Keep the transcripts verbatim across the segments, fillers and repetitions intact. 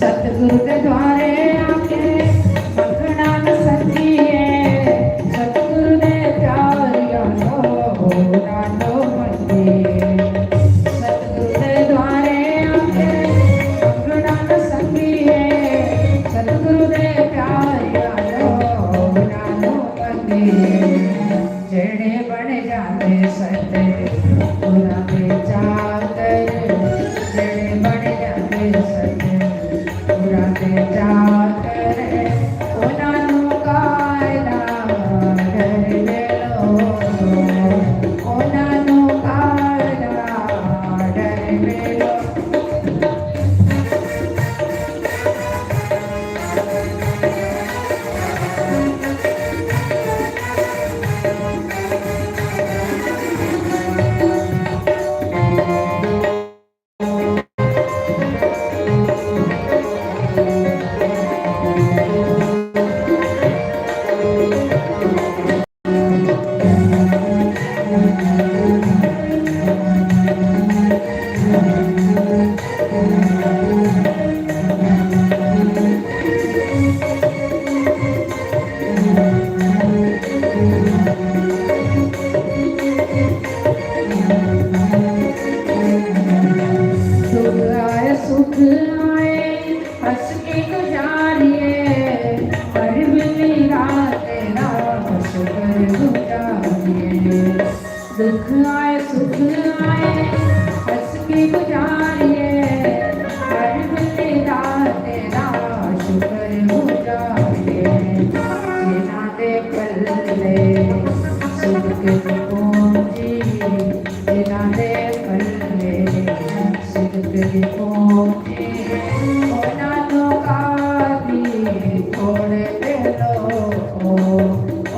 सतगुरु दे द्वारे आके मंगना न सच्चिए, सतगुरु दे प्यारिया लो, ना लो मंगिए। सतगुरु दे द्वारे आके मंगना न सच्चिए, सतगुरु दे प्यारिया लो, ना लो मंगिए। जेड़े बन जाते सतगुरां दे चाकर, जेड़े बन जाते सतगुरां दे चाकर, उन्हां नू कायदा डर मिलो, उन्हां नू कायदा डर मिलो। दुख आए सुख आए हंस के गुजारिए, हर मिली रात तेरा शुक्र गुजारिए। दुख आए सुख आए हंस के गुजारिए, हर मिली रात तेरा शुक्र गुजारिए। जिन्हां दे पल्ले सिदक दी पूंजी, जिन्हां दे पल्ले सिदक दी पूंजी, उन्हां नू कादी छोड़ दे लो,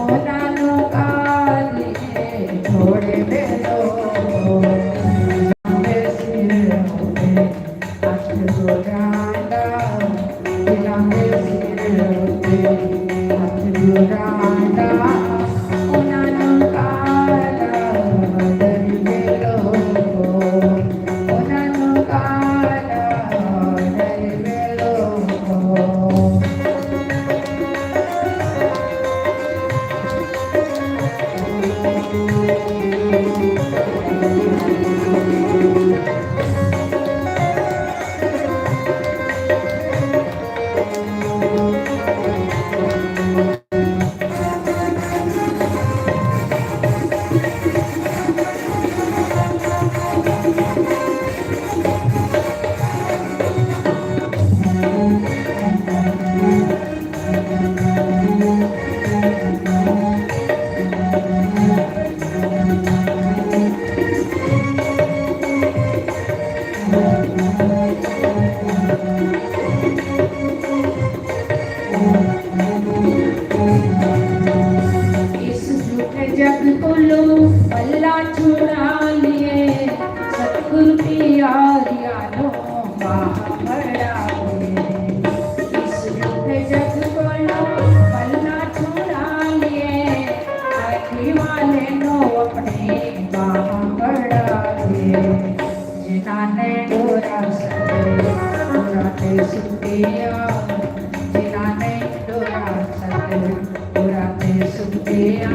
उन्हां नू कादी छोड़ दे लो। दे सिर उते हथ जुरांदा, दिलां दे सिर उते हथ जुरांदा, उन्हां नू कादा डर मिलो, उन्हां नू कादा डर मिलो। इस झूठे जग कोलों पल्ला छुड़ाइए, सतगुरु प्यारिया नू बाह फड़ाइए। इस झूठे जग कोलों पल्ला छुड़ाइए, आखी वाले नू अपनी बाह फड़ाइए। जिन्हां ने डोरा सतगुरां ते सुटिया, जिन्हां ने डोरा सतगुरां ते सुटिया,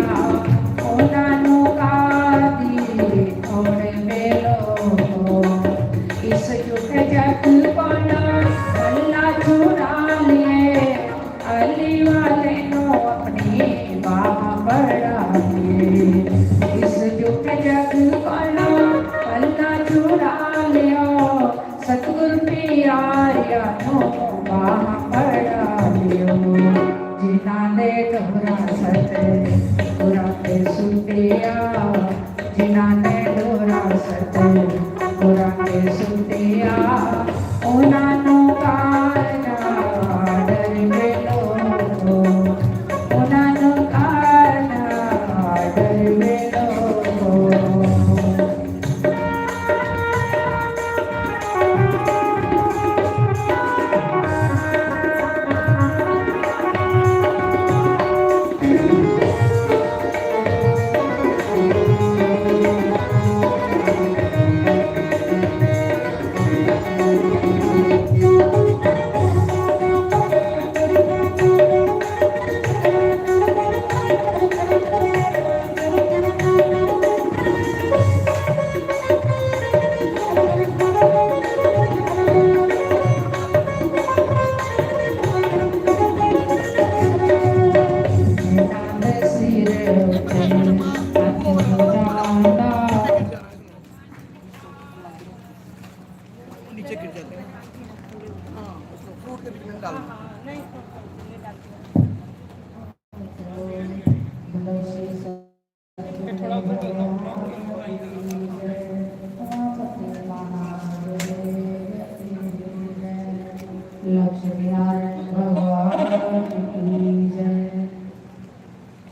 उन्हां नू कादी छोड़ मेलो। इस झूठे जग कोलों पल्ला छुड़ा लिए, अली वाले नू अपनी बाह फड़ाइए। इस झूठे जग कोलों पल्ला छुड़ा लियो, सतगुर प्यारिया नू बाह फड़ाइयो। जिन्हां दे डोरा सतगुर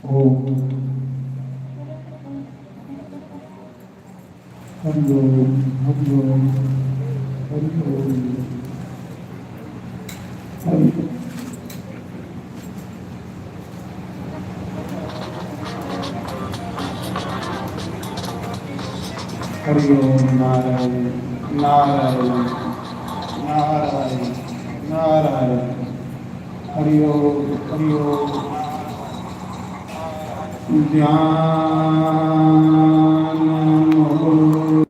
ओम। हरि ओम, हरि ओम, हरि ओम। हरि ओम। हरि ओम नारायण, नारायण, नारायण, नारायण। हरि ओम, हरि ओम। ध्यान मुद्रा।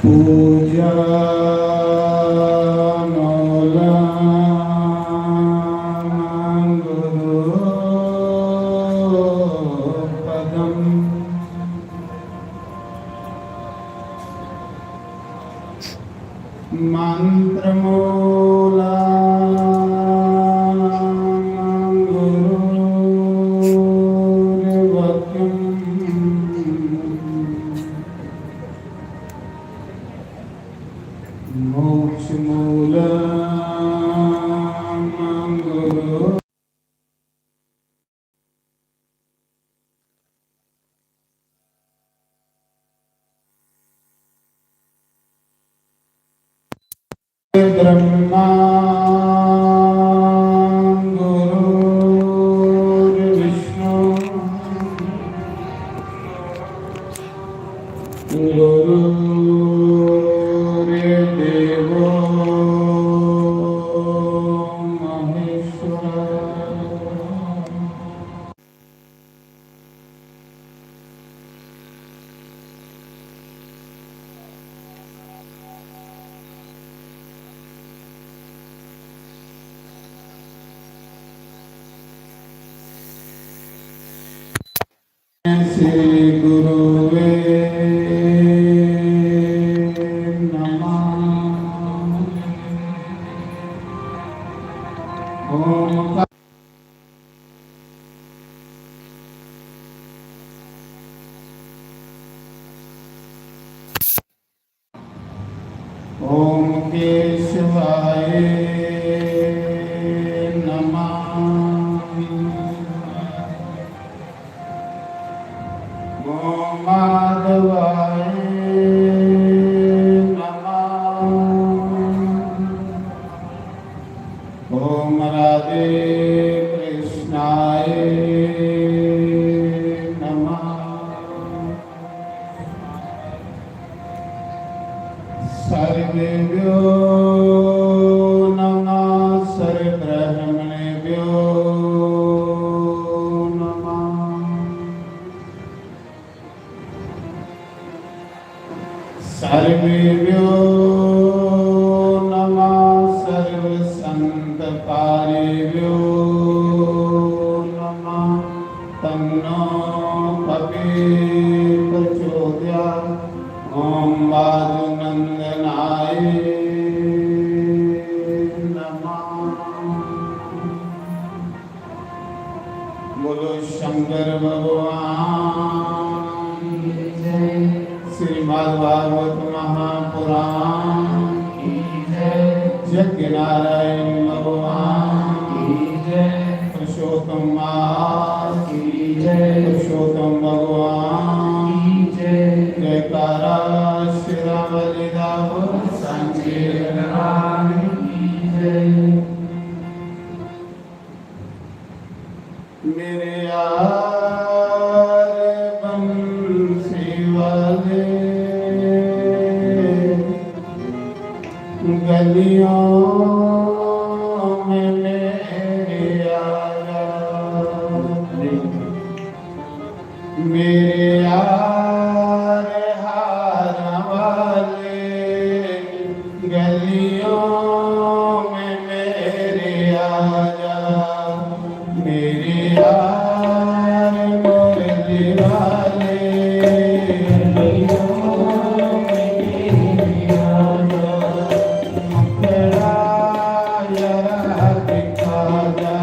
पूजा मूलं गुरु पदम। मंत्रमूलं गुरुर्वाक्यम्। मोक्षमूलं गुरु। ब्रह्मा गुरुर्विष्णु गुरुर्देवो महेश्वर। श्री गुरुवे नमः। ओम। ओम केशवाय नमः। ओम माधवाय नमः। ओम राधे कृष्णाय नमः। सर्वेभ्यो नमः, सर्वब्राह्मणेभ्यो नमः। सर्वेभ्यो नमः, सर्वसंतपारेभ्यो नमः। तन्नो पपे प्रचोदयात्। ओम वायुनंदनाय नमः। बोलो शंकर भगवान की जय। श्रीमद् भागवत महापुराण की जय। यज्ञ नारायण भगवान की जय। पुरुषोत्तम मास की जय। पुरुषोत्तम भगवान की जय। जयकारा श्री राम लीला बोल। संजय भगवान की जय। मेरे यार बंसी वाले, गलियों में मेरे आया। मेरे यार हार वाले, गलियों में मेरे आजा। मेरे यार मुरली वाले, गलियों में मेरे आजा। मुखड़ा जरा दिखा जा।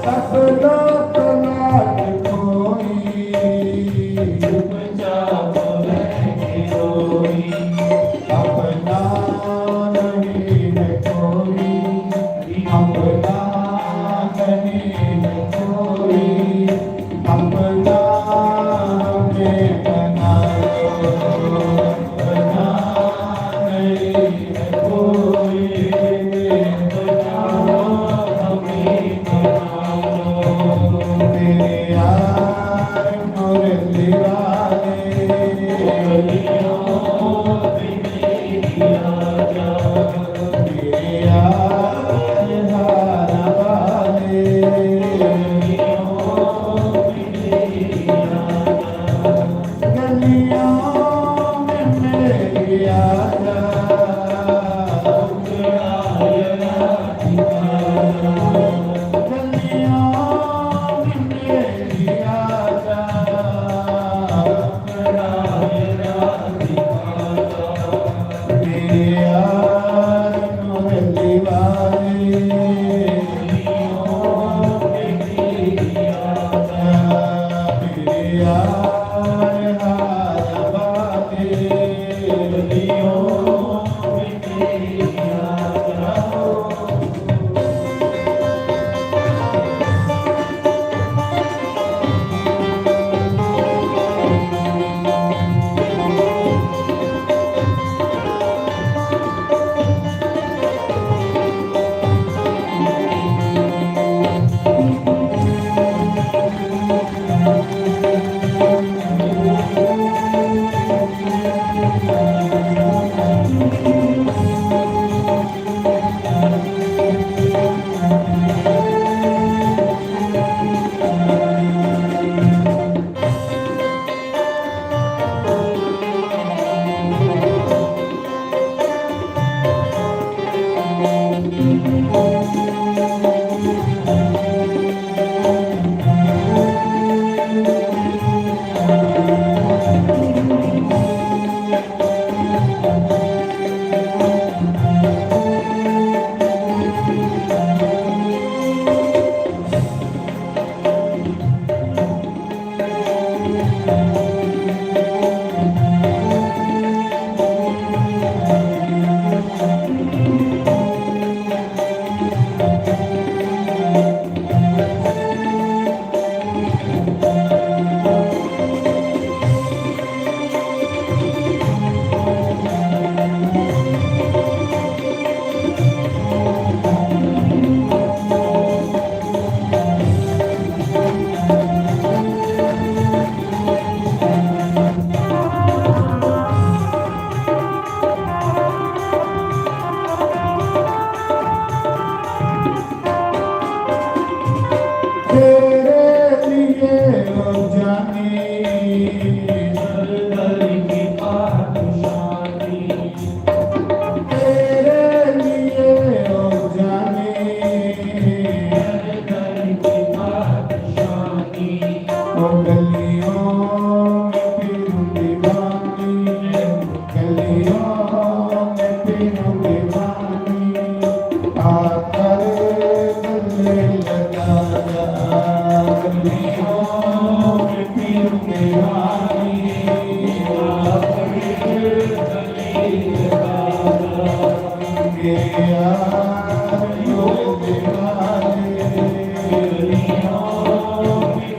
अपना तो लाज कोई, चुपचाप बैठे रोई। अपना नहीं है कोई, अपना नहीं है कोई, अपना हमें बना लो, अपना नहीं है कोई, अपना हमें बना लो। मेरे यार मुरली वाले, तेरे लिए ओ जानी, हर दर की पातशाही। तेरे लिए ओ जानी, हर दर की पातशाही। ओ गलियों में फिरूं दीवानी, गलियों में फिरूं दीवानी, आकर गले लगा जा। गलियों में फिरूं दीवानी, आकर गले लगा जा। मेरे यार, ओ दीवाने, गलियों में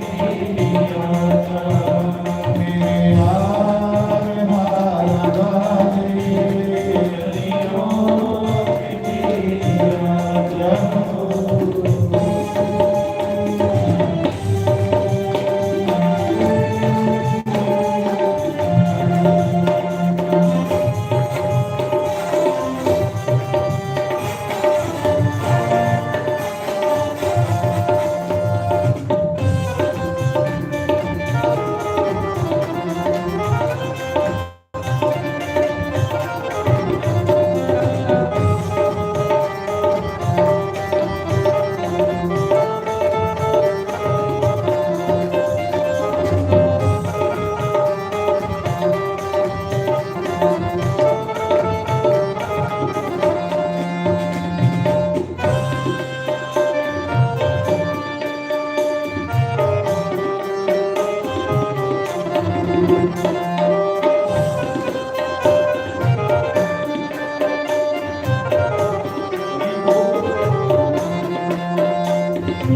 अब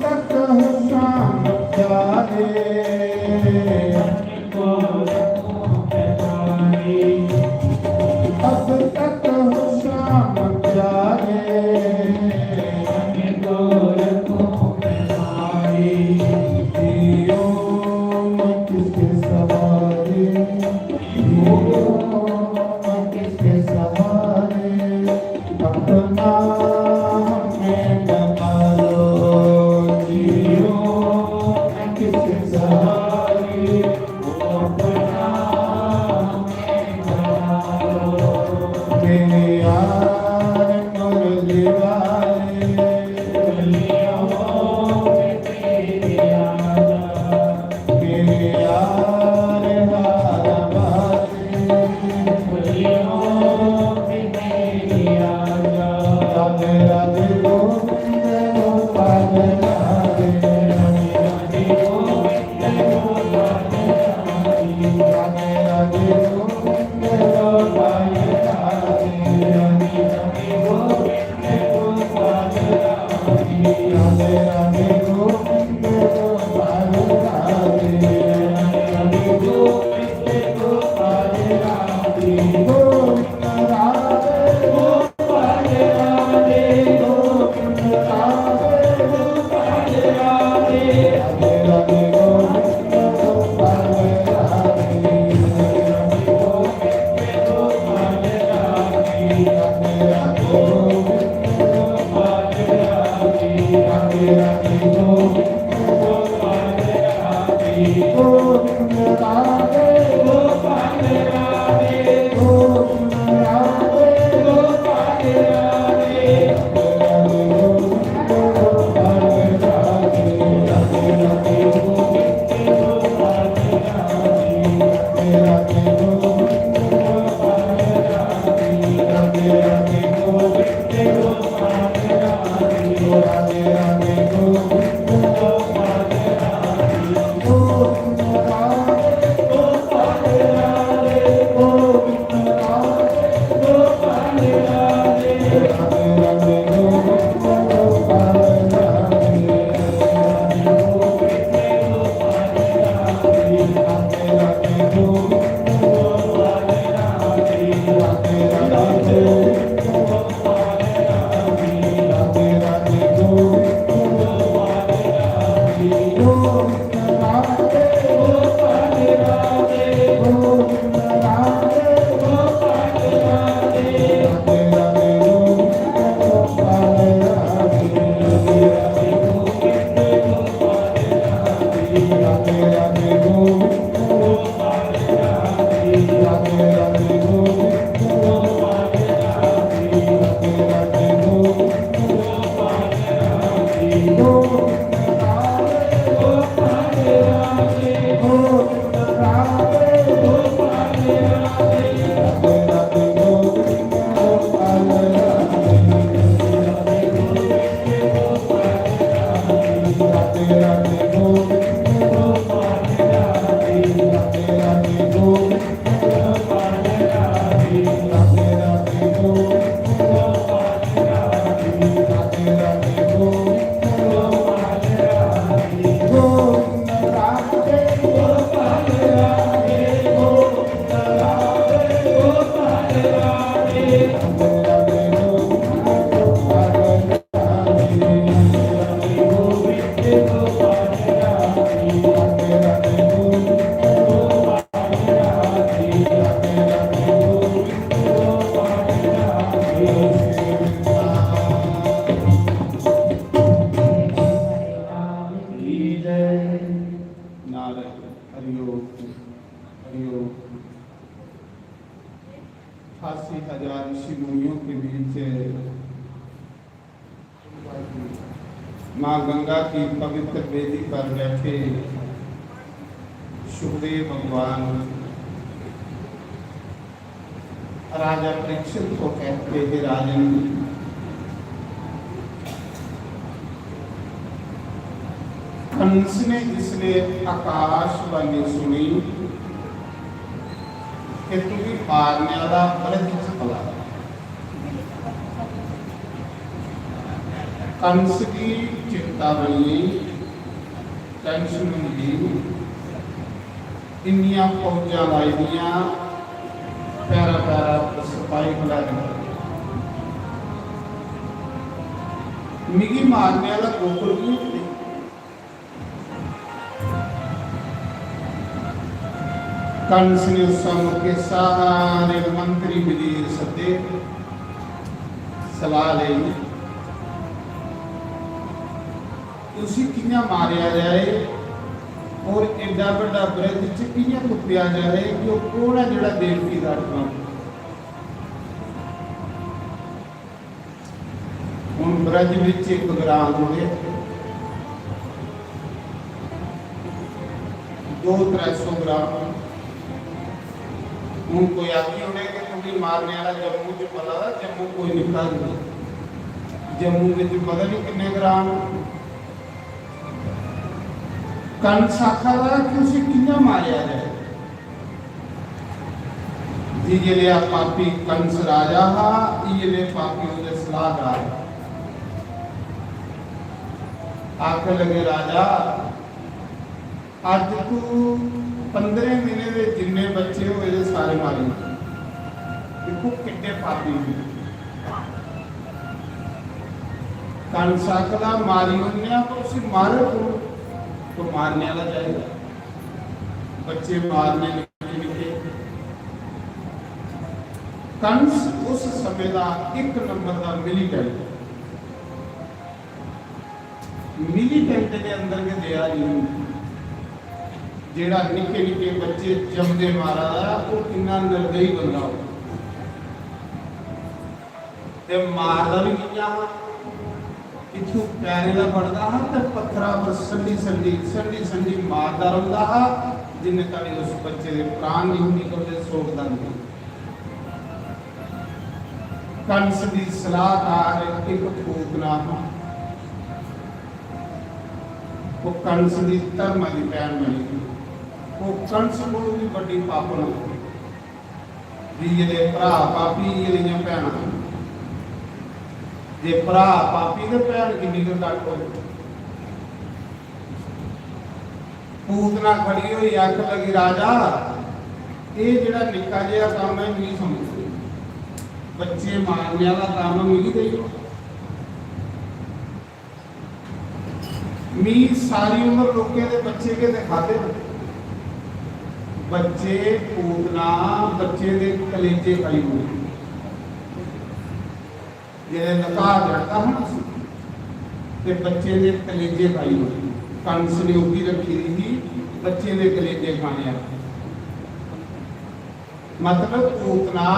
तक शाम प्यारे, अब तक शाम प्यारे, जियो मैं किसके सहारे, जियो मैं किसके सहारे, अपना हमें बना लो, जियो मैं किसके सहारे, अपना हमें बना लो। मेरे यार मुरली वाले, गलियों में तेरी याद, मेरे यार हार बाजे, गलियों में तेरी याद। राधे राधे गोविंद गोपाल राधे, राधे राधे गोविंद गोपाल राधे, राधे राधे गोविंद गोपाल राधे, राधे राधे गोविंद गोपाल राधे, राधे राधे गोविंद गोपाल राधे, राधे राधे गोविंद गोपाल राधे, गोविंद राधे गोपाल राधे, गोविंद राधे गोपाल राधे, राधे राधे गोविंद गोपाल राधे, राधे राधे गोविंद गोपाल राधे, राधे राधे गोविंद गोपाल राधे, राधे राधे गोविंद गोपाल राधे, गोविंद राधे गोपाल राधे, गोविंद राधे गोपाल राधे। नारायण। हरिओम, हरिओम। अठासी हजार ऋषि मुनियों के बीच माँ गंगा की पवित्र वेदी पर बैठे सुखदेव भगवान राजा परीक्षित को कहते हैं, राजन, कंस ने जिसले आकाशवाणी सुनी कि तुगी मारने आह्ला ब्रज च पला। कंस दी चिंता बनी गेई, tension होई गेई। इन्नियां फौजां लाई दियां, पैरा पैरा पर सपाही खलाए दे। मिगी मारने आह्ला गोकुल गी कंस ने उस मौके सारे मंत्री वजीर सद्दे, सलाह लेई, उसी कि'यां मारेआ जाए और एड्डा बड्डा ब्रज च कि'यां तुप्पेआ जाए कि ओह् कौन ऐ जेह्ड़ा देवकी दा आत्मा। हून ब्रज बिच इक ग्रां जुड़े, दो त्रै सौ ग्रां। हून कोई आखी ओड़े कि तुगी मारने आह्ला जम्मू च पला दा, जम्मू कोई निक्का नहीं, जम्मू बिच पता नहीं किन्ने ग्रां न। कंस आखा दा कि उसी कि'यां मारेआ जाए। जी, जिसलै पापी कंस राजा हा, इ'यै पापी ओह्दे सलाहकार। आखन लगे, राजा, अज्ज तू पंदरें दिनें दे जिन्ने बच्चे होए दे सारे मारी ओड़। दिक्खो किन्ने पापी न। कंस आखदा मारी ओड़ने आं, पर उसी मारे कौन? तो मारने आह्ला चाहिदा। बच्चे मारने निक्के निक्के। कंस उस समें दा इक नंबर दा militant। Militant दे अंदर गै दया नहीं होंदी। जेह्ड़ा निक्के निक्के बच्चे जमदे मारा दा, ओह् किन्ना निर्दयी बंदा हो। ते मारदा भी कि'यां हा? इत्थूं पैरें दा बड़दा हा ते पत्थरा पर संडी संडी, संडी संडी मारदा रौंह्दा हा, जिन्ने धोड़ी उस बच्चे दे प्राण नहीं निकलदे, सोड़दा नहीं। कंस दी सलाहकार इक पूतना हा। ओह् कंस दी धर्मा दी भैन बनी ही। ओह् कंस कोलू भी बड्डी पापन ही। जि'यै दे भ्राऽ पापी, इ'यै देहियां भैनां। जे भ्राऽ पापी ते भैन किन्नी गै घट्ट होग। पूतना खड़ी होई आखन लगी, राजा, एह् जेह्ड़ा निक्का जेहा कम्म ऐ, मिगी समझ, बच्चे मारने आह्ला कम्म मिगी देई ओड़। मी सारी उम्र लोकें दे बच्चे गै ते खाद्धे न। बच्चे, पूतना, बच्चे दे कलेजे खाई ओड़े। जेल्लै नकाह चढ़दा हा ना उसी, ते बच्चे दे कलेजे खाई ओड़े। कंस ने ओह् बी रक्खी दी ही बच्चे दे कलेजे खाने आह्ली। मतलब पूतना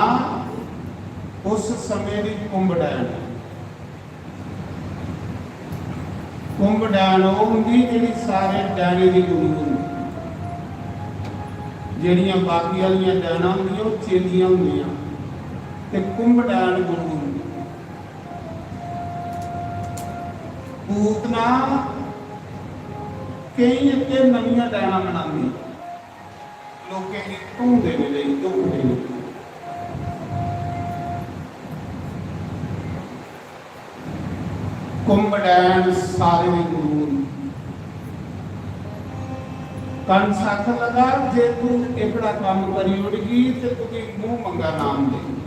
उस समें दी कुंभ डैन। कुंभ डैन ओह् होंदी जेह्ड़ी सारे डैनें दी गुरु होंदी। जेह्ड़ियां बाकी आह्लियां डैनां होंदियां, ओह् चेलियां होंदियां, ते कुंभ डैन गुरु होंदी। पूतना केईं अग्गें नमियां डैनां बनांदी। लोकें गी धूं देने लेई, धूं देने। कुंभ डैन सारे दी गुरु होंदी। कंस आखन लगा, "जे तू एह्कड़ा कम्म करी ओड़गी ते तुगी मूंह मंगा नाम देंगे।"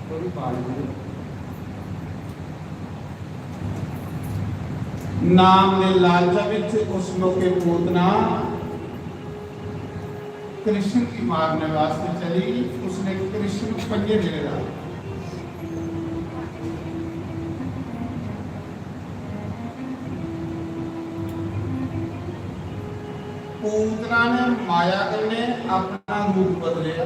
कोई पाल नहीं। नाम दे लालचा विच उस मौके पूतना कृष्ण की मारने वास्ते चली। उसने कृष्ण पंजे दिने दा। पूतना ने माया कन्नै अपना रूप बदलेआ।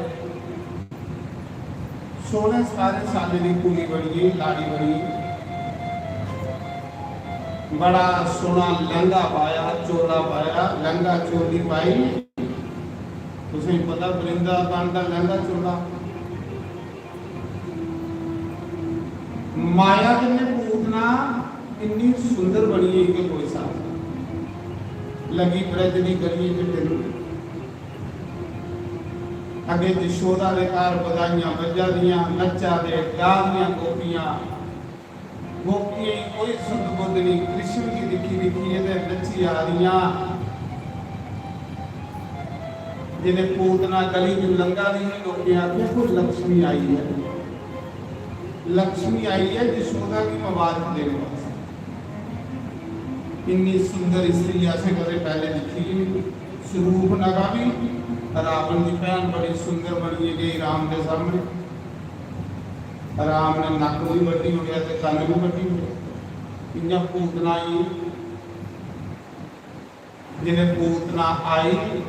सोलह सतारें सालें दी कुड़ी बनी गेई, लाड़ी बनी गेई। बड़ा सोहना लैंगा पाया, चोला पाया, लैंगा चोली पाई। तुसें पता वृंदावन दा लैंगा चोला। माया कन्नै पूतना इन्नी सुंदर बनी गेई कि कोई साहब। लगी ब्रज दी गलियें च फिरन। अग्गें यशोदा दे घर बधाइयां बज्जा दियां, नच्चा दे, गा दियां गोपियां। गोपियें गी कोई सुध बुध नहीं, कृष्ण गी दिक्खी दिक्खियै ते नच्ची आ दियां। जिसलै पूतना गली च लंघा दी ही, लोकें आखेआ, "कोई लक्ष्मी आई ऐ, लक्ष्मी आई ऐ यशोदा गी मबारक देने वास्तै।" इन्नी सुंदर स्त्री असें कदें पैह्ले दिक्खी गै नहीं। स्वरूप नगा भी, रावण दी भैन बड़ी सुंदर बनियै गई राम दे सामने। राम ने नक्क भी बड्ढी ओड़ेआ ते कन्न भी बड्ढी ओड़ेआ। इ'यां पूतना गी, जिसलै पूतना आई,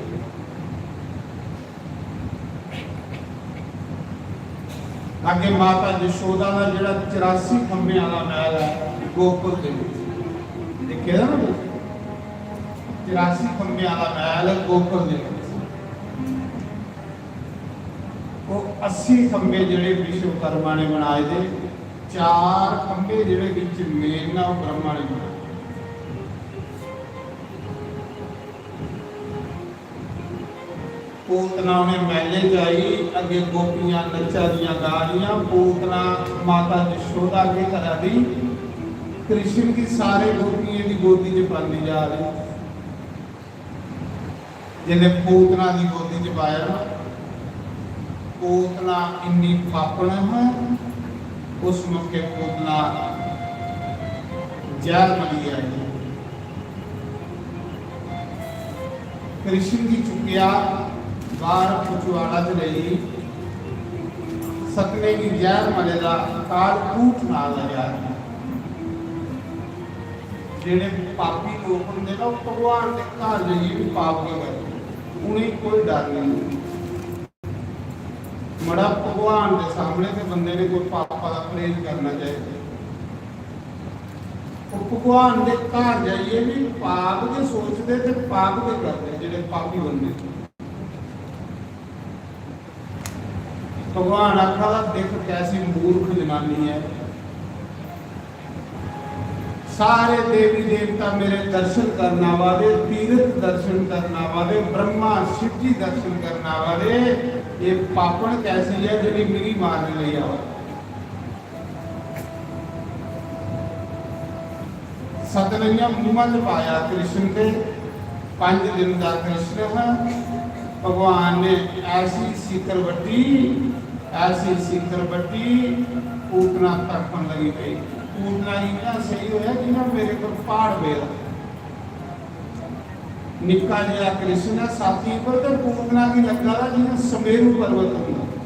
अग्गें माता यशोदा दा जेह्ड़ा चरासी खम्भे आह्ला मैह्ल ऐ गोकुल दे बिच, दिक्खे दा ना तुसें? चरासी खम्भे आह्ला मैह्ल गोकुल दे बिच। ओह् अस्सी खम्भे जेह्ड़े विश्वकर्मा ने बनाए दे, चार खम्भे जेह्ड़े बिच मेन न, ओह् ब्रह्मा ने बनाए। पूतना उ'नें मैह्ले च आई, अग्गें गोपियां नच्चा दियां गा दियां। पूतना माता यशोदा केह् करा दी? कृष्ण गी सारे गोपियें दी गोदी च पांदी जा दी। जिसलै पूतना दी गोदी च पाया ना, पूतना इन्नी पापन है, उस मौके पूतना जैह्र मली आई। कृष्ण गी चुक्केआ, बाहर पचुआड़ा च लेई, सतमें गी जैह्र मले दा कालकूट नांऽ दा जैह्र। जेह्ड़े पापी लोक होंदे ना, ओह् भगवान दे घर जाइयै बी पाप गै करदे, उ'नेंगी कोई डर नेईं। मड़ा, भगवान दे सामने ते बंदे ने कोई पापा दा परहेज करना चाहिदा। ओह् भगवान दे घर जाइयै बी पाप गै सोचदे ते पाप गै करदे जेह्ड़े पापी बंदे। भगवान आखा दा, "दिक्ख, कैसी मूर्ख जनानी ऐ।" सारे देवी देवता मेरे दर्शन करन आवा दे, तीर्थ दर्शन करन आवा दे, ब्रह्मा शिव जी दर्शन करन आवा दे। ये पापन कैसी है जेह्ड़ी मिगी मारने लेई आवा दी? सतन इ'यां मुंहा च पाया कृष्ण दे, पंज दिन दा कृष्ण हा। भगवान ने ऐसी सीकर बट्टी, ऐसी सीकर बट्टी, पूतना तड़फन लगी पई। पूतना गी इ'यां सेही होया जि'यां मेरे पर प्हाड़ पेदा। निक्का जेहा कृष्ण ऐ छाती पर, ते पूतना गी लग्गा दा जि'यां समेरू पर्वत होंदा।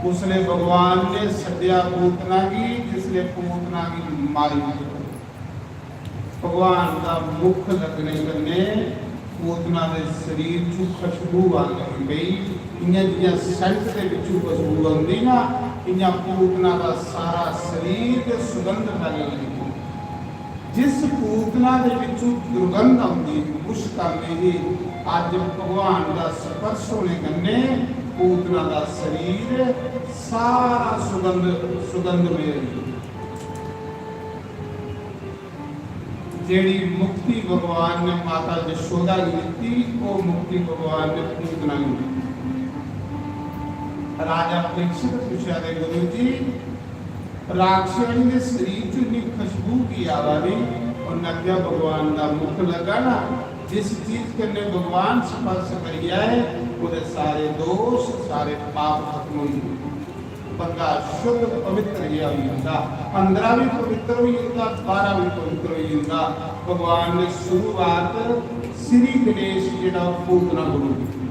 उसने भगवान ने सद्देआ पूतना गी, जिसने पूतना गी मारी दित्ता। भगवान दा मुख लग्गने कन्नै पूतना दे शरीर च खुशबू आन लगी पई। इ'यां जि'यां सेंट दे बिच्चों खुशबू आंदी ना, इ'यां पूतना दा सारा शरीर ते सुगंध फैलन लगी पई। जिस पूतना दे बिच्चों दुर्गंध आंदी, मुश्क आंदी ही, अज्ज भगवान दा स्पर्श होने कन्नै पूतना दा शरीर सारा सुगंध, सुगंधमय होई गेआ। जेह्ड़ी मुक्ति भगवान ने माता यशोदा गी दित्ती, ओह् मुक्ति भगवान ने पूतना गी दित्ती। राजा परीक्षित पुच्छेआ दे, "गुरु जी, राक्षसनी दे शरीर च इन्नी खुशबू की आवा दी?" उन्नै आखेआ, "भगवान दा मुख लग्गा ना, जिस चीज कन्नै भगवान स्पर्श करी जाए, ओह्दे सारे दोष, सारे पाप खत्म होई जंदे।" बंदा शुद्ध पवित्र जेहा होई जंदा, अंदरा भी पवित्र होई जंदा, बाहरा भी पवित्र होई जंदा। भगवान ने शुरुआत श्री गणेश जेह्ड़ा पूतना कोलू कीती,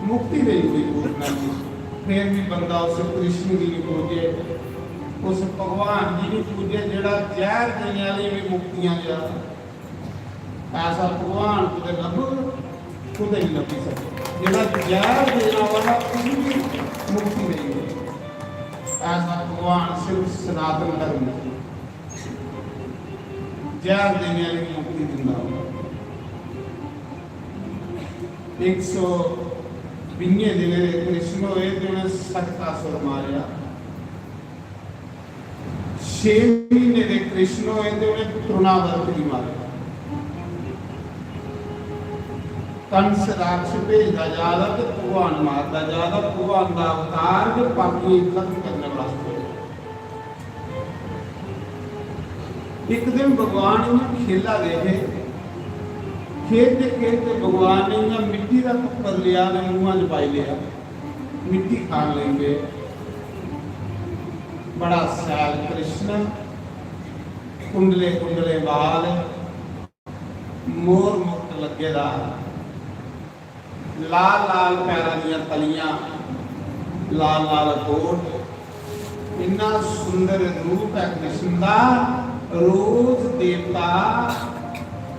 मुक्ति देई ओड़ी पूतना गी। फिर भी बंदा उस कृष्ण गी नहीं पूजे, उस भगवान गी नहीं पूजे जेह्ड़ा जैह्र देने आह्ली भी मुक्तियां देआ। ऐसा भगवान कुतै लब्भग? कुतै नहीं लब्भी सकदा। जेह्ड़ा जैह्र देने वाला, उसी भी मुक्ति नहीं होनी। ऐसा भगवान सिर्फ सनातन धर्म च जैह्र देने वाली मुक्ति दिंदा। इक सौ बीहें दिनें दे कृष्ण होए ते उ'नें सक्तासुर मारेआ। छे महीने दे कृष्ण होए ते उ'नें तृणावर्त गी मारेआ। कंस राक्षस भेजदा जा दा ते भगवान मारदा जा दा। भगवान दा अवतार गै पापियें गी खत्म करने वास्तै। इक दिन भगवान इ'यां खेला दे हे। खेलदे खेलदे भगवान ने इ'यां मिट्टी दा टुक्कर लेआ ते मूंहा च पाई लेआ। मिट्टी खान लगी पे। बड़ा सैल कृष्ण, कुंडले कुंडले बाल, मोर मुकुट लग्गे दा, लाल लाल पैरां दियां तलियां, लाल लाल कोट, इन्ना सुंदर रूप है कृष्ण दा। रोज देवता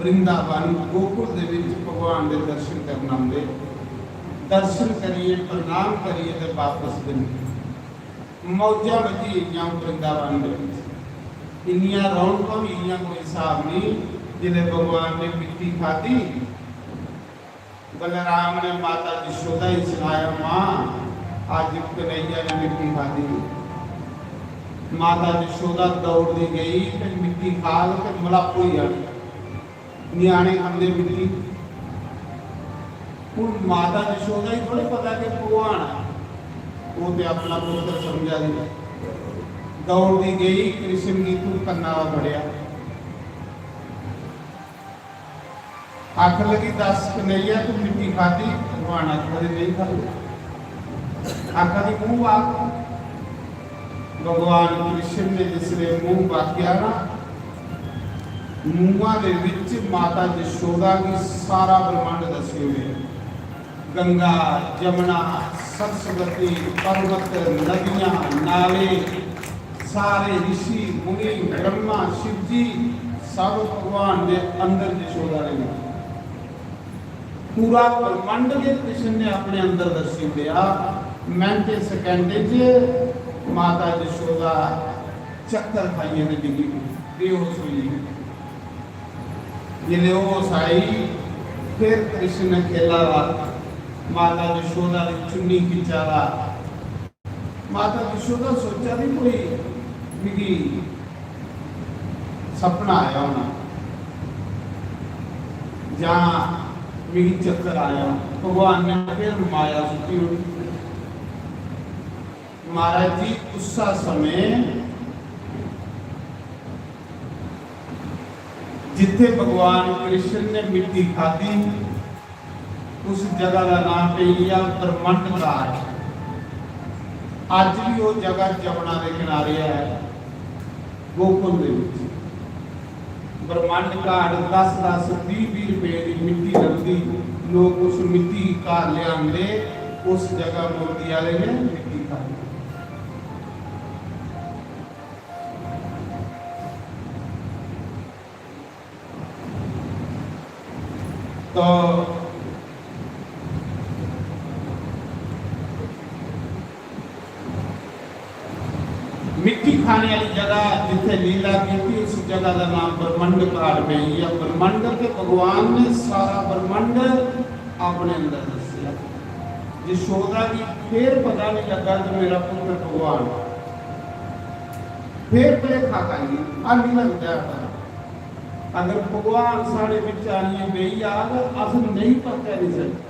वृंदावन गोकुल दे विच भगवान दे दर्शन करन आंदे। दर्शन करिए, प्रणाम करिए ते वापस जंदे। मौजां बज्जी गेइयां वृंदावन दे विच। इन्नियां रौनकां होई गेइयां, कोई हिसाब नहीं। जिसलै भगवान ने मिट्टी खाधी, बलराम ने माता यशोदा गी सनाया, "मां, अज्ज कन्हैया ने मिट्टी खाधी।" माता यशोदा दौड़दी गई ते मिट्टी खा के मलप होई जानी। ञ्याणे खंदे मिट्टी। हून माता यशोदा गी थोड़े पता कि भगवान ऐ, ओह् ते अपना पुत्र समझा दी। दौड़दी गई, कृष्ण गी तू कन्ना फड़ेआ। आखन लगी, "दस कन्हैया, तू मिट्टी खाधी?" भगवान आखा दे, "नहीं खाधी।" आखा दी, "मूंह बाक।" भगवान कृष्ण ने जिसले मूंह बाकेआ ना, मूंहा दे विच माता यशोदा गी सारा ब्रह्मांड दस्सी ओड़ेआ। गंगा, जमुना, सरस्वती, पर्वत, नदियां, नाले, सारे ऋषि, मुनि, ब्रह्मा, शिव जी, सब भगवान दे अंदर यशोदा ने मिले। पूरा ब्रह्मांड गै कृष्ण ने अपने अंदर दस्सी ओड़ेआ। मिंटें सैकेंडें च माता यशोदा चक्कर खाइयै ते डिग्गी पेई, बेहोश होई गेई। जिसलै होश आई, फिर कृष्ण ने खेला दा, माता यशोदा दी चुन्नी खिच्चा दा। माता यशोदा सोचा दी, कोई मिगी सपना आया होना जां मिगी चक्कर आया होना। भगवान ने फिर माया सुट्टी ओड़ी। महाराज जी, उस्सा समें जित्थे भगवान कृष्ण ने मिट्टी खाधी, उस जगह का नाम पेई गेआ ब्रह्मंड घाट। अज भी वो जगह जमुना के किनारे है, गोकुल दे विच। ब्रह्मंड घाट दस दस, बीह बीह रुपए की मिट्टी लभदी। लोग उस मिट्टी घर लियांदे, उस जगह मूर्ति वाले ने मिट्टी खाई। तो मिट्टी खाने वाली जगह जिथे लीला की थी, उस जगह का नाम ब्रह्मंड घाट पई गया। ब्रह्मंड के भगवान ने सारा ब्रह्मंड अपने अंदर दसिया। यशोदा की फिर पता नहीं लगा कि मेरा पुत्र भगवान। फिर भलेखा खाई, हाली लगदा है। अगर भगवान साढ़े बिच आनिए बेही जाग, अस नहीं पहचानी सकदे।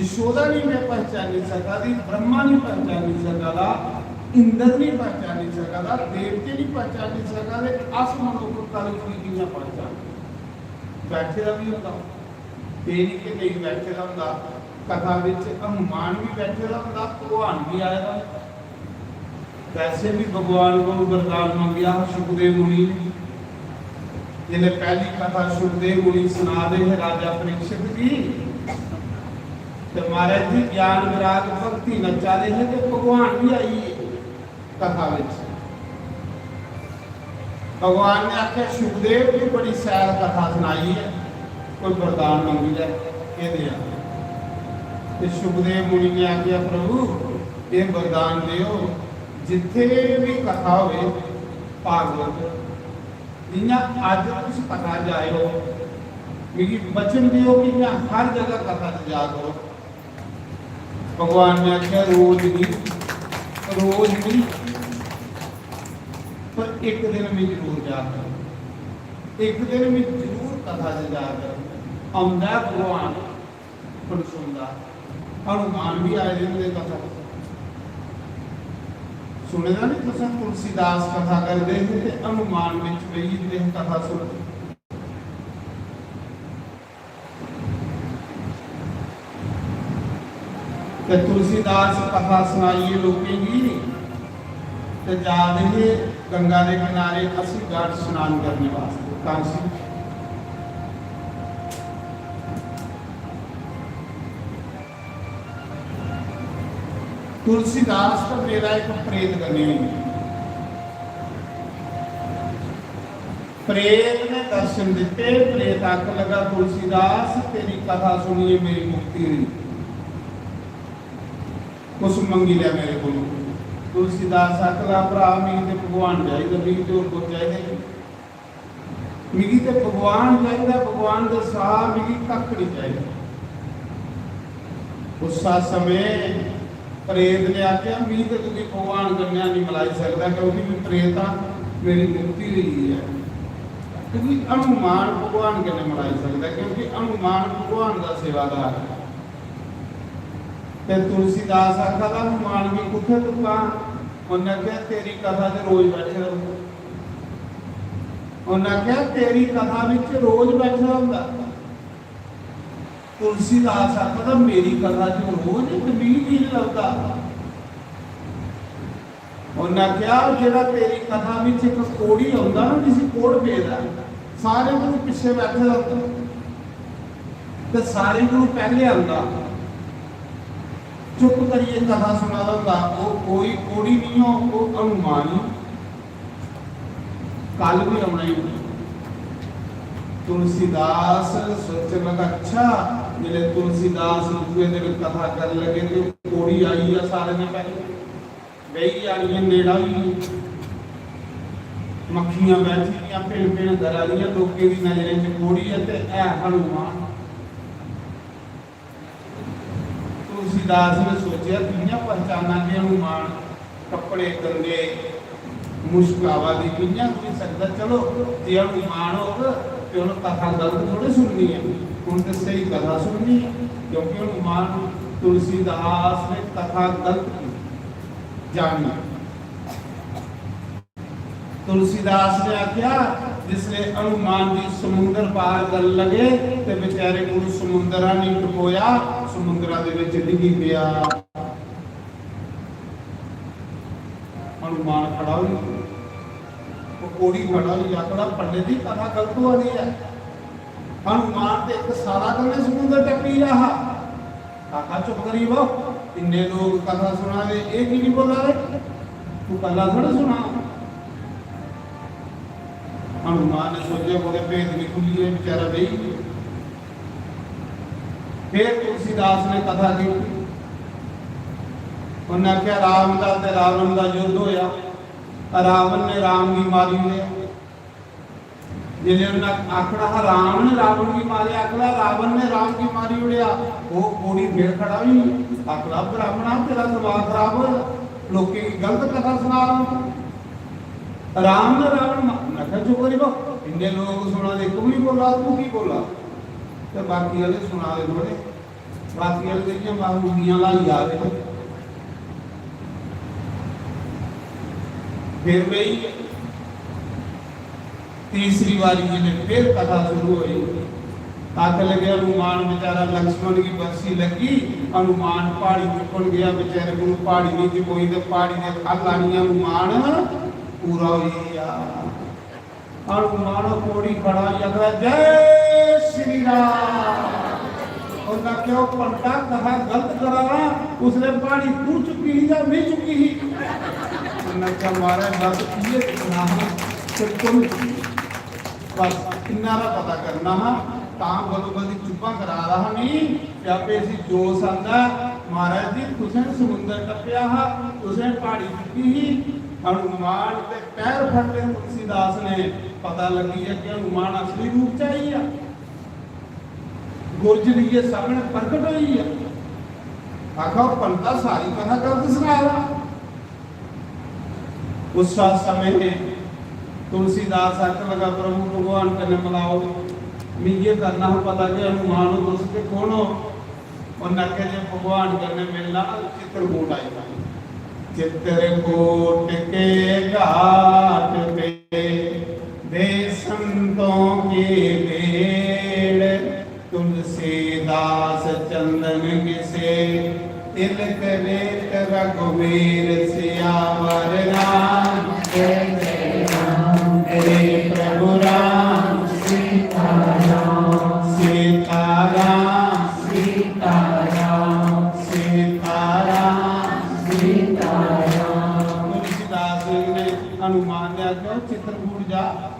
यशोदा नहीं मैं पहचानी सका दी, ब्रह्मा नहीं पहचानी सका दा, इंद्र नहीं पहचानी सका दा, देवते नहीं पहचानी सका दे, अस मनुक्ख कलयुगी कियां पहचान? बैठे दा भी होंदा, ये नहीं कि नहीं बैठे दा होंदा। कथा विच हनुमान भी बैठे दा होंदा, भगवान भी आए दा। वैसे भी भगवान को वरदान मंगेआ हा सुखदेव मुनि ने। जिसलै पहली कथा सुखदेव मुनि सुना दे हे राजा परीक्षित जी, ते महाराज जी ज्ञान विराग भक्ति नचा दे हे, ते भगवान भी आई गे कथा विच। भगवान ने आख्या, "सुखदेव जी बड़ी सैल कथा सुनाई है, कोई वरदान मंगी लै, केह् देआं?" ते सुखदेव मुनि ने आख्या, "प्रभु, ये वरदान देओ, जित्थे भी कथा होवे भागवत, जियां अज तुस कथा च आए हो, मिगी वचन देओ कि मैं हर जगह कथा च जा करो।" भगवान ने आख्या, "रोज नहीं, रोज नहीं, पर एक दिन में जरूर जा करो, एक दिन में जरूर कथा च जा करो।" औंदा ऐ भगवान, पर सुनदा। हनुमान बी आए दे होंदे कथा। सुने दा नी तुसें, तुलसीदास कथा करदे हे ते हनुमान बिच बेही जंदे हे कथा सुनदे। ते तुलसीदास कथा सनाइए लोकें गी ते जा दे हे गंगा दे किनारे अस्सी घाट स्नान करने वास्ते। कांसी तुलसीदास तो मेरा एक प्रेत कन्नै होई। प्रेत ने दर्शन दिते। प्रेत आख लगा, "तुलसीदास, तेरी कथा सुनिए मेरी मुक्ति हुई, कुछ मंगी लिया मेरे को।" तुलसीदास आख लगा, "भरा, मिगी ते भगवान चाहिदा, मिगी ते होर कुछ चाहिदा ही नहीं।" मिगी ते भगवान चाहिदा, भगवान दे सिवा मिगी कक्ख नहीं चाहिदा। उस समय प्रेत ने आख्या, "मिगी ते तुगी भगवान कन्नै नहीं मलाई सकदा, क्योंकि मैं प्रेत हां, मेरी मुक्ति हुई है।" क्योंकि हनुमान भगवान कन्नै मलाई सकदा, क्योंकि हनुमान भगवान दा सेवादार है। ते तुलसीदास आखा दा, "हनुमान भी कुत्थै तुप्पां?" उन्नै आखेआ, "तेरी कथा च रोज बैठे रौंह्दा।" उन्नै आखेआ, "तेरी कथा बिच रोज बैठे रौंह्दा।" तुलसीदास आखा दा, "मेरी कथा च रोज ते मिगी की निं लभदा?" उन्नै आखेआ, "जेह्ड़ा तेरी कथा बिच इक कोढ़ी औंदा ना, जिसी कोढ़ पेदा, सारें कोलू पिच्छे बैठे दा होंदा ते सारें कोलू पैह्ले औंदा, चुप करियै कथा सुना दा होंदा, ओह् कोई कोढ़ी निं हो, ओह् हनुमान ही, कल बी औना ही।" तुलसीदास सोचन लगा, "अच्छा, जिसलै तुलसीदास दूए दिन कथा करन लगे ते कोढ़ी आई गेआ सारें दे पैह्ले।" बेही जानियां, नेड़ा होई गेई। मक्खियां बैठी दियां, भिन भिन करा दियां, लोकें दी नजरें च कोढ़ी ऐ ते है हनुमान। तुलसीदास ने सोचेआ, "कि'यां पहचानां जे हनुमान? कपड़े गंदे, मुश्क आवा दी, कि'यां होई सकदा?" चलो, जे हनुमान होग ते उ'नें कथा गलत थोड़े सुननी ऐ, उ'नें ते स्हेई कथा सुननी ऐ, क्योंकि हनुमान, तुलसीदास ने कथा गलत की। जानिए। तुलसीदास ने आख्या, जिसले हनुमान जी समुंदर पार करन लगे ते बेचारे को समुंदर नहीं टपोया, समुंदरा दे विच डिगी पिया। हनुमान खड़ा होई, वो कोढ़ी खड़ा होई, आखदा, "पंडित जी, कथा गलत होआ दी है।" हनुमान ते इक साला कन्नै समुंदर टप्पी गेआ हा। काका चुप करी बो, इन्ने लोग कथा सुना दे, एह् की नहीं बोला दे? तू कल्ला थोड़ी सुना। हनुमान ने सोचेआ, कुतै भेद नहीं खुल्ली, बेचारा बेही गेआ। फिर तुलसीदास ने कथा की, उन्हें आख्या, राम दा ते रावण दा युद्ध होया, रावण ने राम गी मारी ओड़ेआ। जिसलै उन्नै आखना हा, "राम ने रावण गी मारेआ", आखदा, "रावण ने राम गी मारी ओड़ेआ।" ओह् कोढ़ी फिर खड़ा होई, आखदा, "ब्राह्मणा, तेरा दिमाग खराब होया, लोकें गी गलत कथा सना रहा तू। राम ने रावण मा-," मैं आखेआ, "चुप करी बो, इन्ने लोग सुना दे, इक भी नहीं बोला, तू की बोला?" ते बाकी आह्ले सुना दे थोड़े। बाकी आह्ले ते इ'यां मारू उंगलियां ल्हाई जा दे। फिर बेही गे। तीसरी बारी जिसलै फिर कथा शुरू होई, आखन लगे, "हनुमान बेचारा, लक्ष्मण गी बरसी लग्गी, हनुमान प्हाड़ी चुक्कन गेआ, बेचारे कोलू प्हाड़ी नहीं चकोई, ते प्हाड़ी दे खल्ल आनियै हनुमान पूरा होई गेआ।" हनुमान पौड़ी खड़ा होई आखदा, "जय श्री राम।" उन्नै आखेआ, "ओह् पंडा, कथा गलत करा दा, उसलै प्हाड़ी तू चुक्की ही जां में चुक्की ही?" उन्नै आखेआ, "महाराज, बस इ'यै दिक्खना हा ते कु'न चुक्की।" बस इन्ना हारा पता करना हा, तां बदो बदी चुप्पां करा दा हा मी, ते आपे इसी जोश आंदा, "महाराज जी, तुसें समुंदर टप्पेआ हा, तुसें प्हाड़ी चुक्की ही।" हनुमान ते पैर फड़दे तुलसीदास ने, पता लगी गेआ कि हनुमान असली रूप च आई गेआ, गुरज लेइयै सामने प्रकट होई गेआ। आखा, "ओह् पंडा, सारी कथा गलत सना दा।" उस समय तुलसीदास आखन लगा, "प्रभु भगवान कन्नै मलाओ।" मिगी एह् करना हा पता कि हनुमान हो तुस ते कौन हो। उन्नै आखेआ जे भगवान कन्नै मिलना, चित्रकूट आई जाना। चित्रकूट के घाट पे दे संतों की भीड़, तुलसीदास चंदन किसे, तिलक रेत रघुवीर सियावर राम। जय जय राम, हरे प्रभु राम। सीताराम, सीताराम, सीताराम, सीताराम, सीताराम। तुलसीदास जी ने हनुमान ने आखेआ, "चित्रकूट जा,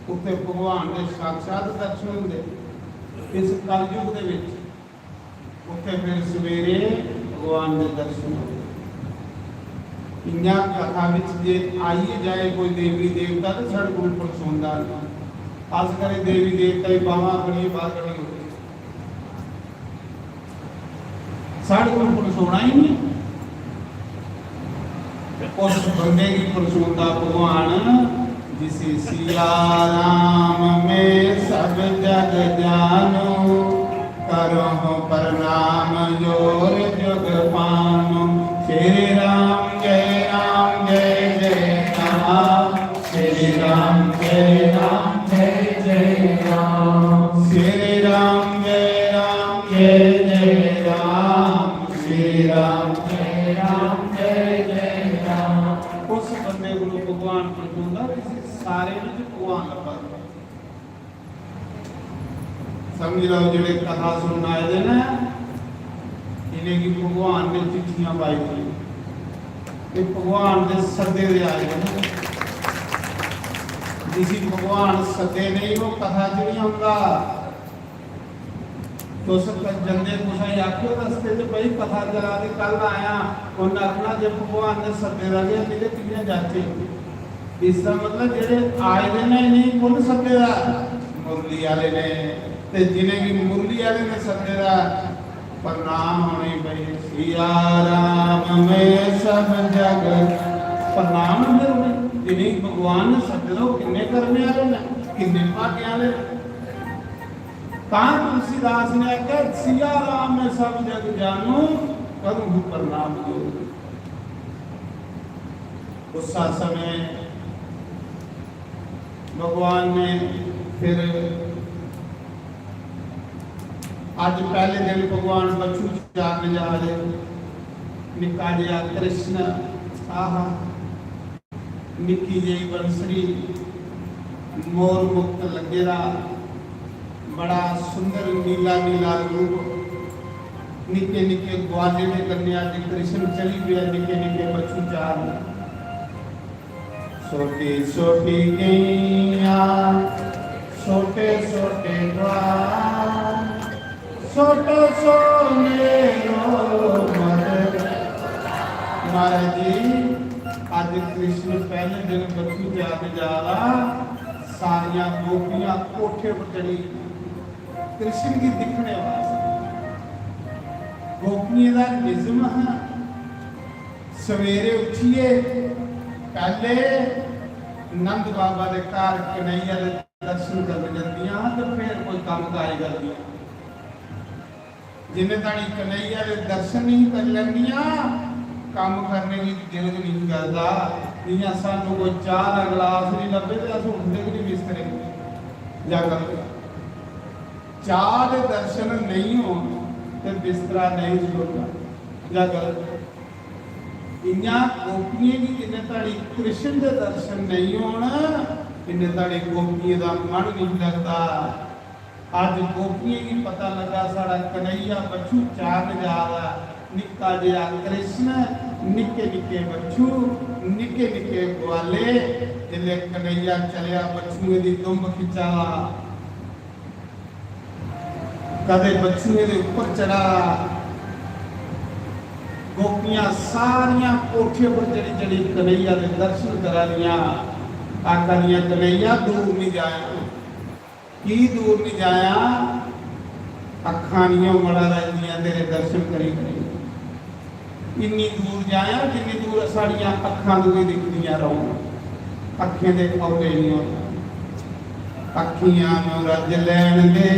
उत्थे भगवान दे साक्षात दर्शन होंदे।" इस कलयुग दे विच उत्थे फिर सवेरे भगवान दे दर्शन होए। इ'यां कथा विच जे आई जाए कोई देवी देवता ते साढ़े कोल परसोंदा नहीं। अस कदें देवी देवता दी बांह् फड़ियै बाहर कड्ढी ओड़दे। साढ़े कोल परसोना ही नहीं। उस बंदे गी परसोंदा भगवान, जिसी सिया राम में सब जग जानो, करो प्रणाम जोर जुग पानो। श्री राम जय राम जय जय राम, श्री राम जय राम जय जय राम, श्री राम जय राम जय जय राम, श्री राम जय राम जय जय राम। उस बंदे को भगवान परसोंदा, जिसी सारे विच भगवान लब्भा। समझ लो, जेह्ड़े कथा सुनन आए दे न, इ'नेंगी भगवान ने चिट्ठियां पाई दियां। एह् भगवान दे सद्दे दे आए दे न। जिसी भगवान सद्दे नेईं, ओह् कथा च नहीं औंदा। तुस क-, जंदे कुसै गी आखेओ रस्ते च, "भाई, कथा चला दी, कल आया," उन्नै आखना, "जे भगवान ने सद्दे दा गै नेईं ते कि'यां जाचे?" इसदा मतलब जेह्ड़े आए दे न, इ'नेंगी कु'न सद्दे दा? मुरली आह्ले ने। ते जि'नेंगी मुरली आह्ले ने सद्दे दा, प्रणाम होने भाई। सिया राम में सब जग प्रणाम होंदे उ'नें, जि'नेंगी भगवान ने सद्दे दा, ओह् किन्ने कर्मे आह्ले न, किन्ने भाग्य आह्ले न। तां तुलसीदास ने आखेआ, "सिया राम में सब जग जानो, करूँ प्रणाम जोर।" उस समय भगवान ने फिर, अज पहले दिन भगवान बच्छु चारन जा रहे, निक्का जेहा कृष्ण, आहा, निक्की जेही बंसरी, मोर मुक्त लग्गे दा, बड़ा सुंदर नीला नीला रूप। निक्के निक्के ग्वाले दे कन्नै अज कृष्ण चली पेआ, निक्के निक्के बच्छु चारन। छोटी छोटी गैया, छोटे छोटे ग्वाल, छोटो सो मेरो मदन। महाराज जी, अज कृष्ण पहले दिन बच्छु चारन जा रहा, सारियां गोपियां कोठे पर चढ़ी, कृष्ण गी दिक्खने वास्ते। गोपियें दा निजम हा, सवेरे उठियै पहले नंद बाबा दे घर कन्हैया दे दर्शन करन जंदियां हां ते फिर कोई कम्म काज करदियां। जिन्ने धड़ी कन्हैया दे दर्शन नहीं कर लैंदियां, कम्म करने गी दिल गै नहीं करदा। जियां सानू कोई चाह दा गलास नहीं लब्भे ते अस उठदे गै नहीं बिस्तरे, जां गलदे। चाह दे दर्शन नहीं होन ते बिस्तरा नहीं जुड़दा, जां गलदे। इयां गोपियें गी जिन्ने धड़ी कृष्ण दे दर्शन नहीं होन, इन्ने धड़ी गोपियें दा मन नहीं लगदा। अज गोपियें गी पता लगा, साढ़ा कन्हैया बच्छु चारन जा रहा, निक्का जेहा कृष्ण, निक्के निक्के बच्छु, निक्के निक्के ग्वाले। जिसले कन्हैया चलेआ, बच्छुएं दी दुंब खिच्चा दा, कदे बच्छुएं दे उप्पर चढ़ा दा। गोपियां सारियां कोठे पर चढ़ी चढ़ी कन्हैया दे दर्शन करा दियां, आखा दियां, "कन्हैया, दूर नहीं जाया।" की दूर नहीं जाया? अखां नहीं मड़ा रहिंदियां तेरे दर्शन करी करी। इन्नी दूर जाया जिन्नी दूर साड़ियां अखां तुगी दिखदियां रौहन, अखें दे औले नहीं होंदे। अखियां नू रज लैन दे,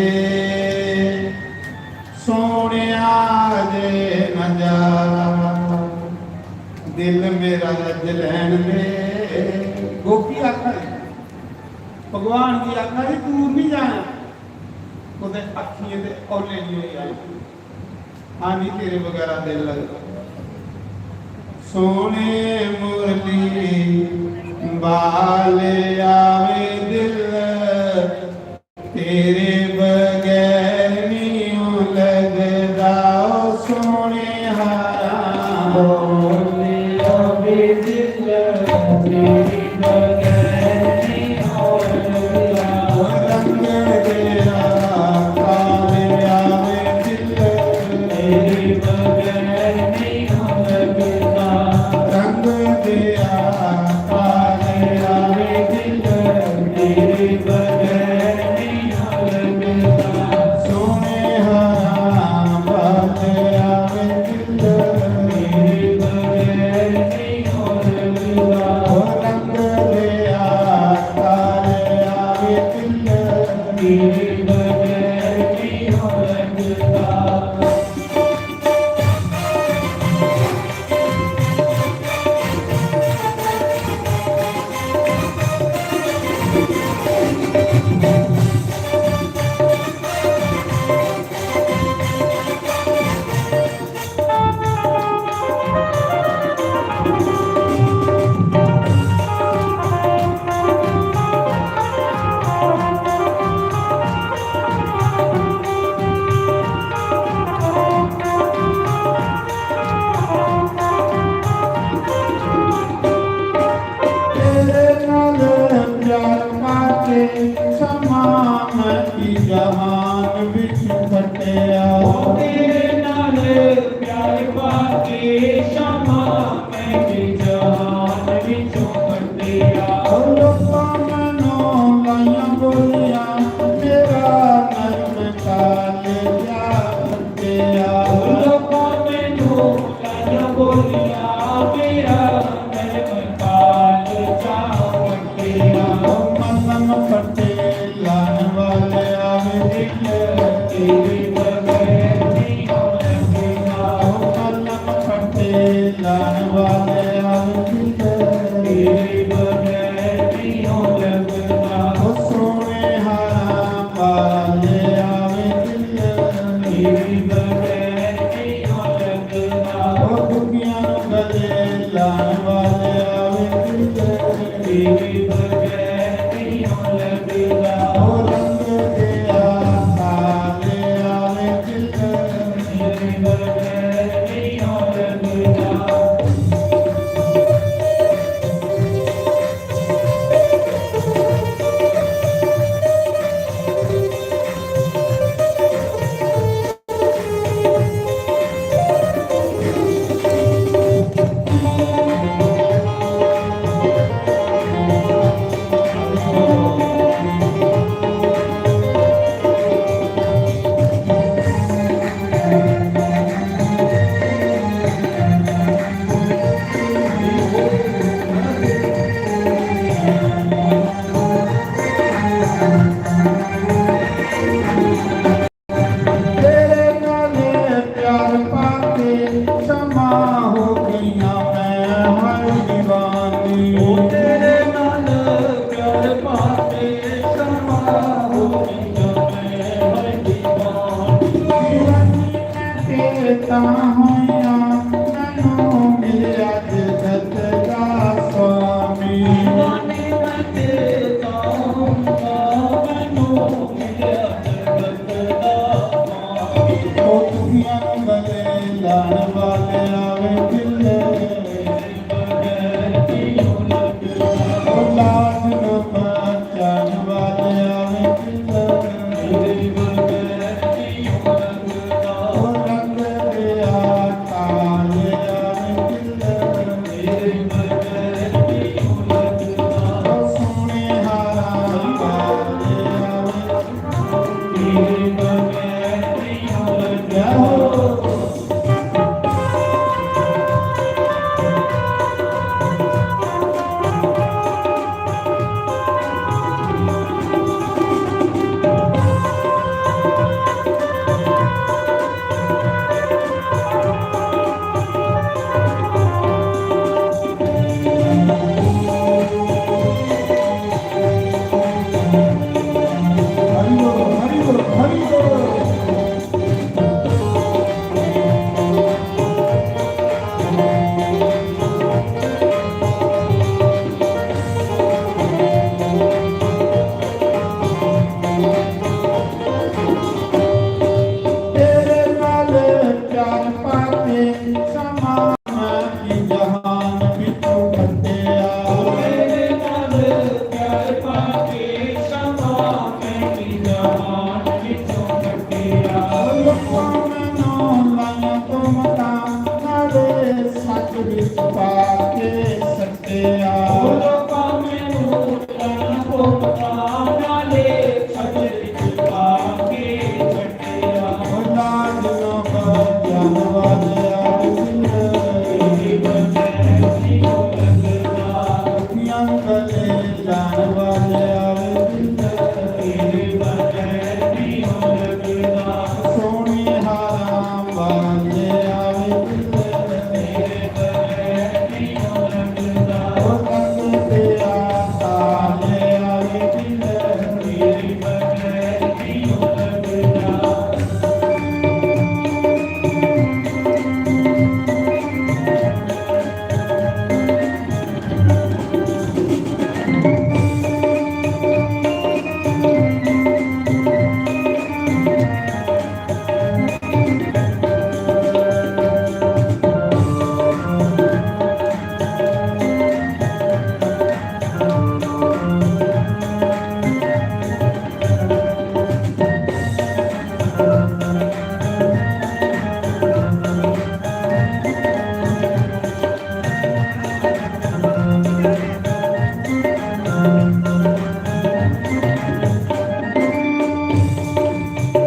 सोहणेआ जे न जा, दिल मेरा रज लैन दे। गोपी आखा दी, भगवान गी आखा दी, "दूर नहीं जाना, कुतै अखियें दे औले नहीं होई जाए।" हाँ जी, तेरे बगैरा दिल लगदा। सोहणे मुरली बाल आवे दिल, तेरे बगैर नी लगदा। ओ सोहणे हारा, मुरली आवे दिल, तेरे बगैर नी लगदा। रंग तेरा काले आवे दिल, तेरे बगैर नहीं लगदा। रंग तेरा काले आवे दिल, तेरे बगैर नहीं लगदा। सोहणे हारा बाल आवे दिल, तेरे बगैर नहीं लगदा। ओ रंग तेरा काले आवे दिल, तेरे बगैर नहीं लगदा। तेरे नाल प्यार पाके समा मैं की जहान विच खटिया। ओ तेरे नाल प्यार पाके समा मैं की जहान विचों खटिया। ओ लोकां मैनू लाइयां बोलियां, मेरा नरम कालजा फटिया। ओ लोकां मैनू लाइयां बोलियां, मेरा नरम कालजा फटिया। ओ मलम फटे लाने वाले आवे दिल, तेरे बगैर नहीं हो लगदा। ओ मलम फटे लाने वाले आवे दिल, तेरे बगैर नहीं हो लगदा। ओ सोहणे हारा वाले आवे दिल, तेरे बगैर नहीं हो लगदा। ओ दुखियां नू गले लाने वाले आवे दिल, तेरे बगैर नहीं हो लगदा। ओ रंग तेरा काले आवे दिल, तेरे बगैर नहीं हो लगदा। तेरे नाल प्यार पाके समा हो गईयां मैं हर दीवानी। ओ तेरे नाल प्यार पाके समा हो गईयां मैं हर दीवानी। दीवानी मैं तेरे तां होईयां, मैनू मिलिया जगत दा स्वामी। दीवानी मैं तेरे तां होईयां, मैनू मिलिया जगत दा स्वामी। ओ दुनिया नू गले लाने वाले आवे दिल, ओ लाज नू बचाने वाले आवे दिल, ओ रंग दे काले आवे दिल। बले जान वाले आवे दिल, तेरे बगैर नहीं हो लगदा। सोने हाराम वाले आवे दिल, तेरे बगैर नहीं हो लगदा। ओ तक पे आता ले आवे दिल, तेरे बगैर नहीं हो लगदा।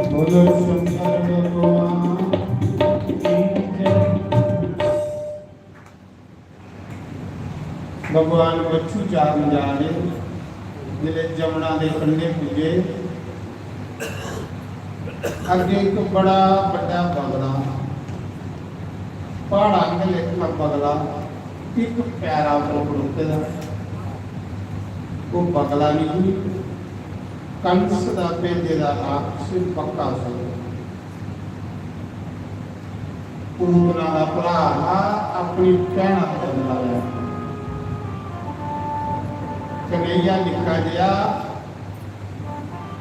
बोलो शंकर भगवान की जय। भगवान बच्छु चारण जा रहे, जिसले जमुना दे कंढे पुज्जे, अग्गे इक बड़ा बड्डा बगला, प्हाड़ा दे लेखा बगला, इक पैरा पर खड़ोते दा। वो बगला नहीं, कंस दा भेजे दा राक्षस बकासुर। पूतना दा भ्रा हा, अपनी भैना दा बदला लैना। कन्हैया निक्का जेहा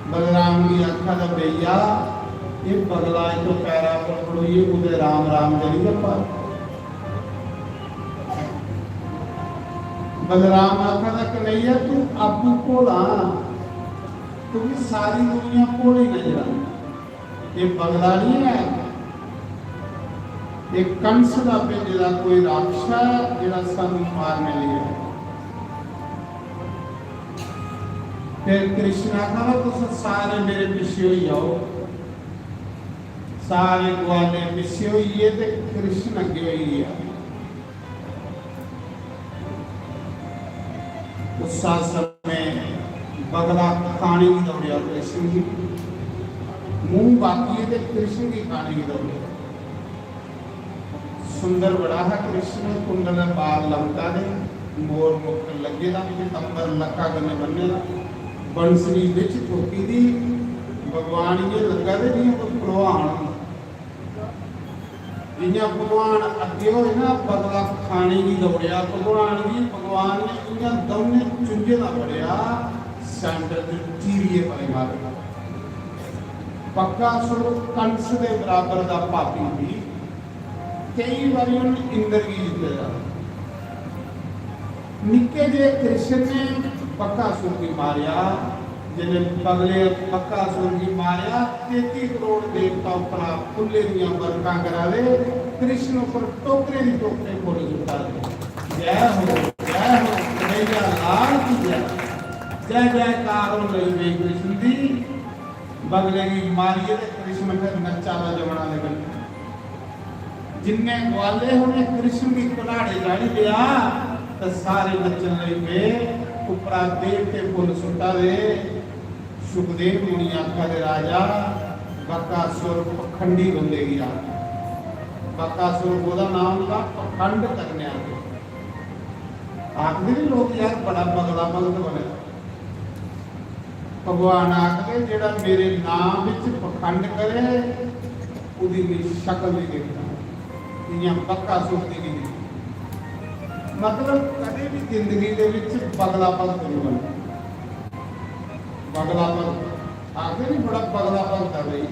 बलराम गी आखा दा, "भैया, ये बगला इक पैरा पर खड़ोइयै कुतै राम राम करी गै पा।" बलराम आखा दा, "कन्हैया, तू आपूं भोला, तुगी सारी दुनिया भोली नजर आंदी।" ये बगला नहीं है, ये कंस दा भेजे दा कोई राक्षस है, जेड़ा सानू मारने लिए है। फिर कृष्ण आखा, "तुस सारे मेरे पीछे होई जाओ।" सारे ग्वाले पीछे होई गे ते कृष्ण अग्गे होई गया। उस समय बगला खाने की दौड़िया कृष्ण की, मुंह बाकी है ते कृष्ण की खाने की दौड़िया। सुंदर बड़ा है कृष्ण, कुंडल बाल लमका दे, मोर मुकुट लगे दा, पीतांबर लक्का कन्ने बन्ने दा, बंसरी विच ठोकी दी, भगवान ये लग्गा दे जियां कोई पहलवान होंदा। जियां भगवान अग्गे होए ना, बगला खाने गी दौड़ेआ भगवान गी, भगवान ने इयां दौनें चुंझें दा फड़ेआ, सैंडल च चीरियै परे मारेआ। बकासुर कंस दे बराबर दा पापी भी केई बारी उन्हें इंद्र गी जित्ते दा। निक्के जे कृष्ण ने बकासुर गी मारेआ, जिसने बगले बकासुर गी मारेआ, तेती करोड़ देवता उप्परा फुल्ले दियां बरखा करा दे, कृष्ण उप्पर टोकरे दी टोकरे फुल्ल सुट्टा दे। जय हो, जय हो, कन्हैया लाल की जय। जय जयकार हो लगी पे कृष्ण दी। बगले गी मारियै ते कृष्ण फिर नच्चा दा जमुना दे कंढे। जिन्ने ग्वाले उन्हें कृष्ण गी कनाड़े चाढ़ी लिया, ते सारे नच्चन लगी पे। उप्परा देवते फुल्ल सुट्टा दे। सुखदेव मुनि आखा दे, "राजा, बकासुर पखंडी बंदे गी आख।" बकासुर ओहदा नाम था, पखंड करने आले। आखदे नी लोग, "यार, बड़ा बगला भगत बने।" भगवान आखदे, "जेड़ा मेरे नाम विच पखंड करे, ओदी मैं शकल नहीं देखना, इयां बकासुर दी नहीं देखना।" मतलब, कदे भी जिंदगी दे विच बगला भगत नहीं बनना। बगला भगत आखदे नी, "बड़ा बगला भगत है भाई।"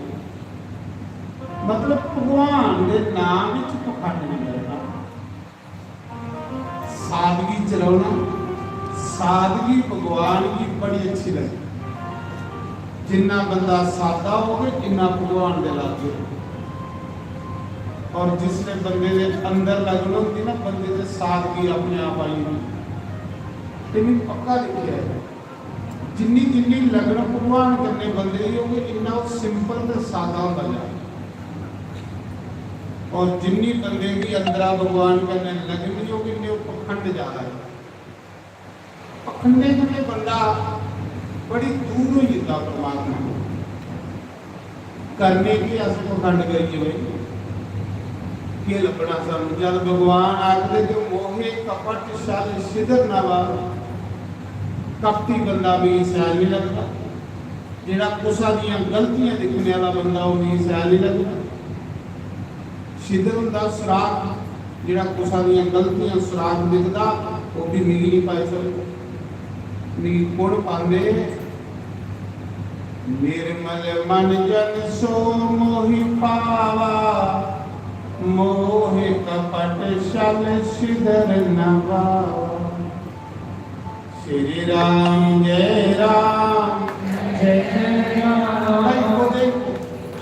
मतलब, भगवान दे नाम विच पखंड नहीं करना। सादगी च रौहना, सादगी भगवान गी बड़ी अच्छी लगदी। जिन्ना बंदा सादा होग, इन्ना भगवान दे लागे। और जिसले बंदे दे अंदर लगन होंदी ना, बंदे दे सादगी अपने आप आई जंदी। ते मैं पक्का दिक्खेआ है। जिन्नी जिन्नी लगन भगवान कन्नै बंदे दी होगी, इन्ना ओह् simple ते सादा होंदा जा। और जिन्नी बंदे दी अंदरा भगवान कन्नै लगन नहीं होगी, इन्ने ओह् पखंड ज्यादा है। कन्नै कन्नै बंदा बड़ी दूर होई जंदा परमात्मा कोला। करने की अस पखंड करिए भाई, केह् लब्भना सानू? जद भगवान आखदे कि मोहे कपट छल छिदर नवा, कपटी बंदा मिगी शैल नहीं लगदा, जेह्ड़ा कुसा दियां गलतियां दिक्खने वाला बंदा, ओह् मिगी शैल नहीं लगदा। छिदर होंदा सुराख, जेह्ड़ा कुसा दियां गलतियां सुराख दिखदा, ओह् भी मिगी नहीं पाई सकदा। मिगी कुण पांदे? निर्मल मन जन सो मोहि पावा, मोह कपट छल छिदर नवा। श्री राम जय राम। जय राम। भाई बोले,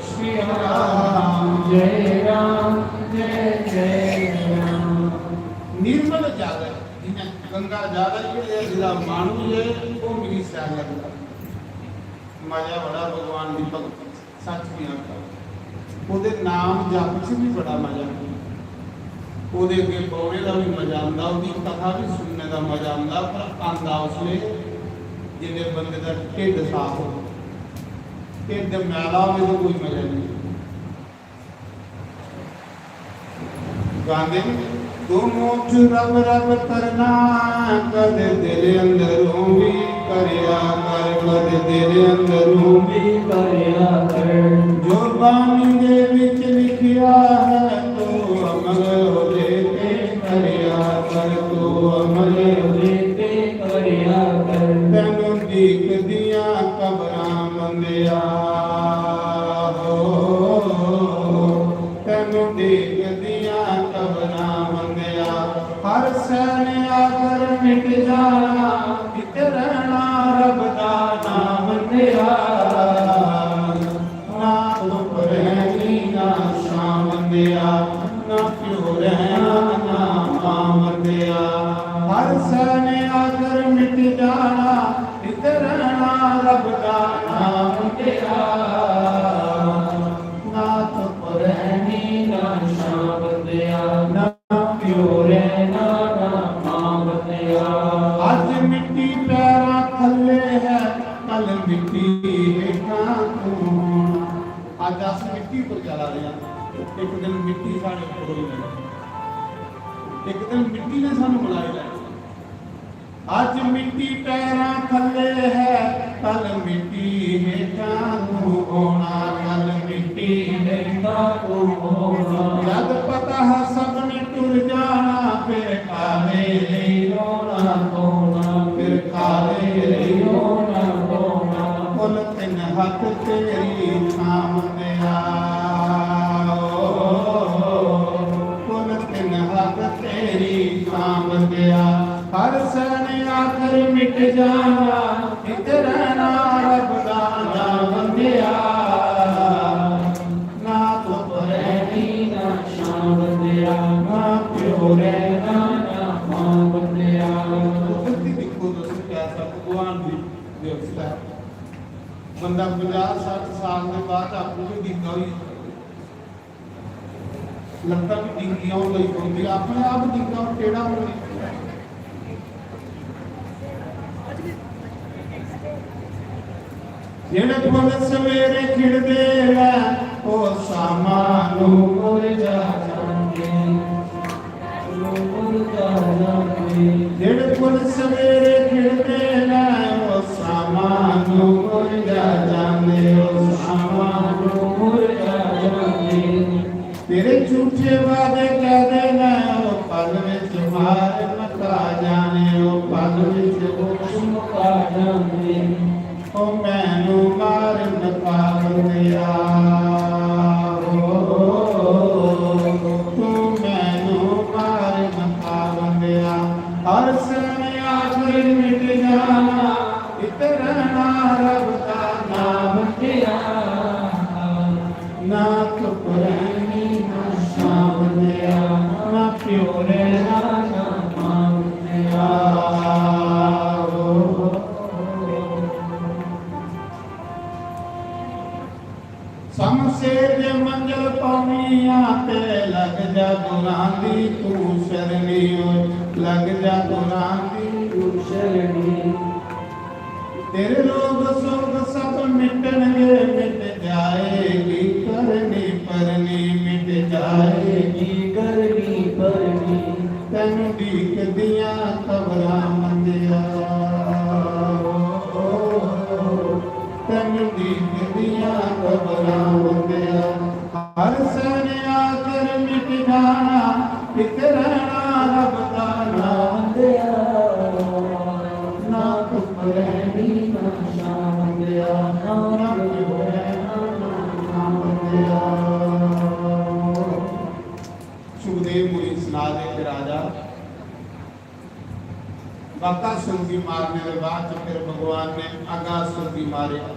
श्री राम जय राम, जय जय राम। निर्मल जल, जि'यां गंगा जल ऐ, जेह्ड़ा माह्नू ऐ, ओह् मिगी शैल लगदा। मजा बड़ा भगवान दी भगती, सच में आखा। ओह्दे नाम जप च भी बड़ा मजा। ओह्दे अग्गें बौह्ने दा भी मजा आंदा, ओह्दी कथा भी सुनने दा मजा आंदा, पर आंदा उसले जिसले बंदे दा ढिड्ड साफ हो। ढिड्ड मैला होवे तो कोई मजा नहीं। गांदे न, "दोनों च रब रब करना, कद दिल अंदरों भी करया कर, कद दिल अंदरों भी करया कर। जो बानी दे विच लिखिया है, तो अमल ओदे ते करया कर, तो अमल ओदे ते करया कर। तैनू दीख दियां कबरां बंदिया, हो, तैनू दीख दियां कबरां बंदिया। हर सै ने आखर मिट जाना, इत्थे रहना रब दा नाम बंदिया। ना धुप रहनी ना छां बंदिया, ना प्यो रहना ना मां बंदिया। हर सै ने आखर मिट जाना, इत्थे रहना रब दा नाम बंदिया। ना धुप रहनी ना छां बंदिया, ना प्यो रहना ना मां बंदिया। अज मिट्टी पैरां थल्ले है, कल मिट्टी हेठां तू होना। अज अस मिट्टी पर चला दे हां, एक दिन मिट्टी साढ़े उप्पर होई जानी, एक दिन मिट्टी ने सानू मलाई लैना। अज मिट्टी पैरां थल्ले है, कल मिट्टी हेठां तू होना, कल मिट्टी हेठां तू होना। जद पता है सब ने टुर जाना, फिर काले लेई रोना धोना, फिर काले लेई रोना धोना। कुल तिन हक तेरी छां बंदिया, ओ, कुल तिन हक तेरी छां बंदिया। हर सै ने आखर मिट जाना, इत्थे रहना रब दा नां बंदिया। ना धुप रहनी ना छां बंदिया, ना प्यो रहना ना मां बंदिया। कुदरती दिक्खो तुस कैसा भगवान दी व्यवस्था है। बंदा पंजाह सट्ठ साल दे बाद आपूं भी डिग्गा होई जंदा। लत्तां भी डिग्गियां होन लगी पौंदियां, अपने आप डिग्गा होन टेढ़ा होन लगी पौंदा। जेड़े फुल सवेरे खिड़दे न, ओ शामां नू मुरझा जांदे। जेड़े फुल सवेरे खिड़दे न, ओ शामां नू मुरझा जांदे, ओ शामां नू मुरझा जांदे। तेरे झूठे वादे कहदे न, ओ पल विच मार मका जाने, ओ पल विच होश मुका जाने। ओ मैनू मार मका बंदिया, ओ तू मैनू मार मका बंदिया। हर सै ने आखिर मिट जाना, इत्थे रहना रब दा नां बंदिया। ना धुप रहनी ना छां बंदिया, ना प्यो रहना ना मां बंदिया। शमशेर जे मंजल पाउणी आ ते लग जा गुरां दी तू शरणी, ओ लग जा गुरां दी तू शरणी। तेरे रोग सोग सब मिटणगे, मिट जाएगी करनी परनी, मिट जाएगी करनी परनी। तैनू डीकदियां कबरां मंदिया, ओ, ओ, ओ, तैनू डीकदियां कबरां मंदिया। हर सैने आखर मिट जाना, इक रहना रब दा नाम दिया। ना धुप रहनी ना छां दिया, ना क्यों रहना ना नाम दिया। सुखदेव मुनि सलाह दे के राजा, बकासुर गी मारने दे बाद च फिर भगवान ने अगासुर गी मारेआ।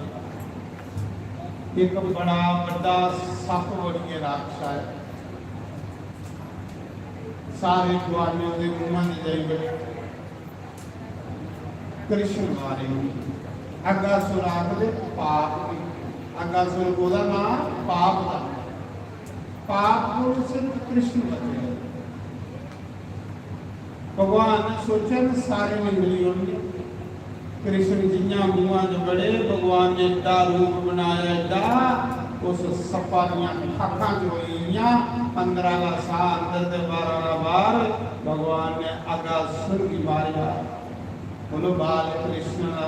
एक बड़ा बड्डा सप्प बनियै राक्षस आया। सारे ग्वालें दे मुंहां 'ਚ जाई बड़े। कृष्ण मारे। अगासुर आखदे पाप गी। अगासुर कोदा नां? पाप दा। पाप कोल सिर्फ कृष्ण बचे। भगवान ने सोचेआ न सारे निकली होंदे। कृष्ण जियां मुंहां च बड़े, भगवान ने एड्डा रूप बनाया, एड्डा, उस सप्पा दियां खाखां चलोई गेइयां, अंदर आह्ला साह अंदर ते बाहर आह्ला बाहर। भगवान ने अगासुर गी मारेआ। बोलो बाल कृष्ण दा।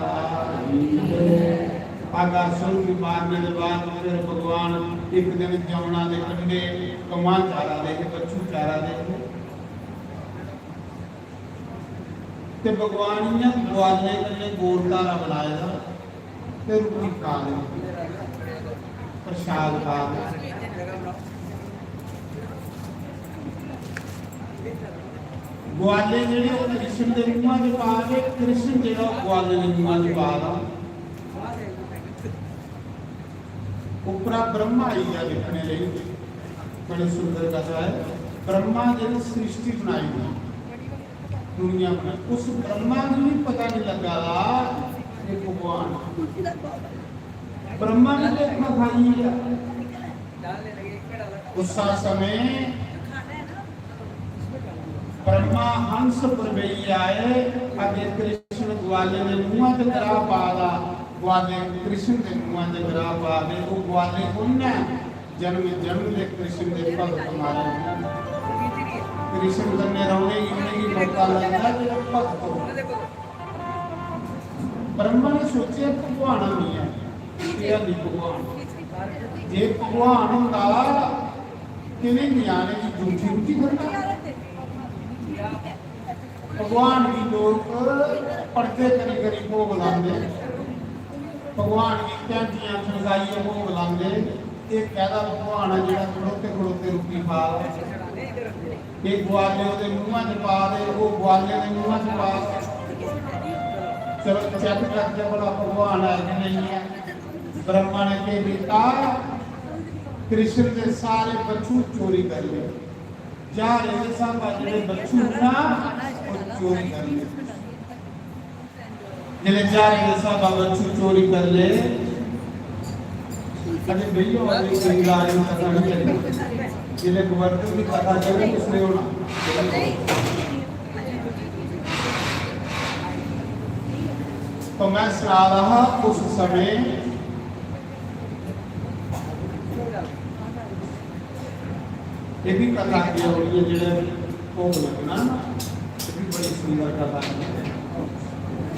अगासुर गी मारने दे बाद फिर भगवान एक दिन जमुना दे कंढे गवां चारा दे हे, बच्छू चारा दे हे। ते भगवान इ'यां ग्वालें कन्नै गोल धारा बनाए दा ते रुट्टी खा दे, प्रसाद खा दे। ग्वाले जेह्ड़े ओह् कृष्ण दे मुंहा च पा दे, कृष्ण जेह्ड़ा ओह् ग्वालें दे मुंहा च पा दा। उप्परा ब्रह्मा आई गेआ दिक्खने लेई। बड़ी सुंदर कथा ऐ। ब्रह्मा जेह्ड़ी सृष्टि बनाई दी, दुनिया बनाई, उस ब्रह्मा गी भी पता नहीं लग्गा दा कि भगवान। ब्रह्मा ने तो इतना खाई लिया। उस समय ब्रह्मा हंस पर बेहियै आए, अग्गें कृष्ण ग्वालें दे मुंहा च ग्राह पा दा, ग्वालें कृष्ण दे मुंहा च ग्राह पा दे। वो ग्वाले कौन है? जन्म जन्म दे कृष्ण दे भक्त मारे। कृष्ण कन्नै रौहने गी उ'नेंगी मौका लगदा जेह्ड़ा भक्त हो। ब्रह्मा ने सोचेआ भगवान नहीं है, एह् हल्ली भगवान। जे भगवान होंदा, कि'नें गी आने दी जूठी रुट्टी खंदा? भगवान गी लोक पड़दे करी करी भोग लांदे, भगवान गी घैंटियां खड़काइयै भोग लांदे। एह् कैह्दा भगवान ऐ जेह्ड़ा खड़ोते खड़ोते रुट्टी खा दा? एह् ग्वाले ओह्दे मुंहा च पा दे, ओह् ग्वाले दे मुंहा च पा दे। चलो चेक करदे भला भगवान ऐ कि नहीं ऐ। ब्रह्मा ने केह् कीता? कृष्ण दे सारे बच्छू चोरी कर ले। ज्हारें दे स्हाबा जेह्ड़े बच्छू ना, ओह् चोरी कर ले। जिसलै ज्हारें दे स्हाबा बच्छू चोरी कर ले, अरे भैया, और एक गंगा आने की कथा नहीं चली। जिसलै गोवर्धन की कथा चले, उसने होना। तो मैं सना रहा उस समय ये भी कथा की होनी है, जेह्ड़े भोग लगना ना, ये भी बड़ी सुंदर कथा है।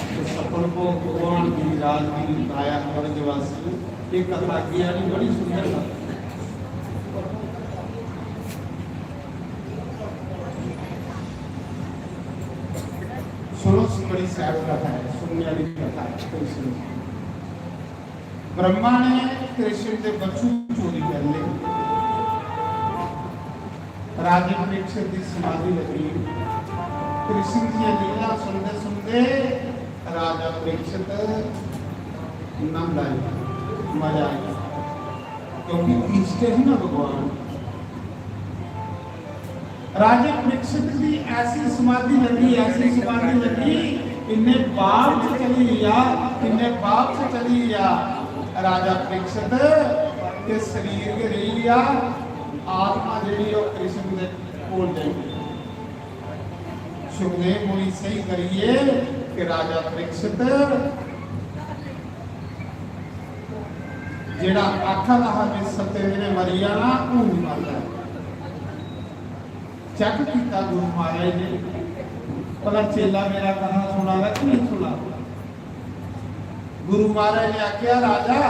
तो सफल भोग भगवान की राज की काया ब्रजवासी, ये कथा की यानी बड़ी सुंदर कथा। सुनो, बड़ी सैल कथा है, सुनने वाली कथा है, कोई सुनो। ब्रह्मा ने कृष्ण दे बच्चू चोरी कर ले। राजे परीक्षित की समाधि लगी। कृष्ण जी लीला सुनते सुनते राजा परीक्षित नंद आया, मजा आया, क्योंकि इष्ट है ना भगवान। राजे परीक्षित की ऐसी समाधि लगी, ऐसी समाधि लगी, इन्ने भाव च चली गया, इन्ने भाव च चली गया राजा परीक्षित के शरीर के रही गया, आत्मा जेह्ड़ी ओह् कृष्ण दे कोल जाई गई। सुखदेव मुनि सही करिए कि राजा परीक्षित जेड़ा आखा दा हा कि सत्ते दिनें मरी जाना, हून मरदा ऐ। चेक कीता गुरु महाराज ने, भला चेला मेरा कथा सुना दा कि नहीं सुना दा? गुरु महाराज ने आख्या, राजा,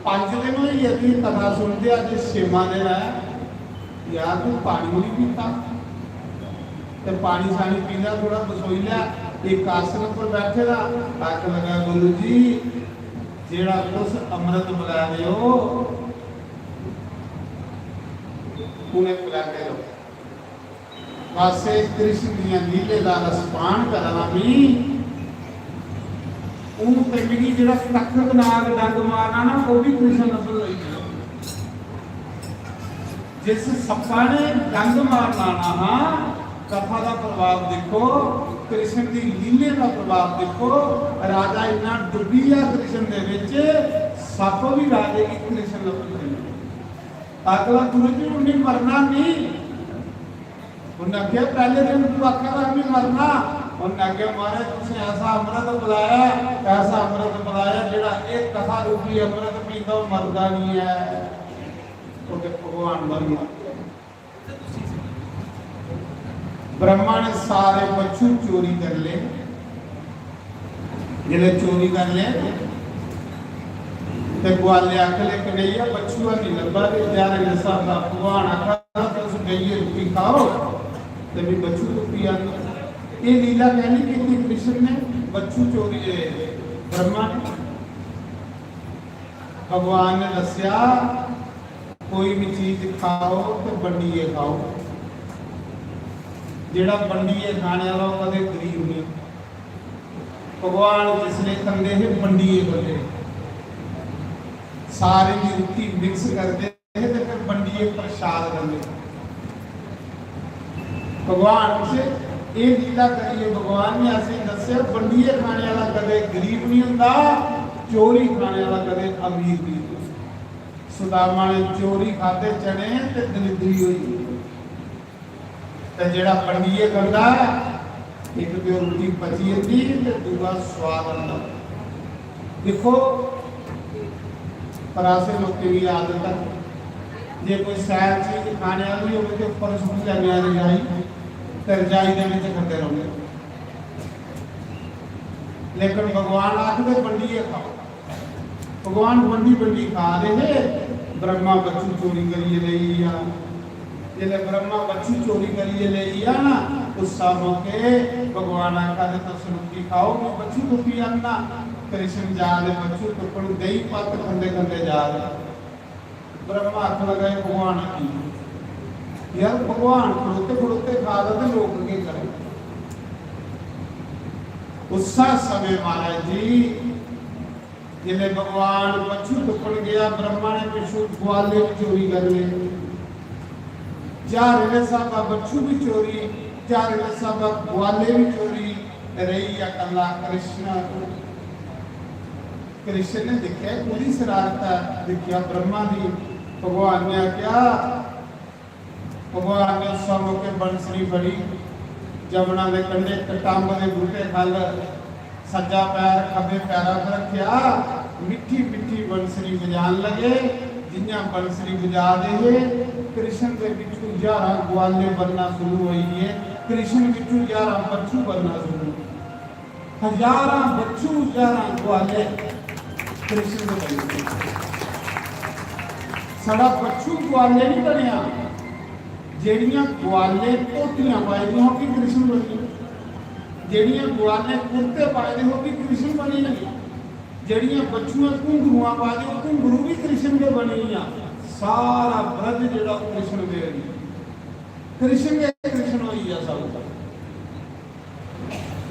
पंज दिन होई गे तुगी कथा सुनदे, अज्ज छेमां दिन ऐ, यार तू पानी भी नहीं पीता, ते पानी शानी पी लै, थोड़ा बसोई लै, एक आसन पर बैठे दा। आखन लगा, गुरु जी, जेड़ा तुस अमृत बना रहे हो, उन्हें पिलाने लो। बस एह् कृष्ण दियां लीले दा रसपान करा ना मी। हून ते मिगी जेह्ड़ा तखत नाग डंग मारना ना, ओह् भी कृष्ण नजर आई गेआ। जिस सप्पा ने डंग मारना ना हा, कथा दा प्रभाव देखो, कृष्ण दी लीले दा प्रभाव देखो। राजा इन्ना डुब्बी गेआ कृष्ण दे विच, सप्प भी राजे गी कृष्ण लब्भन लगी। अगला गुरु जी, उन्हें मरना नहीं। उन्हें आखेआ, "पहले दिन तू आखा था, "मैं मरना।" उन्हें आखेआ, "महाराज, तुसें ऐसा अमृत पिलाया, ऐसा अमृत पिलाया, जेड़ा एक कथा रूपी अमृत पींदा, ओह मरदा नहीं है।" ओह ते भगवान मरी गेआ। ब्रह्मा ने सारे बच्छु चोरी कर ले। जिसलै चोरी कर ले ते ग्वाले आखन लगे, "कन्हैया, बच्छु है नहीं लब्भा।" ते प्यारे ने साहब भगवान आखा, "तुस बेहियै रुट्टी खाओ ते भी बच्छु तुप्पी आंदे।" ये लीला कहनी की कृष्ण ने, बच्छु चोरी, ये ब्रह्मा ने। भगवान ने दस्या, कोई भी चीज खाओ तो बंडियै खाओ। जेड़ा बंडियै खाने वाला, ओह कदे गरीब नहीं। भगवान जिसले खंदे हे, बंडियै खंदे हे। सारे दी रुट्टी मिक्स करदे हे ते फिर बंडियै प्रसाद खंदे हे। भगवान से एह लीला करियै भगवान ने असें दस्सेआ, बंडियै खाने वाला कदे गरीब नहीं हुंदा, चोरी खाने वाला कदे अमीर नहीं हुंदा। सुदामा ने चोरी खादे चने ते दलिद्री होई गई। ते जेड़ा बंडियै खंदा, इक ते रुट्टी पची जंदी ते दूआ स्वाद आंदा। दिक्खो, पर असें लोकें दी आदत है, जे कोई सैल चीज खाने आह्ली होवे ते उप्पर सुट्टी लैने आं रजाई, ते रजाई दे बिच खंदे रौहने। लेकिन भगवान आखदे, "बंडियै खाओ।" भगवान बंडी बंडी खा रहे हे, ब्रह्मा बच्छु चोरी करियै लेई गेआ। जिसलै ब्रह्मा बच्छु चोरी करियै लेई गेआ ना, उस मौके भगवान आखा दे, "तुस रुट्टी खाओ, मैं बच्छु तुप्पी आनना।" कृष्ण जा दे बच्छु तुप्पन, देही पत्त खंदे खंदे जा दे। ब्रह्मा आखन लगा, "एह भगवान की?" यार, भगवान खड़ोते खड़ोते खा दा ते लोक केह् करन? उस्सै समें महाराज जी, जिसलै भगवान बच्छु तुप्पन गया, ब्रह्मा ने पिच्छों ग्वाले भी चोरी कर ले। झारे दे स्हाबा बच्छु भी चोरी, झारे दे स्हाबा ग्वाले भी चोरी, रेही गेआ कल्ला कृष्ण। कृष्ण ने दिक्खेआ, कोह्दी शरारत ऐ, दिक्खेआ ब्रह्मा दी। भगवान ने आखेआ, भगवान ने उस मौके बंसरी फड़ी, जमुना दे कंढे कटांब दे बूटे खल सज्जा पैर खब्बे पैरा पर रखेआ, मिट्ठी मिट्ठी बंसरी बजान लगे। जियां बंसरी बजा दे हे, कृष्ण दे पिच्छू ज्हारां ग्वाले बनना शुरू होई गे। कृष्ण पिच्छू ज्हारां बच्छु बनना शुरू होई गे। हजारां बच्छु, हजारां ग्वाले कृष्ण दे बनी गे। साढ़ा बच्छु ग्वाले नहीं बनया, जेड़ियां ग्वाले धोतियां पाई दियां होगी कृष्ण बनी, जेड़ियां ग्वाले कुर्ते पाए दे होगी कृष्ण बनी, जेड़ियां बच्छुएं घुंघरुआं पाए दे, ओह घुंघरू भी कृष्ण दे बनी गेइयां। सारा ब्रज जेड़ा ओह कृष्ण दे होई गेआ। कृष्ण गै कृष्ण होई गेआ सब।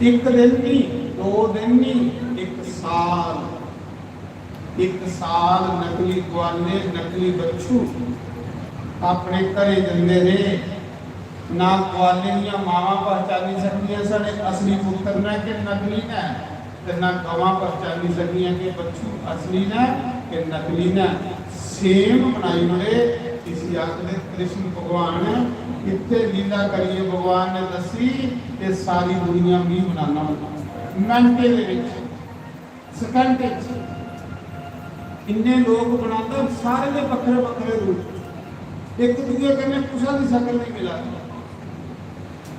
एक दिन नहीं, दो दिन नहीं, एक साल। एक साल नकली ग्वाले, नकली बच्छु अपने घरे जंदे रेह। ना ग्वाले दियां मावां पहचानी सकदियां साढ़े असली पुत्तर ने कि नकली ने, ते ना गवां पहचानी सकदियां कि बच्छु असली ने कि नकली ने। सेम बनाई ओड़े। इसी आखदे कृष्ण भगवान। इत्थे लीला करिए भगवान ने दसी कि सारी दुनिया मी बनाना होंदा, मिनटें दे विच, सैकंड च। इन्ने लोक बनांदा, सारे दे बक्खरे बक्खरे रूप, इक दूए कन्नै कुसै दी शकल नहीं मिला दी।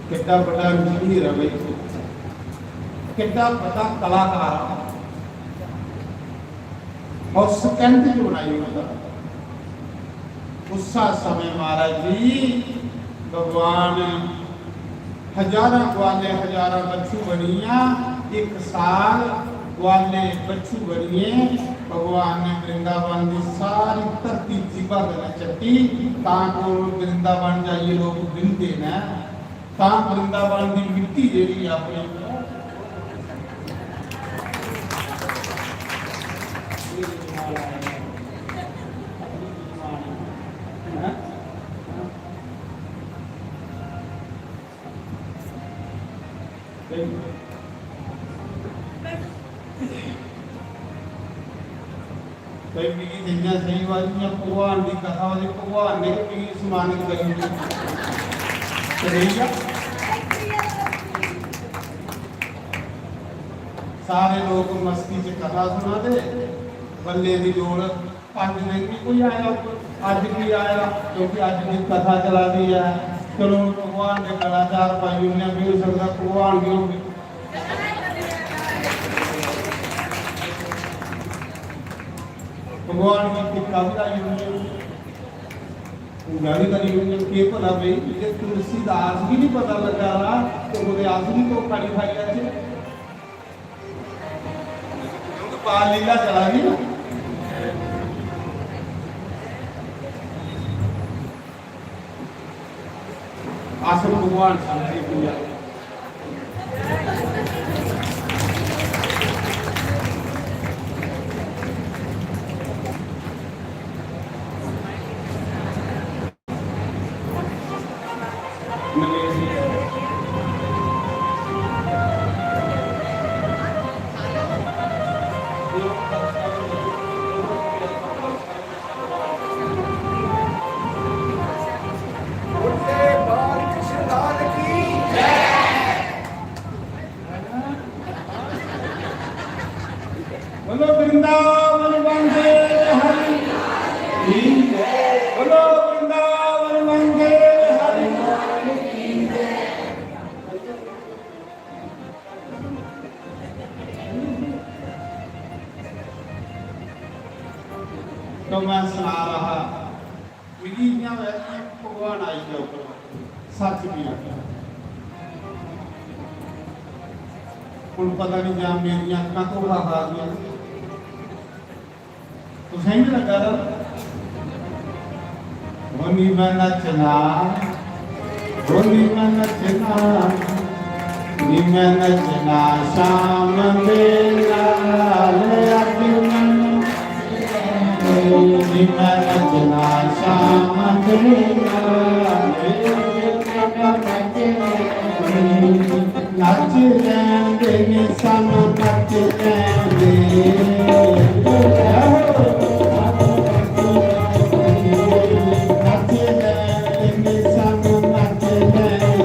कितना बड़ा इंजीनियर है भाई, कितना बड़ा कलाकार है। और सेकंड जो बनाई होता, उस समय महाराज जी भगवान हजारां ग्वाले, हजारां बच्छु बनिया, एक साल ग्वाले बच्छु बनिए। भगवान ने वृंदावन की सारी धरती जीवा कन्नै चट्टी, तां कोल वृंदावन जाइए लोग बिनते न, तां वृंदावन की मिट्टी जेह्ड़ी अपनी भाई, मिगी जि'यां सेही होआ, जि'यां भगवान दी कथा होई, भगवान ने गै मिगी सम्मानत करी ओड़ेआ। ते रेही गेआ। सारे लोक मस्ती च कथा सुना दे, बल्ले दी लोड़। पंज दिन भी कोई आया, अज्ज भी आया, क्योंकि अज्ज की कथा चला दी है। चलो, भगवान ने कलाकार पाई उन्हें भी हो सकता भगवान भी होंगे। भगवान की टिक्का भी लाई उन्हें, पूजा भी करी उन्हें। के पता भाई, जे तुलसीदास भी नहीं पता लगा रहा, तो बोले अस भी तो खाली खाई जाते। क्योंकि बाल लीला चला दी ना। आसन भगवान सामने पूजा। बोलो वृंदावन वंदे हरि की जय। बोलो वृंदावन वंदे हरि। तो मैं सुना रहा, मिगी इ'यां होया कि भगवान आई गया उप्पर, सच में आखेआ। हुन पता नहीं जां मेरियां अक्खां धोखा खा दियां। तुसें बी लग्गा दा? ओ नी मैं नच्चना, ओ नी मैं नच्चना, नी मैं नच्चना शाम दे नाल, अज मैनू नी मैं नच्चना शाम दे नाल। नच लैंदे ने सानू नच लैंदे। नच लैंदे ने सानू नच लैंदे।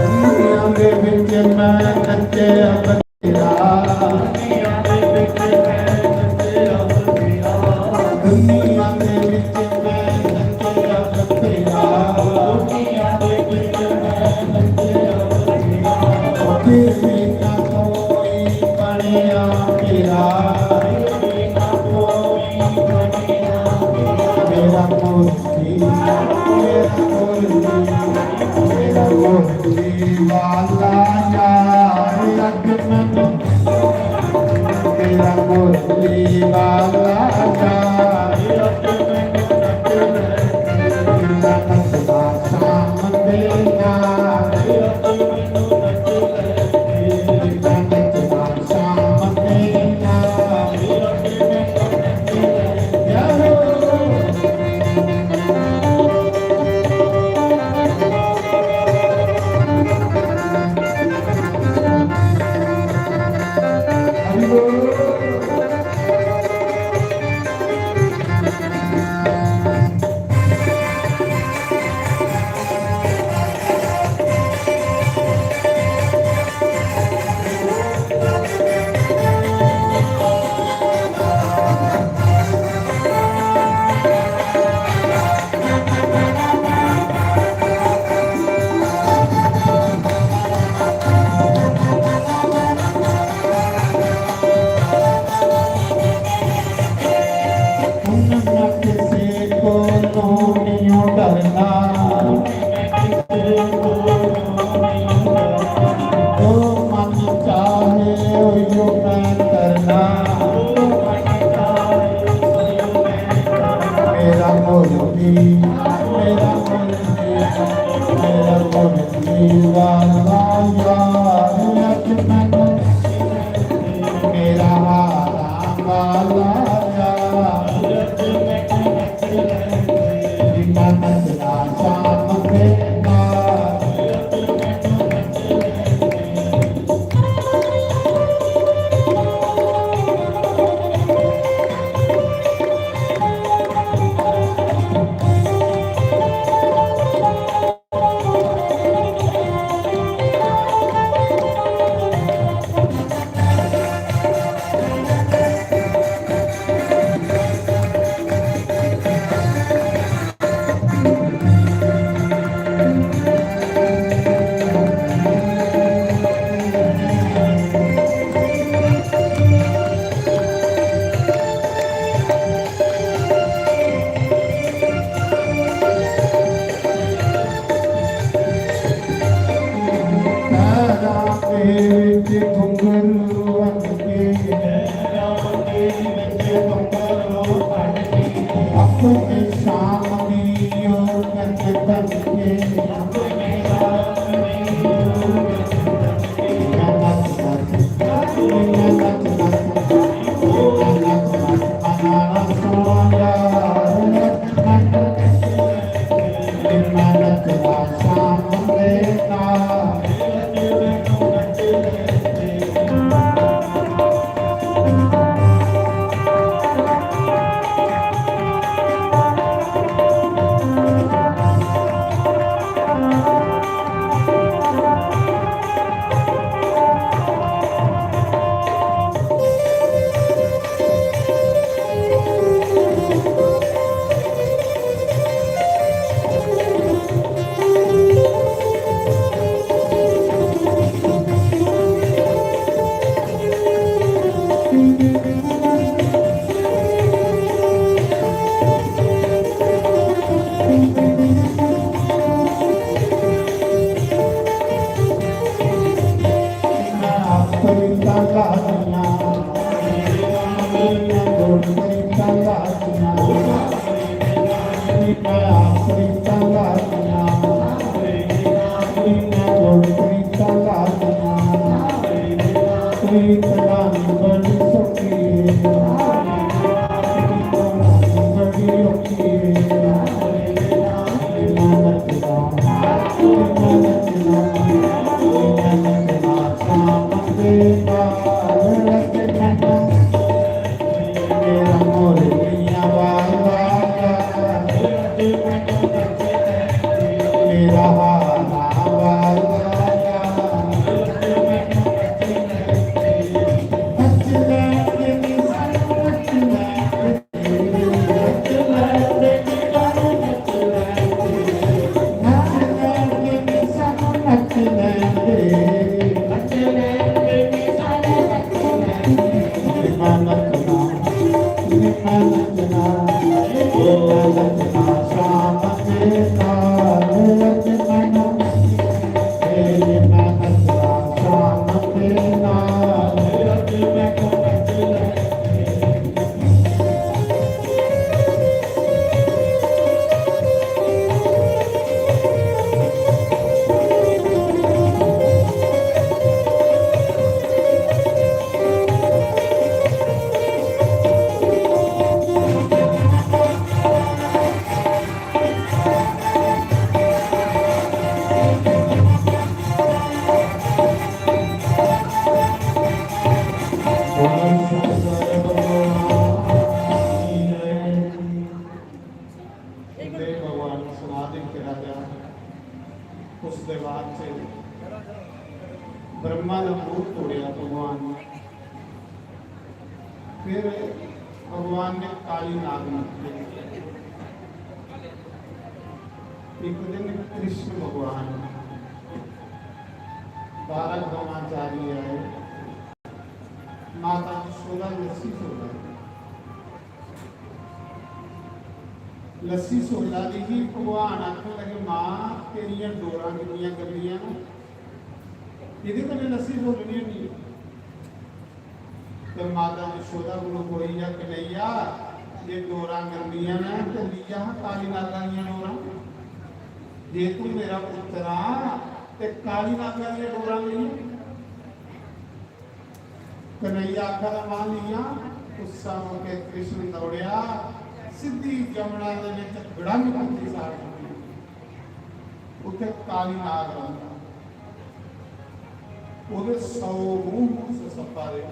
दुनिया दे विच मैं नच्चेआ बथेरा। दुनिया दे विच मैं नच्चेआ बथेरा। फिर भी ना कोई बनेआ मेरा। मेरा कोई, मेरा कोई, मेरा कोई। मुरली वाला यार, अज मैनू तेरा मुरली वाला यार, अज मैनू नचना शाम दे नाल, अज मैनू नचना शाम दे नाल। उन्नत से को नूनियों डरना। जो मन चाहे उयो मैं करना। मेरा मुरली, मेरा मुरली, मेरा मुरली वाला यार, अज मैनू मेरा वाला, वाला यार। राजा, उसदे बाद च ब्रह्मा दा मूंह तोड़ेआ भगवान ने। फिर भगवान ने काली नाग गी भेजेआ। एक दिन कृष्ण भगवान बारह गवां चारी आए। माता यशोदा लस्सी चोला दी, लस्सी चोला दी ही। भगवान आखन लगे, "मां, तेरियां डोरां किन्नियां गंदियां न, एह्दे कन्नै लस्सी चोलनी होनी ऐ?" ते माता यशोदा कोलों बोली, "या कन्हैया, जे डोरां गंदियां न ते लिया हा काली नागा दियां डोरां। जे तू मेरा पुत्तर आ ते काली नागा दियां डोरां लेई।" कन्हैया आखा दा, "मां लिया।" उस मौके कृष्ण दौड़ेआ, सिद्धी जमुना दे विच गड़ंग कीती सारी। उत्थे काली नाग रौंहदा, ओहदे सौ मूंह उस सप्पा दे।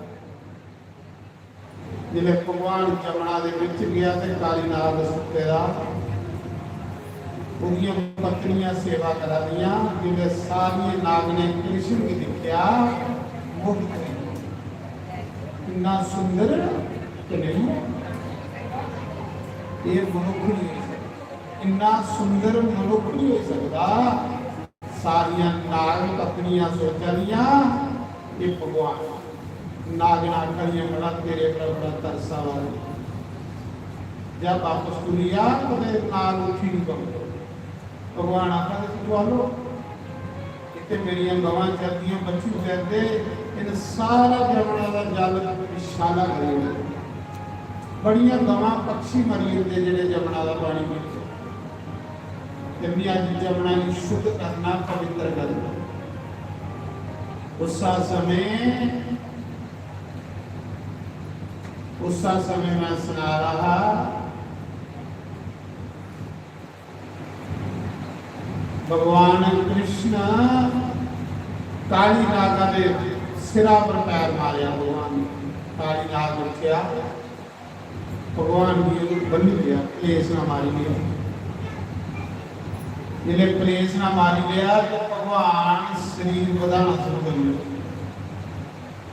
जिसलै भगवान जमुना दे विच गया ते काली नाग सुत्ते दा, ओहदियां पत्नियां सेवा करा दियां। जिसलै सारियां नाग ने कृष्ण गी दिक्खेआ, मुग्ध होई गई। इन्ना सुंदर कन्हैया, एह् मनुक्ख नहीं होई सकदा। इन्ना सुंदर मनुक्ख नहीं होई सकदा। सारियां नाग पत्नियां सोचा दियां, "ये भगवान।" नागना आखा दियां, "बड़ा तेरे पर बड़ा तरस आवा दा। जा वापस टुरी जा, कुतै नाग उठी नहीं पौंदे।" भगवान आखा दे, "तू आलो, इत्थे मेरियां गवां चरदियां, बच्छु चरदे, इन सारा जमुना दा जल विषाला करी ओड़े। बड़ियां गवां, पक्षी मरी जंदे जेह्ड़े जमुना दा पानी पींदे। ते मैं अज्ज जमुना गी शुद्ध करना, पवित्र करना।" उस्सा समें, उस्सा समें मैं सना रहा हा, भगवान कृष्ण काली नागा दे सिरा पर पैर मारेआ। भगवान काली नाग उठेआ, भगवान गी ओह् बन्नी लेआ, कलेश ना मारी लेआ। जिसलै कलेश ना मारी लेआ ते भगवान शरीर बधाना शुरू करी ओड़ेआ।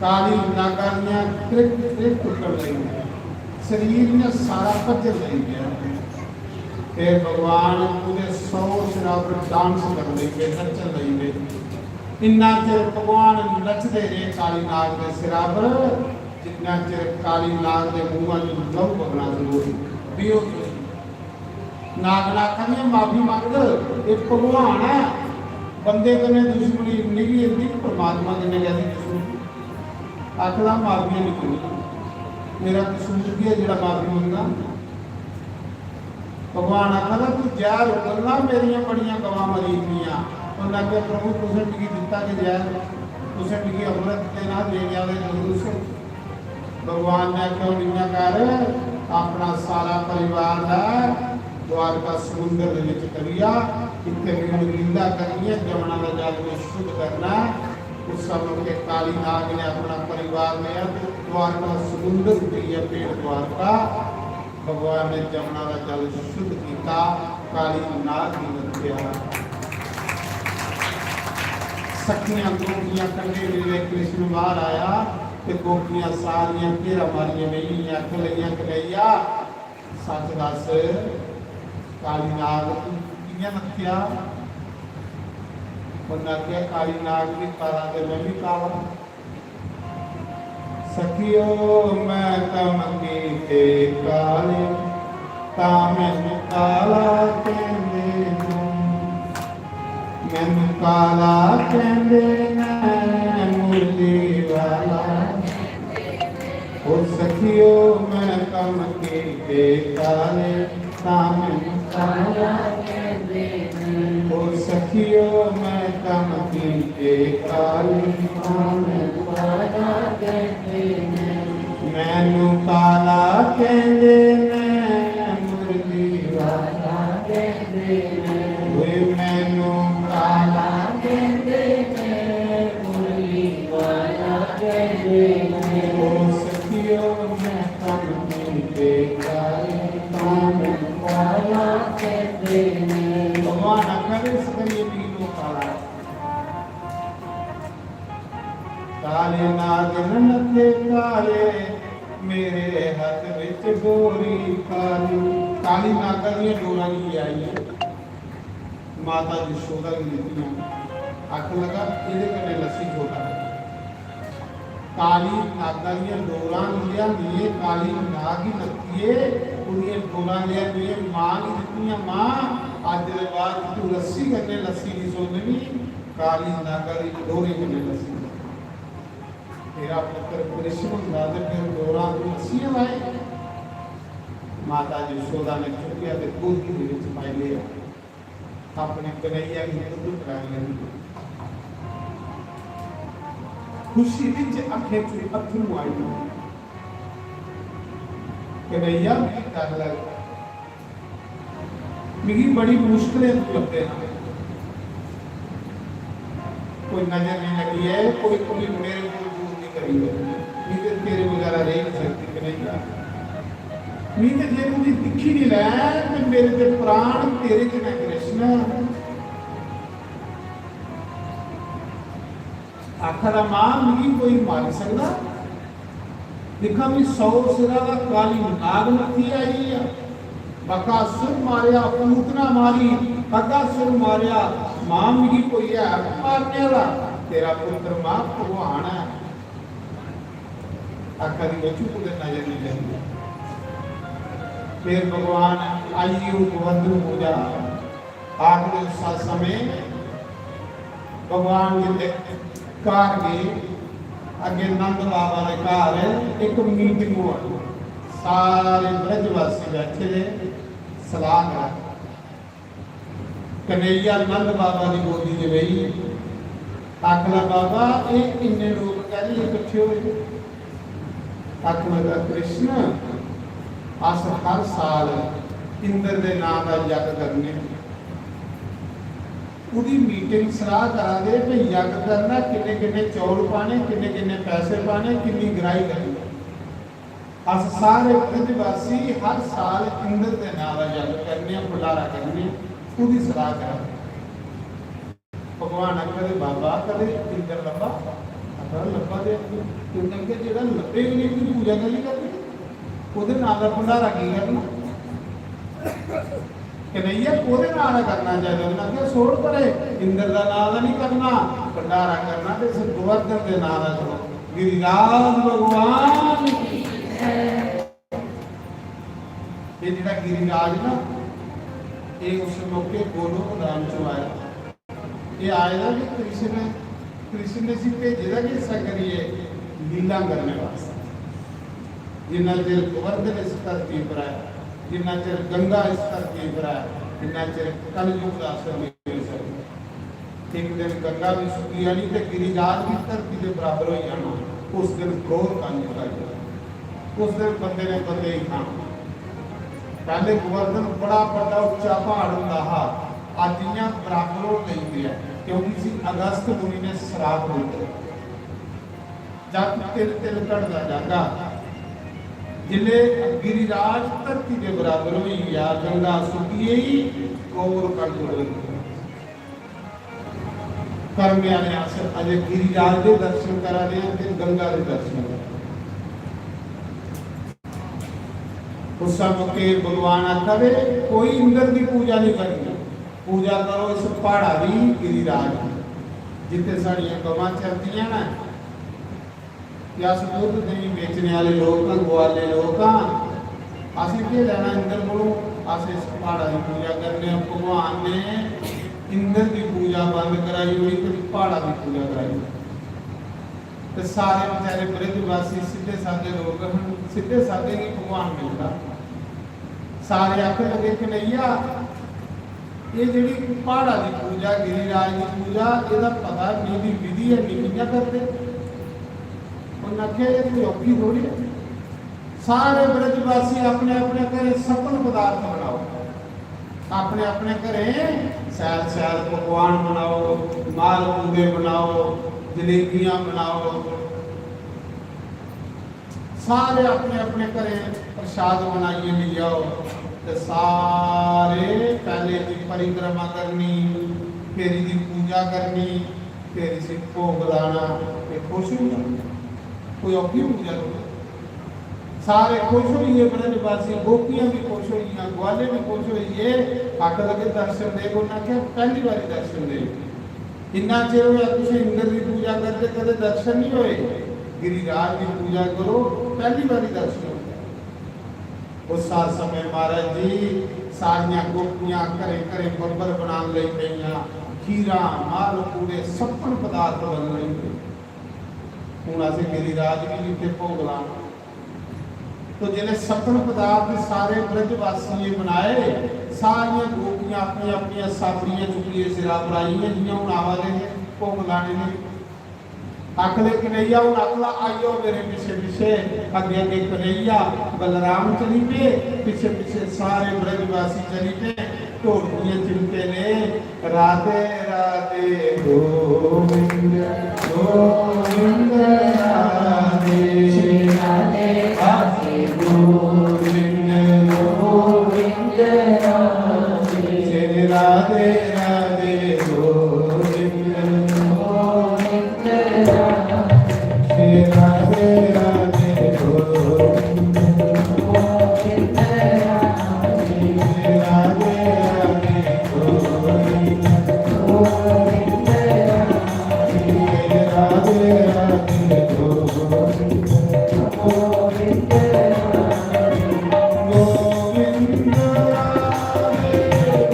काली नागा दियां त्रिक त्रिक टुट्टन लगी पेइयां, शरीर इ'यां सारा भज्जन लगी पेआ। ते भगवान पूरे सौ सिरा पर डांस करन लगी पे, नच्चन लगी पे। इन्ना चिर भगवान नचदे रेह् काली नाग दे सिरा पर, जिन्ना चिर काली नाग दे मूंहा च लहू बगना शुरू होई, बेहोश होई। नागना आखा दियां, "माफी मंग, एह् भगवान ऐ, बंदे कन्नै दुश्मनी निकली जंदी, परमात्मा कन्नै कैसी दुश्मनी?" आखदा, "माफी निं मंगनी, मेरा कसूर केह् ऐ जेह्ड़ा माफी मंगना?" भगवान आखा दा, "तू जैह्र उगलना, मेरियां बड़ियां गवां मरी दियां।" उन्नै आखेआ, "प्रभु, तुसें मिगी दित्ता गै जैह्र, तुसें मिगी अमृत देना, देने आह्ले जरूर से।" भगवान ने आखेआ, "हून इ'यां कर, अपना सारा परिवार लै द्वारका समुंदर दे विच करी आ, इत्थे मैं हून निंदा करनी ऐ, जमुना दा जल मैं शुद्ध करना ऐ।" उस मौके काली नाग ने अपना परिवार लेआ ते द्वारका समुंदर च जाइयै भेंट द्वारका भगवान ने जमुना दा जल शुद्ध किया, काली नाग गी नचेआ। सखियां गोपियां कन्नै मिले, कृष्ण बाहर आया ते गोपियां सारियां घेरा मारियै बेही गेइयां, आखन लगियां, "कन्हैया, सच दस, काली नाग तू कि'यां नचेआ?" उन्नै आखेआ, "काली नाग भी काला ते मैं भी काला।" सखियो, मैं कम कीते काले, तां मैनू काला कहंदे ने। मैनू काला कहंदे ने, मुरली वाला। ओ सखियो, मैं कम कीते काले, तां मैनू काला कहंदे ने। ओ सखियो, मैं कम कीते काले, तां मैनू काला कहंदे ने। मैनू काला कहंदे ने, मुरली वाला कहंदे ने। ओए मैनू काला कहंदे ने, मुरली वाला कहंदे ने। ओ सखियो, मैं कम कीते काले, तां मैनू काला कहंदे ने। भगवान इस करियै मिगी लोक काला आखदे। काले नाग नन्नते काले, मेरे हत्थ विच डोरी काली। काली नागा दियां डोरां लेइयै आई ऐ, माता यशोदा गी दित्तियां। आखन लगा, "एह्दे कन्नै लस्सी चोदा।" काली नागा दियां डोरां लेआनियै, काली नाग गी लत्तियै, ओह्दियां डोरां लेआनियै मां गी दित्तियां। "मां, अज्ज दे बाद तू रस्सी कन्नै लस्सी निं चोदनी, काली नागा दी डोरे कन्नै लस्सी चोदनी।" तेरा पुत्र कृष्ण होंदा ते फिर डोरां तू रस्सियां लाए। माता यशोदा ने चुक्केआ ते गोदी दे विच पाई लेआ। अपने कन्हैया गी दुद्ध पिलाने लगी। खुशी विच अखें च अत्थरू आई। कन्हैया, मिगी डर लगदा, मिगी बड़ी मुश्कलें तू लब्भे ना। कोई नजर नहीं लगी है, कोई, कोई मेरे को दूर नहीं करी है। नहीं तो तेरे बगैर रह नहीं सकती कन्हैया। नहीं तो जे तुझे दिखी नहीं लै, तो मेरे ते प्राण तेरे च न कृष्ण। आखा दा, "मां, मिगी कोई मारी सकदा? दिक्खा, मी सौ सिरा दा काली नाग नत्थी आई ऐ। बकासुर मारेआ, पूतना मारी, अगासुर मारेआ। मां, मिगी कोई है मारने आह्ला? तेरा पुत्र, मां, भगवान ऐ।" आखा दी, "बच्चू, कुतै नजर नहीं लगी।" फिर भगवान आई, ओह् गोवर्धन पूजा आखदे, उस समय भगवान जिसलै घर गे, अग्गें नंद बाबा दे घर इक मीटिंग होआ, सारे ब्रजवासी बैठे दे, सलाह करा। कन्हैया नंद बाबा दी गोदी च बेही आखन लगा, "बाबा, एह् इन्ने लोक कैह्ली इकट्ठे होए?" आखन लगा, "कृष्ण, अस हर साल इंद्र दे नां दा यज्ञ करने आं। ओह्दी मीटिंग, सलाह करा दे कि यज्ञ करना, किन्ने किन्ने चौल पाने, किन्ने किन्ने पैसे पाने, किन्नी गराही करनी। अस सारे ब्रजवासी हर साल इंद्र दे नां दा यज्ञ करने आं, भंडारा करने आं, ओह्दी सलाह करा दे।" भगवान आखा दे, "बाबा, कदें इंद्र लब्भा?" आखा दे, "लब्भा ते है। क्योंकि जेह्ड़ा लब्भे गै नेईं, ओह्दी पूजा कैह्ली करनी? ओह्दे नांऽ दा भंडारा की करना? कन्हैया, कोह्दे नांऽ दा करना चाहिदा?" उ'नें आखेआ, "छोड़ परे, इंद्र दा नांऽ दा निं करना, भंडारा करना ते इस गोवर्धन दे नांऽ दा करो।" गिरिराज भगवान की जय। ये जेह्ड़ा गिरिराज ना, ये उस मौके गोलोक धाम चों आया। ये आए दा भी कृष्ण, कृष्ण ने इसी भेजे दा भी इस्सै करियै लीला करने वास्तै। जिन्ना चिर गोवर्धन इस धरती पर ऐ, जिन्ना चिर गंगा इस धरती पर ऐ, इन्ना चिर कलयुग दा असर नहीं होई सकदा। एक दिन गंगा भी सुक्की जानी ते गिरिराज भी धरती दे बराबर होई जाना। उस दिन घोर कलयुग आई जाना। उस दिन बंदे ने बंदे ही खाना। पैह्ले गोवर्धन बड़ा बड्डा उच्चा प्हाड़ होंदा हा, अज्ज इ'यां बराबर होन लगी पेआ, क्योंकि इसी अगस्त मुनि ने श्राप दित्ते। जग तिल तिल घटदा जागा। जिसले गिरिराज धरती दे बराबर होई गेआ, गंगा सुक्की गेई, घोर कलयुग लगी पेआ। कर्म आह्ले अस अजे गिरिराज दे दर्शन करा दे आं ते गंगा दे दर्शन करा दे आं। उस मौके भगवान आखा दे, "कोई इंद्र दी पूजा नहीं करनी, पूजा करो इस प्हाड़ा दी, गिरिराज दी, जित्थे साढ़ियां गवां चरदियां न।" कि अस दुद्ध देहीं बेचने आह्ले लोक आं, ग्वाले लोक आं, असें केह् लैना इंद्र कोलों? अस इस प्हाड़ा दी पूजा करने आं। भगवान ने इंद्र दी पूजा बंद कराई ओड़ी ते प्हाड़ा दी पूजा कराई ओड़ी। ते सारे बेचारे ब्रजवासी सिद्धे सादे लोक हन, सिद्धे सादे गी भगवान मिलदा। सारे आखन लगे, "कन्हैया, एह् जेह्ड़ी प्हाड़ा दी पूजा, गिरिराज दी पूजा, एह्दा पता निं, एह्दी विधि है निं, कि'यां करदे?" उ'न्नै आखेआ, "एह् कोई औखी थोड़ी ऐ। सारे ब्रजवासी अपने अपने घरें सपन पदार्थ बनाओ, अपने अपने घरें शैल शैल पकवान बनाओ, मालपूड़े बनाओ, जलेबियां बनाओ।" सारे अपने अपने घरें प्रसाद बनाइयै लेई आओ ते सारे पैह्ले दी परिक्रमा करनी, फिर इदी पूजा करनी, फिर इसी भोग लाना, ते खुश होई जाना। कोई औखी पूजा करो। सारे खुश होइए, ब्रजवासी, गोपियां भी खुश होइयां, ग्वाले भी खुश होइए। आखन लगे, "दर्शन दे।" उन्हें आखेआ, "पहली बारी दर्शन दे।" इन्ना चिर होया तुसें इंद्र दी पूजा करदे, कदे दर्शन नहीं होए। गिरिराज दी पूजा करो, पहली बारी दर्शन होए। उस समय महाराज जी, सारियां गोपियां घरें घरें बब्बर बनान लई पईयां, खीरा, मल, पूड़े, सप्पन पदार्थ बनन लई पे। हुन असें गिरिराज गी भी इत्थे भोग लाना। तो जिसलै सप्पन पदार्थ सारे ब्रजवासियें बनाए, सारियां गोपियां अपनियां अपनियां साबड़ियां चुक्कियै सिरा पर आई गेइयां, जियां हुन आवा दे हे भोग लाने दे। आखले, "कन्हैया, हुन आखला, आई जाओ मेरे पिच्छे पिच्छे।" अग्गे अग्गे कन्हैया, बलराम चली पे, पिच्छे पिच्छे सारे ब्रजवासी चली पे। ढोलकियां चिमटे ने, "राधे राधे गोविंद, गोविंद राधे, राधे राधे गोविंद, गोविंद राधे, राधे राधे गोविंद, गोविंद राधे, राधे राधे गोविंद, गोविंद राधे, राधे राधे गोविंद, गोविंद राधे, राधे राधे गोविंद, गोविंद राधे, गोविंद राधे,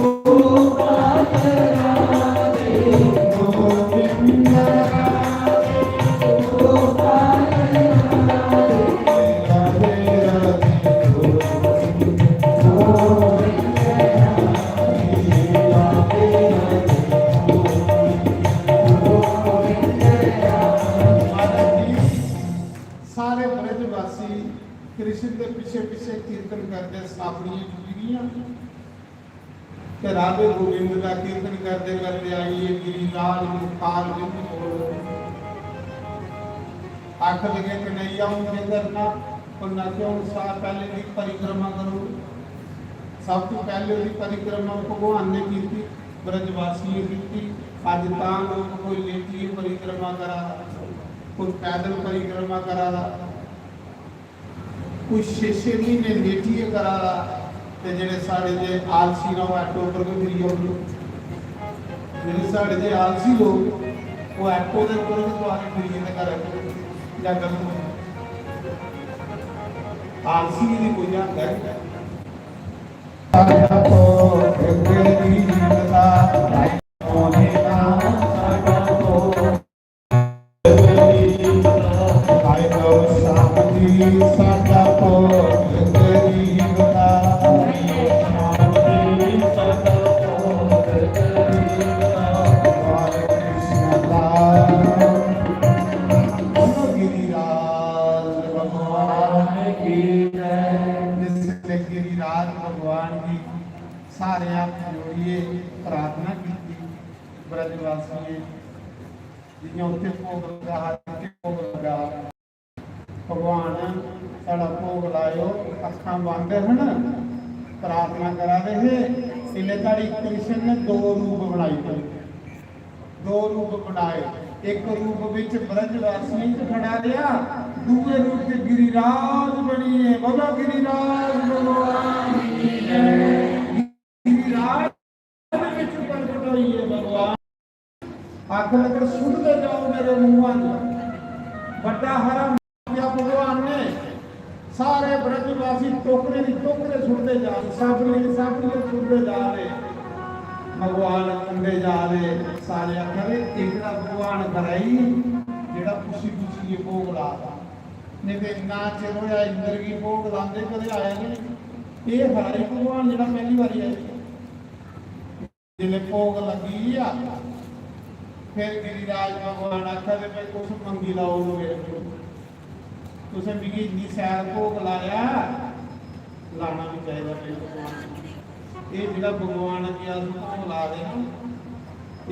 गोपाल राधे, गोविंद राधे, गोपाल राधे, राधे राधे गोविंद, गोविंद राधे, राधे राधे गोविंद राधे।" सारे ब्रजवासी कृष्ण दे पिछे पिछे कीर्तन करदे, साबड़ियां जुड़ी गईयां ते राधे गोविंद दा कीर्तन करदे करदे आई गे गिरिराज मुखारविंद कोल। आखन लगे, "कन्हैया, हुन केह् करना?" उन्हें आखेआ, "हुन सा-, पैह्ले दी परिक्रमा करो।" सब तो पैह्ले ओह्दी परिक्रमा भगवान ने कीती, ब्रजवासियें कीती। अज्ज तां लोक कोई लेटियै परिक्रमा करा दा, कोई पैदल परिक्रमा करा दा। कोई छे छे म्हीने लेटियै करा दा, ते जेह्ड़े साढ़े जे आलसी न, ओह् ऑटो उप्पर गै फिरी औंदे। जेह्ड़े साढ़े जे आलसी लोक, ओह् ऑटो दे उप्पर गै सोआरी फिरियै ते घरै च जाङन। आलसी दी कोई हद्द ऐ? गिरिराज भगवान की जय। जिसने गिरिराज भगवान की सारे हाथ जोड़िए प्रार्थना की, ब्रजवासियों, जियां उत्थे भोग लगा हा, इत्थे भोग लगा। भगवान, साढ़ा भोग लायो। अक्खां बंद हन, प्रार्थना करा दे हे। इन्ने धड़ी कृष्ण ने दो रूप बनाई पे, दो रूप बनाए। एक रूप विच ब्रजवासियों च खड़ा रहा, दूए रूप च गिरिराज बनिए। बोलो, गिरिराज भगवान की जय। गिरिराज विच प्रगट होइए भगवान। आखन लगे, "सुटदे जाओ मेरे मुंहां च।" बड्डा हारा मारेआ भगवान ने। सारे ब्रजवासी टोकरे दी टोकरे सुटदे जा रहे, साबरी दी साबरी सुटदे जा रहे। भगवान खंदे जा रहे। सारे आखा दे, "एह् जेह्ड़ा भगवान खरा ई, जेह्ड़ा खुशी खुशी ये भोग ला दा। नेईं ते इन्ना चिर होया इंद्र गी भोग लांदे, कदें आया गै नहीं। एह् खरा ई भगवान जेह्ड़ा पैह्ली बारी आया।" जिसलै भोग लग्गी गेआ, फिर गिरिराज भगवान आखा दे, "भाई, कुछ मंगी लैओ मेरे कोल। तुसें मिगी इन्नी शैल भोग लाया, लाना बी चाहिदा भाई भगवान।" एह् जेह्ड़ा भगवान अग्गें अस भोग ला दे ना,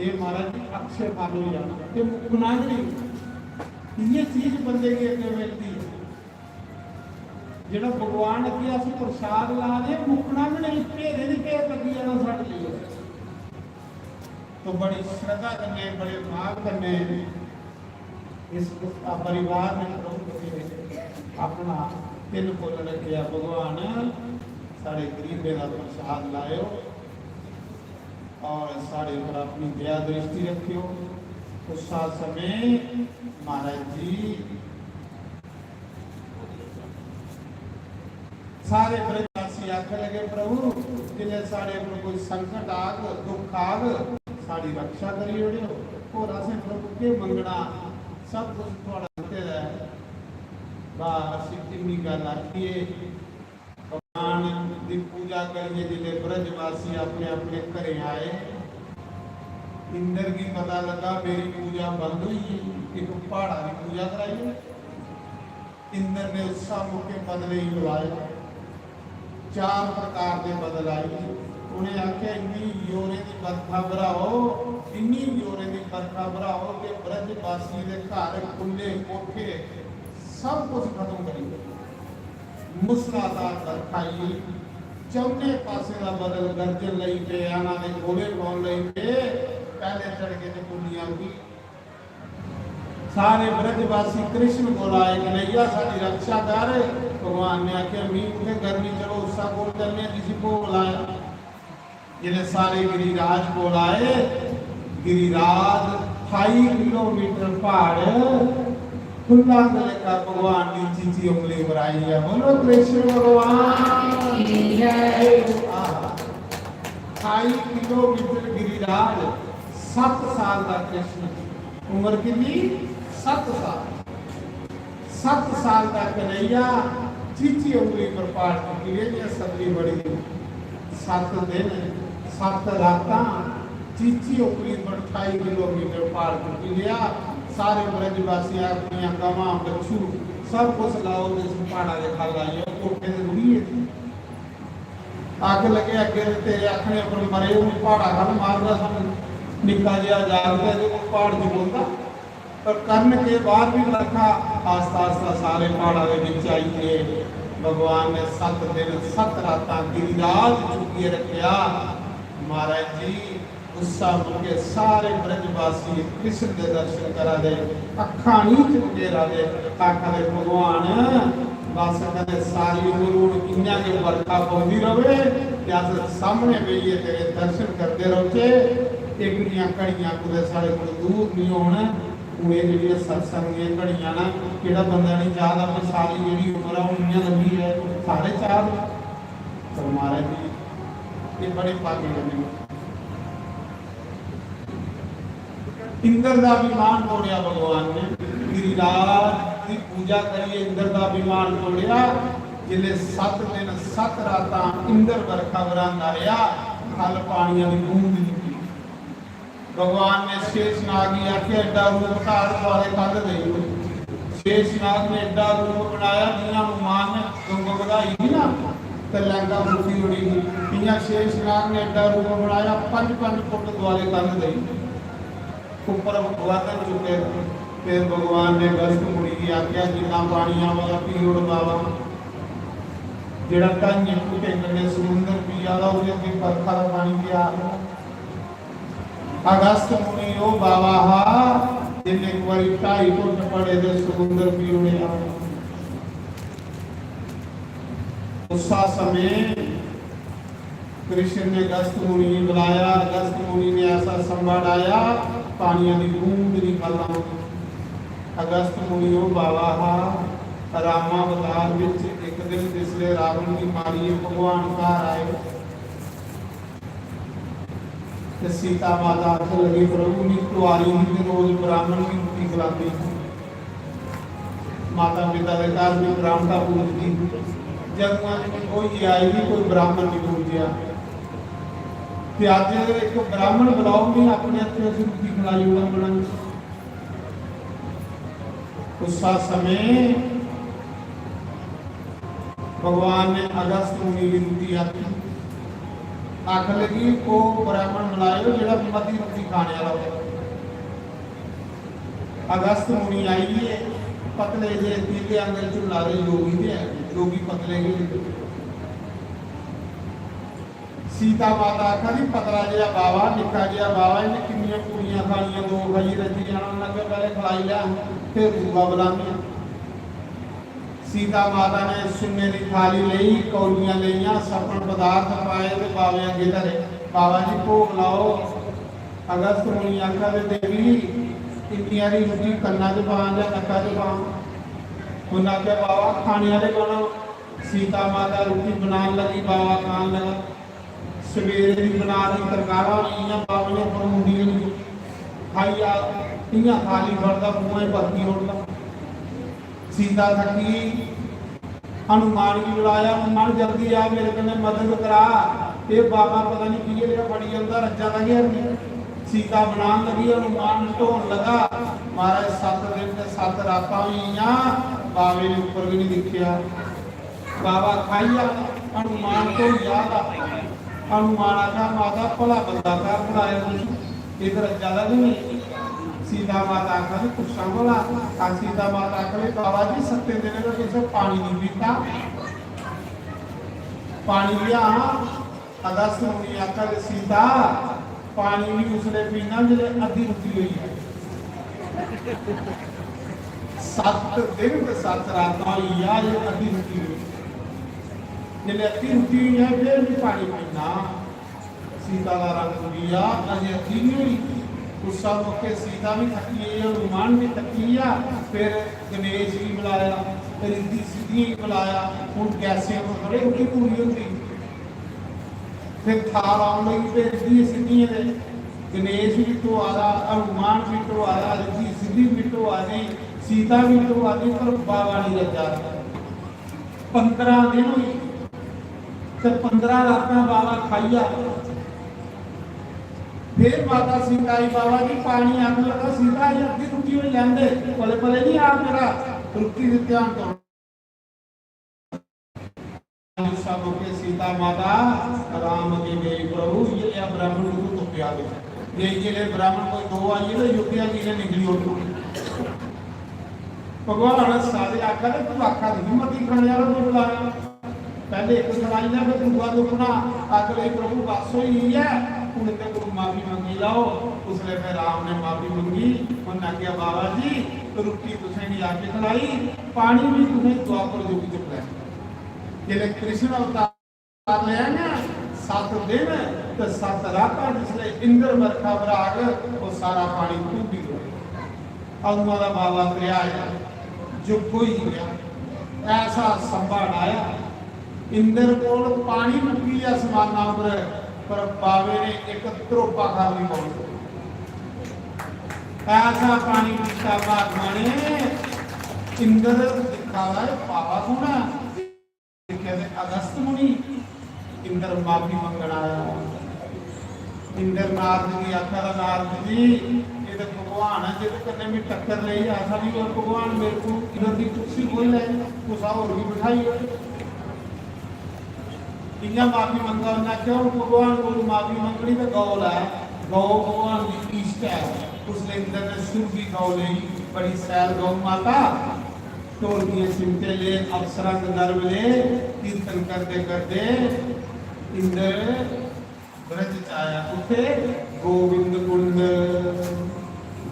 एह् महाराज जी अक्षय फल होई जाना, ते मुक्कना गै नेईं। इ'यै चीज बंदे गी अग्गें मिलदी ऐ। जेह्ड़ा भगवान अग्गें अस प्रसाद ला दे, मुक्कना गै नेईं, ढेरें दी ढेर लग्गी जाना साढ़े लेई। तो बड़ी श्रद्धा कन्नै, बड़े भाव कन्नै इस परिवार ने प्रभु के अपना दिल खोल रखेआ। भगवान साढ़े गरीबें दा प्रसाद लायो और साढ़े पर अपनी दया दृष्टि रखियो। उस समय महाराज जी सारे ब्रजवासी आखन लगे, "प्रभु, जिसलै साढ़े पर कोई संकट आग, दुख आग, साढ़ी रक्षा करी ओड़ेओ। होर असें प्रभु केह् मंगना, सब कुछ थुआढ़ा दित्ते दा ऐ।" बस इन्नी गल्ल आखियै भगवान दी पूजा करियै जिसलै ब्रजवासी अपने अपने घरें आए, इंद्र गी पता लगा मेरी पूजा बंद होई गेई, इक प्हाड़ा दी पूजा कराई ओड़ी। इंद्र ने उस्सै मौके बदलें गी बुलाया। चार प्रकार दे बदल आई। उ'नें आखेआ, "इन्नी जोरें दी बरखा बरहाओ, इन्नी जोरें दी बरखा बरहाओ कि ब्रजवासियें दे घर, खु'ल्ले कोठे, सब कुछ खत्म करी देओ।" मूसलाधार बरखा आई। चौने पासें दा बदल गरजन लगी पे, आना दे गोले पौन लगी पे। पैह्ले झड़के च पुंजियां उड्डी। सारे ब्रजवासी कृष्ण कोल आए, "कन्हैया, साढ़ी रक्षा कर।" भगवान ने आखेआ, "मी कुत्थै गर्मी, चलो उस्सा कोल चलने आं जिसी भोग लाया।" जिसलै सारे गिरिराज कोल आए, गिरिराज ठाई किलोमीटर प्हाड़ खु'ल्ला गलेका भगवान दी चीची उंगली पर आई है। बोलो कृष्ण भगवान की जय। आहा। ठाई किलोमीटर गिरिराज, सत्त साल दा कृष्ण। उम्र कितनी? सत्त साल। सत्त साल दा कन्हैया चीची उंगली पर प्हाड़ चुकी ले, जि'यां सतली बड़ी। सत्त दिन, सत्त रातां चीची उंगली पर ठाई किलोमीटर प्हाड़ चुकी लिया। सारे ब्रजवासी अपनियां गवां, बच्छू, सब कुछ लाओ ते इस प्हाड़ा दे ख'ल्ल आई जाओ, कोठे ते रुढ़ी गे। आखन लगे, "अग्गें ते तेरे आखने पर मरे, हून प्हाड़ा ख'ल्ल मारदा सानूं, निक्का जेहा जागत ऐ, एह्दे कोल प्हाड़ चकोंदा।" पर कर्ण के बाद भी बरखा आस्ता आस्ता सारे प्हाड़ा दे बिच आई है। भगवान ने सत्त दिन सत्त रातां गिरिराज चुक्कियै रखेआ। महाराज जी, उस्सा मौके सारे ब्रजवासी कृष्ण दे दर्शन करा दे, अक्खां नी चमकेरा दे, आखा दे, "भगवान, बस कदें सारी उम्र हून इ'यां गै बरखा पौंदी र'वै ते अस सामने बेहियै तेरे दर्शन करदे रौह्चै। एह्कड़ियां घड़ियां कुतै साढ़े कोल दूर निं होन।" हून एह् जेह्ड़ियां सत्संग दियां घड़ियां न, केह्ड़ा बंदा निं चाह्दा कि सारी जेह्ड़ी उम्र ऐ, हून इ'यां लंघी जाए, सारे चाह्दे। पर महाराज जी, एह् बड़े भागे कन्नै इंद्र दा विमान तोड़ेआ भगवान ने। गिरिराज दी पूजा करियै इंद्र दा विमान तोड़ेआ। जिसलै सत्त दिन, सत्त रातां इंद्र बरखा बरसांदा रेहा, ख'ल्ल पानियां दी बूंद निं पी। भगवान ने शेषनाग गी आखेआ, "एड्डा रूप धार, दुआरे कंध देई ओड़।" शेषनाग ने एड्डा रूप बनाया, जि'यां हनुमान ने दुंब बधाई ही ना, ते लंका फूकी ओड़ी ही। इ'यां शेषनाग ने एड्डा रूप बनाया, पंज पंज फुट दुआरे कंध देई। उप्पर गर्दन चुके। फिर भगवान ने अगस्त मुनि गी आखेआ, "जिन्ना पानी आवा दा, पी ओड़ बाबा।" जेह्ड़ा ढाइयें फुटें कन्नै समुंदर पिया दा, ओह्दे अग्गें बरखा दा पानी क्या हा? अगस्त मुनि ओह् बाबा हा, जिन्ने इक बारी ढाई घुट्ट पड़े ते समुंदर पी ओड़ेआ। उस्सा समें कृष्ण ने अगस्त मुनि गी बुलाया। अगस्त मुनि ने ऐसा संभा डाया, पानियां दी बूंद नहीं ख'ल्ल आंदी। अगस्त मुनि ओह् बाबा हा, रामावतार विच इक दिन जिसलै रावण गी मारियै भगवान घर आए, ते सीता माता आखन लगी, "प्रभु, मी कुआरी ही ते रोज ब्राह्मण गी रुट्टी खलांदी ही।" माता पिता दे घर भी ब्राह्मणता पूजदी ही। जदुआं दी मी ब्होइयै आई ही, कोई ब्राह्मण नहीं पूजेआ। ते अज्ज इक ब्राह्मण बुलाओ, मी अपने हत्थें उसी रुट्टी खलाई ओड़ां बनाई। उस्सा समें भगवान ने अगस्त मुनि गी रुट्टी आखी। आखन लगी, "ओह् ब्राह्मण बुलाएओ जेह्ड़ा मती रुट्टी खाने आह्ला होऐ।" अगस्त मुनि आइयै पतले जे तीले आंगर झुल्ला दे योगी ते है, योगी पतले गै होंदे। सीता माता आखा दी, "पतला जेहा बाबा, निक्का जेहा बाबा, इ'न्नै खानियां दो खाइयै रज्जी जाना, उन्नै आखेआ, "पैह्लें खलाई लै, फिर दूआ बलाने आं।" सीता माता ने सुन्ने दी थाली लेई, कौलियां लेइयां, सपन पदार्थ पाए ते बावे अग्गें धरे। "बाबा जी, भोग लाओ।" अगस्त मुनि आखा दे, "देवी, इन्नी हारी रुट्टी कन्ना च पां जां नक्का च पां?" उन्नै आखेआ, "बाबा, खाने आह्ले बनो।" सीता माता रुट्टी बनान लगी, बाबा खान लगा। सवेरे दी बना दी तरकारां होई गेइयां, बाबे ने परौंदियां निं खाई आ, इ'यां थाली फड़दा, मुंहै च परती ओड़दा। सीता थक्की, हनुमान गी बुलाया, "हनुमान, जल्दी आ, मेरे कन्नै मदद करा, एह् बाबा पता निं कि'यै जेहा बड़ी जंदा, रज्जा दा गै निं।" सीता बनान लगी, हनुमान ढोन लगा। महाराज, सत्त दिन ते सत्त रातां होई गेइयां, बाबे ने उप्पर बी निं दिक्खेआ। बाबा खाइया, हनुमान धोइया दा। हनुमान आखा, "माता, भला बंदा घर बनाया तुसें, इधर ज्यादा भी नहीं।" सीता माता आखा, "भी पुच्छां भला।" आ सीता माता आखा, "भी बाबा जी, सत्तें दिनें दा तुसें पानी नहीं पीता, पानी लिया हां?" अगस्त मुनि आखा दे, "सीता, पानी भी उसले पीना जिसले अद्धी रुट्टी होई जाए।" सत्त दिन ते सत्त रातां होई गेआ, अजे अद्धी रुट्टी होई। जिसले अद्धी रुट्टी होई जाए, फिर भी पानी पीना। सीता दा रंग उड़ी गेआ, अजे अद्धी नहीं होई। उस मौके सीता भी थकी गई, हनुमान भी थकी गया। फिर गणेश गी बुलाया, रिद्धि सिद्धियें गी बुलाया। हुन गैसें पर थोड़े रुट्टी पूरी होंदी। फिर थाल औन लगी पे रिद्धि सिद्धियें दे। गणेश भी ढोआ दा, हनुमान भी ढोआ दा, रिद्धि सिद्धि भी ढोआ दी, सीता भी ढोआ दी, पर बाबा नहीं रज्जा दा। पंदरां दिन होई ते पंदरां रातां बाबा खाइया। फिर माता सीता आई, "बाबा जी, पानी आखन लगा, सीता, ये अद्धी रुट्टी होई लैंदे, पले पले नहीं आप मेरा रुट्टी दे ध्यान करो।" सब के सीता माता राम के गई, "प्रभु, ये क्या ब्राह्मण को तो प्यार हो?" ये, ये ले ब्राह्मण कोई दो आई है, तो युक्तियां की ने निकली उठो। भगवान सारे आखा दे, "तू आखा दी हिम्मत ही खाने वाला, तू बुलाया।" पहले एक खलाई लै, फिर दूआ दुखना। आखदे, "प्रभु, बस होई गेई ऐ, हुन ते कोई माफी मंगी लैओ।" उसलै फिर राम ने माफी मंगी। उन्नै आखेआ, "बाबा जी, रुट्टी तुसें गी अज्ज खलाई, पानी भी तुसें द्वापर युग च पलैना।" जिसलै कृष्ण अवतार लेआ ना, सत्त दिन ते सत्त रातां जिसलै इंद्र बरखा बराग, ओह् सारा पानी घुंडी ओड़ेआ। अदूं दा बाबा त्रेहा आया, युग होई गेआ। ऐसा संभा डाया, इंद्र कोल पानी मुक्की गेआ असमाना उप्पर, पर बाबे ने इक त्रोपा खाली पानी। ऐसा पानी पीता महात्मा ने, इंद्र दिक्खा दा, "एह् बाबा कौन ऐ?" दिक्खेआ ते अगस्त मुनि, इंद्र माफी मंगन आया। इंद्र नारद गी आखा दा, "नारद जी, एह् ते भगवान ऐ, जेह्दे कन्नै में टक्कर लेई, ऐसा नहीं होऐ भगवान मेरे को इधर दी कुर्सी खोई लै, कुसा होर गी बिठाई ओड़े।" इ'यां माफी मंगा, उन्नै आखेआ, "हून भगवान कोल माफी मंगनी ते गौ लै, गौ भगवान दी इश्ट ऐ।" उसलै इंद्र ने सुरभि गौ लेई, बड़ी सैल गौ माता। ढोलकियां चिमटे ले, अप्सरा गंधर्व ले, कीर्तन करदे करदे इंद्र ब्रज च आया। उत्थे गोविंद कुंड,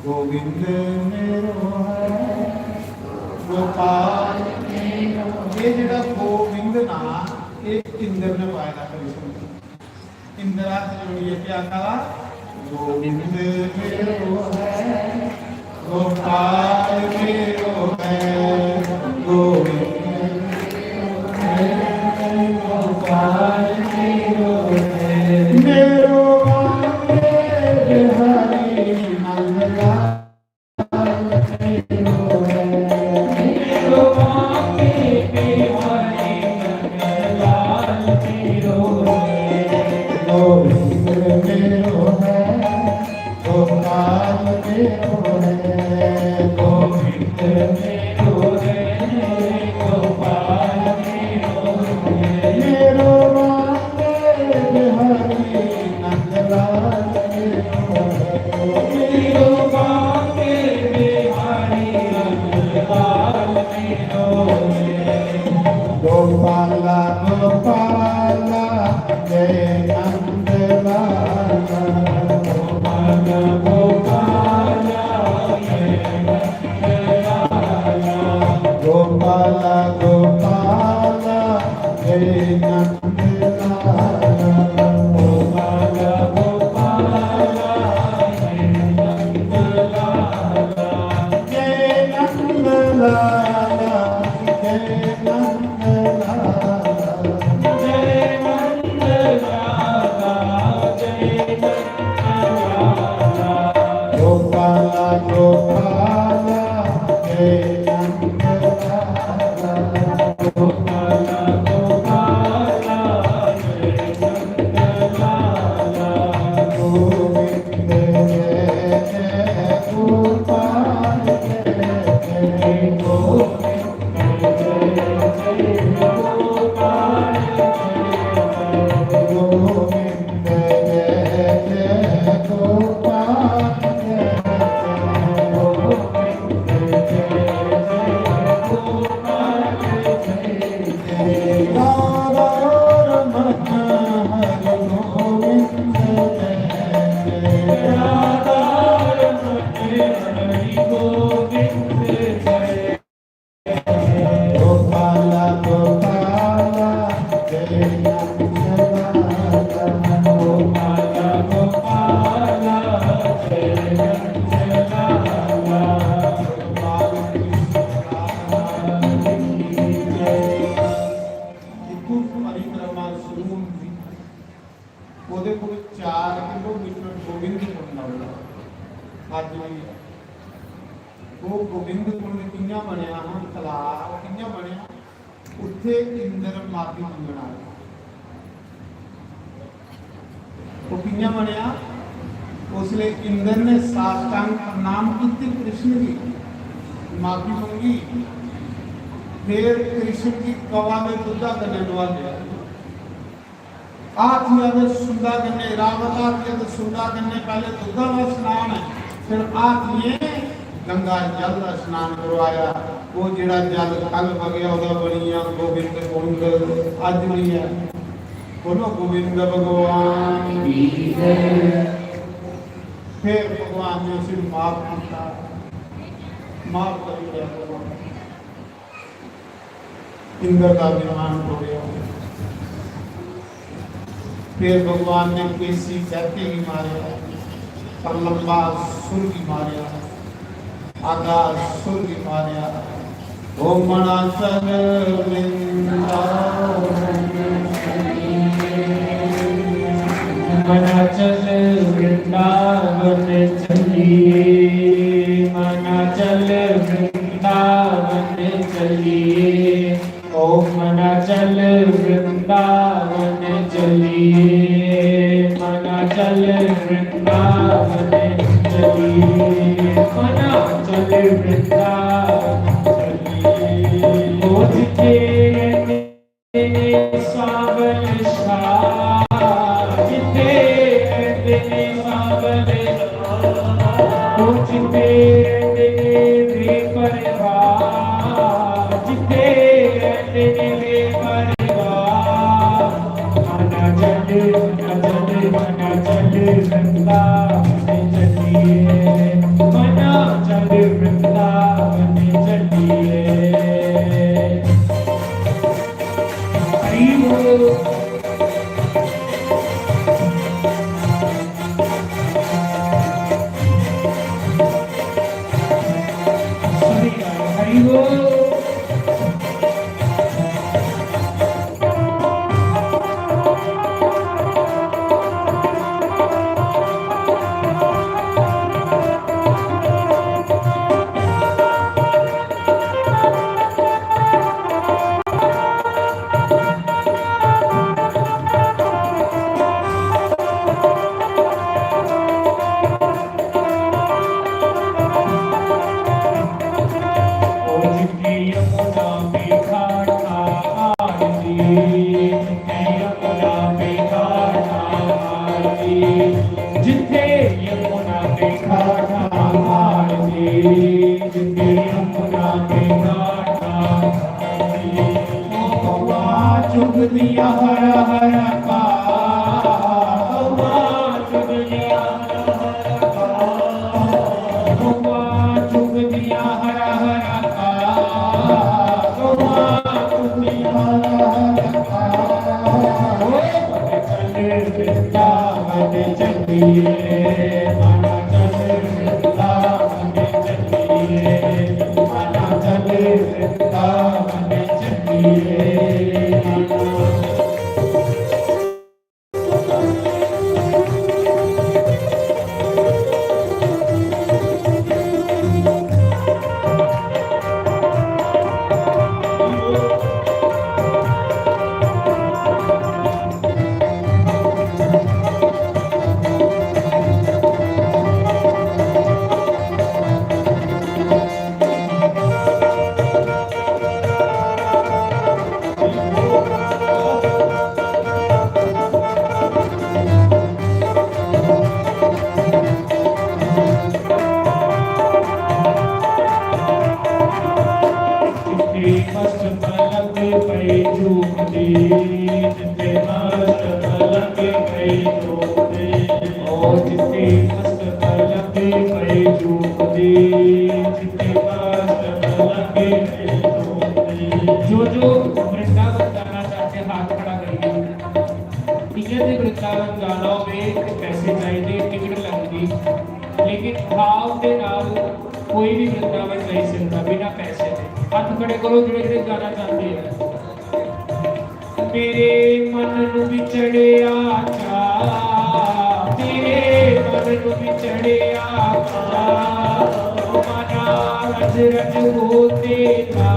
गोविंद मेरो है, गोपाल मेरो। ये जेड़ा गोविंद ना, ये इंद्र ने पाए दा कृष्ण। इंद्र हत्थ जोड़ियै केह् आखा दा? "गोविंद मेरो है, गोपाल मेरो है, गोविंद मेरो है, गोपाल मेरो है, मेरो बांके बिहारी नंदलाल।" गोपाला, गोपाला, जय नंद लाला। गोपाला, गोपाला, इत्थूं परिक्रमा शुरू होंदी। ओह्दे कोल चार किलोमीटर गोविंद कुंड आंदा। अज्ज बी ऐ। ओह् गोविंद कुंड कि'यां बनेआ हा, तलाऽ कि'यां बनेआ, उत्थै इंद्र माफी मंगन आया। ओह् कि'यां बनेआ? उसलै इंद्र ने साष्टांग प्रणाम कीते कृष्ण गी, माफी मंगी, फिर कृष्ण गी गवा दे दुद्धा कन्नै नुहालेआ। हाथिया दे सुंडा कन्नै, रावत हाथिया दे सुंडा कन्नै पैह्ले दुद्धा दा स्नान ऐ, फिर हाथियें गंगा जल दा स्नान करवाया। ओह् जेह्ड़ा जल कल बगेआ, ओह्दा बनिया गोविंद कुंड, अज्ज बी ऐ। बोलो गोविंद भगवान की जय। फिर भगवान ने उसी माफ किया, माफ करी दिया भगवान। इंद्र का विमान हो गया। फिर भगवान ने केसी दैत्य की मारे, प्रलंबा सुर की मारे, आकाश सुर की मारे। ओ मना चल वृंदावन, मना चल वृंदावन चलिए, मना चल वृंदावन चलिए। ओ मना चल वृंदावन चलिए, मना चल वृंदावन चलिए, मना चल वृंदावन चलिए। ओ जिथे रहंदे ने सावल शाह, जिथे रहंदे ने सावल शाह, ओ जिथे रहंदे ने बेपरवाह, जिथे रहंदे ने बेपरवाह। मना चल, मना चल, मना चल वृंदावन चलिए, मना चल वृंदावन चलिए। हरि बोल। सभी गाएं, हरि बोल। चिट्टे मस्त पलक पई झूमदी, चिट्टे मस्त पलक पई झूमदी, ओ चिट्टे मस्त पलक पई झूमदी, चिट्टे मस्त पलक पई झूमदी। जो जो वृंदावन जाना चाहते, हाथ खड़ा करिए। इ'यां ते वृंदावन जाना होवे ते पैसे चाहिदे, टिकट लगदी, लेकिन भाव दे नाल कोई भी वृंदावन जाई सकदा बिना पैसे दे। हत्थ खड़े करो जेह्ड़े जेह्ड़े जाना चाहते हैं। मेरे मन नू भी चढ़िया चा, मेरे मन नू भी चढ़िया चा, मना रज रज होते ना,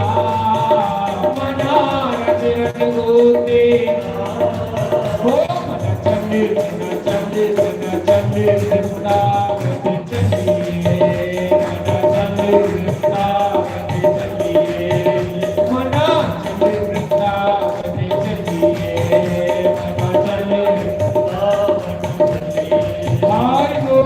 मना रज रज होते ना। ओ मना चल, मना चल, मना चल, वृंदावन चलिए, मना चल, वृंदावन चलिए, मना चल, वृंदावन चलिए, मना चल, वृंदावन चलिए। हाय गो।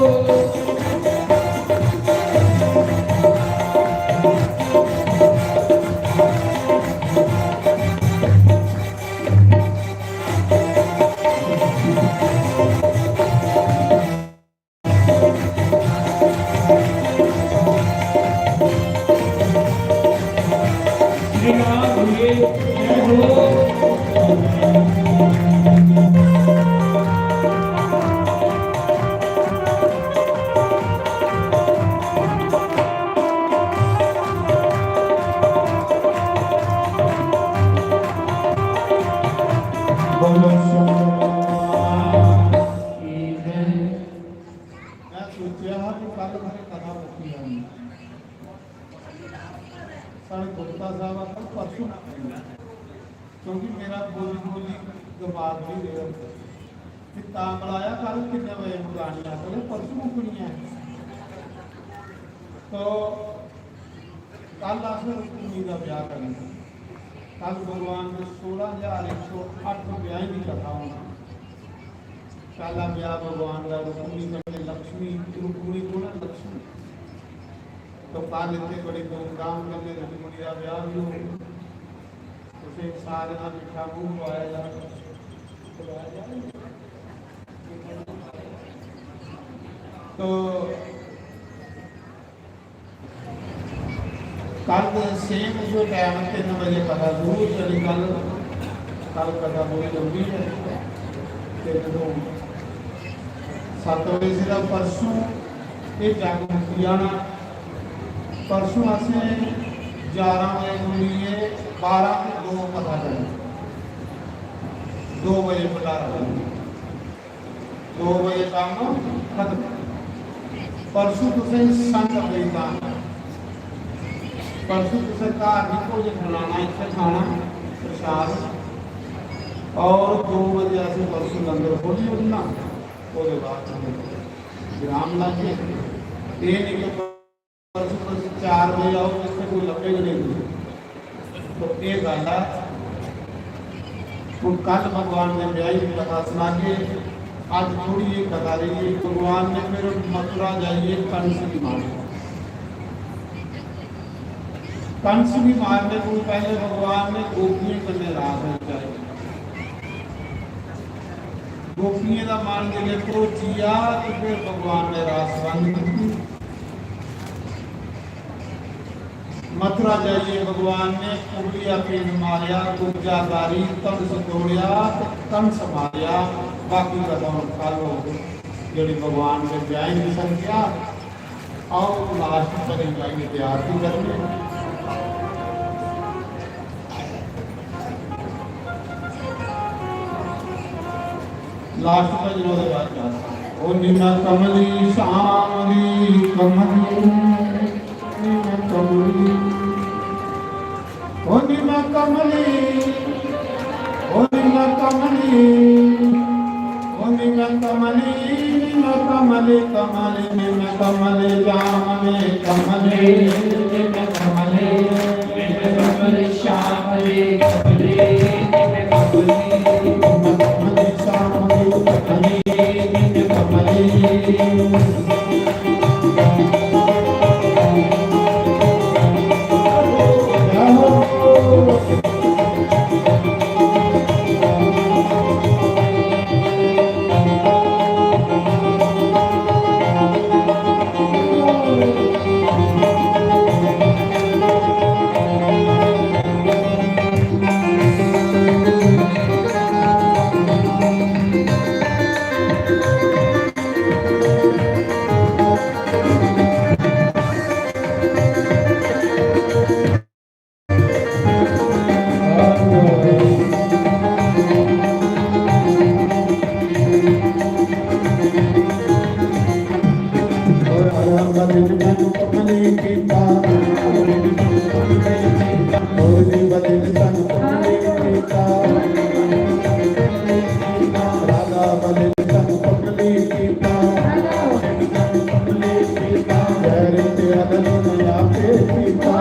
श्री राम हुए, जय हो। बोलो शंकर भगवान की जय। मैं सोचेआ हा कि कल मेरे कथा मुक्की जानी। साढ़े गुप्ता साहब आखन परसों ना करेंगे, क्योंकि मेरा बोली बोली दिमाग नहीं रेहा। फिर तां बुलाया, कल किन्ने बजे मुकानी है? बोले, "परसों मुकनी है।" तो कल अस रुक्मणी दा ब्याह करना। कल भगवान दे सोलां हजार इक सौ अट्ठ ब्याहें दी कथा होनी। पैह्ला ब्याह भगवान दा रुक्मणी कन्नै, लक्ष्मी, रुक्मणी कौन है? लक्ष्मी। तो कल इत्थै बड़ी धूमधाम कन्नै रुक्मणी दा ब्याह बी होग। तुसें सारें दा मिट्ठा मूंह खुआया जाग। तो कल same उ'ऐ time, तिन्न बजे कथा शुरू होई जानी। कल, कल कथा बड़ी लंबी ऐ। ते जदूं सत्त बजे दा परसूं एह् जग मुक्की जाना। परसूं असें ग्यारह बजे कोला लेइयै बारां ते दो कथा करनी। दो बजे भंडारा करना। दो बजे कम्म खत्म। परसों तुसें संग पेई तां, परसों तुसें धार्मिक भोजन बनाना, इत्थै खाना प्रसाद, और दो बजे असें परसों लंगर खोली ओड़ना। ओह्दे बाद विराम लाइए। एह् निं कि परसों तुस चार बजे आओ, इत्थै कोई लब्भे गै नेईं तुसें। तो एह् गल्ल ऐ। हून कल भगवान दे ब्याही दी कथा सनागे। अज्ज थोड़ी जेही कथा रेही ऐ। भगवान ने फिर मथुरा जाइयै कंस गी मारेआ। कंस गी मारने कोला पैह्ले भगवान ने गोपियें कन्नै रास रचाई। गोपियें दा मन जिसलै भरोची गेआ ते फिर भगवान ने रास बंद कीती। मथुरा जाइयै भगवान ने कुबलिया पिंड मारेआ, कुब्जा कारी, कंस तोड़ेआ ते कंस मारेआ। बाकी कथा हून कल होग, जेह्ड़ी भगवान दे ब्याहें दी संख्या। आओ, last भजन गाइयै ते आरती करने। Last भजन ओह्दे बाद च। ओ निम्मा कमली श्याम दी कमली, निम्मा कमली। ओ निम्मा कमली, ओ निम्मा कमली, ओ निम्मा कमली, निम्मा कमली, कमली, निम्मा कमली, श्याम में कमली, निम्मा कमली, निम्मा कमली, श्याम में कमली, निम्मा कमली, निम्मा कमली, श्याम में कमली, निम्मा कमली। कमली कीता, मोरनी वाले ने सानू कमली कीता, राधा वाले ने सानू कमली कीता, कमली कीता, गैर ते अदल ने आपे कीता।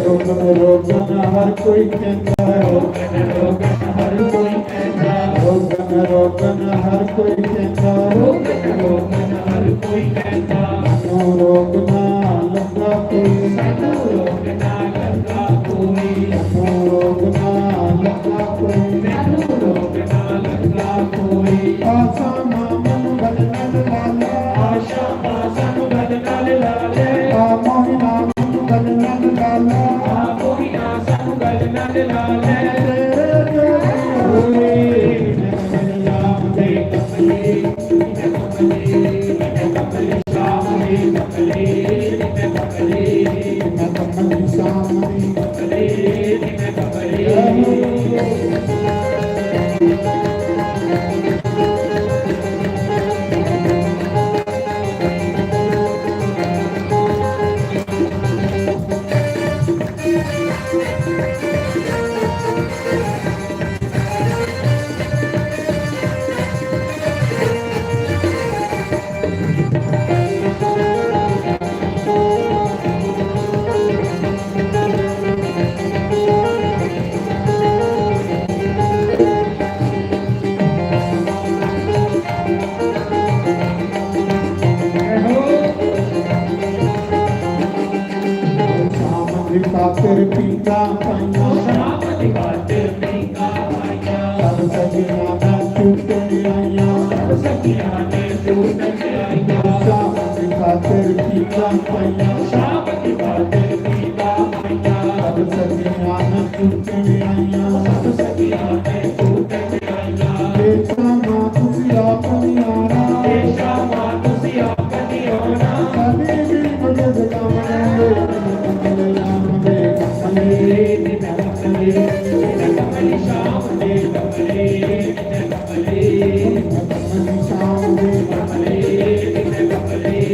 रोकन रोकन हर कोई कहता है, रोकन रोकन हर कोई कहता है, रोकन रोकन हर कोई कहता है, रोकन रोकन हर कोई कहता है। सानू रोकना लगा कोई, सानू रोकना लगा कोई, सानू रोकना लगा कोई, सानू रोकना लगा कोई। आसा मामन बदनन लाला, आशा मासन बदनन लाले, आ मोहिना मन बदनन लाला, आ मोहिना सन बदनन लाले। तेरे तेरे हुए, मैं कमल राम दे कमले, मैं कमले, मैं कमल श्याम दे कमले, मैं कमले, मैं कमल श्याम दे कमले, मैं कमले। शाम दी खातिर पींघा पाइयां, शाम दी खातिर पींघा पाइयां। सब सखियां ने चूटन आइयां, सब सखियां ने चूटन आइयां। शाम दी खातिर पींघा पाइयां, शाम दी खातिर पींघा पाइयां। सब सखियां ने चूटन आइयां, सब सखियां ने चूटन आइयां। ए शामा तुसी आप नहीं आना, ए शामा तुसी आप नहीं आना। कभी भी मुझे जगाना, कमले राम दे कमले, कमले, कमले शाम दे कमले, कमले, कमले शाम दे कमले, कमले,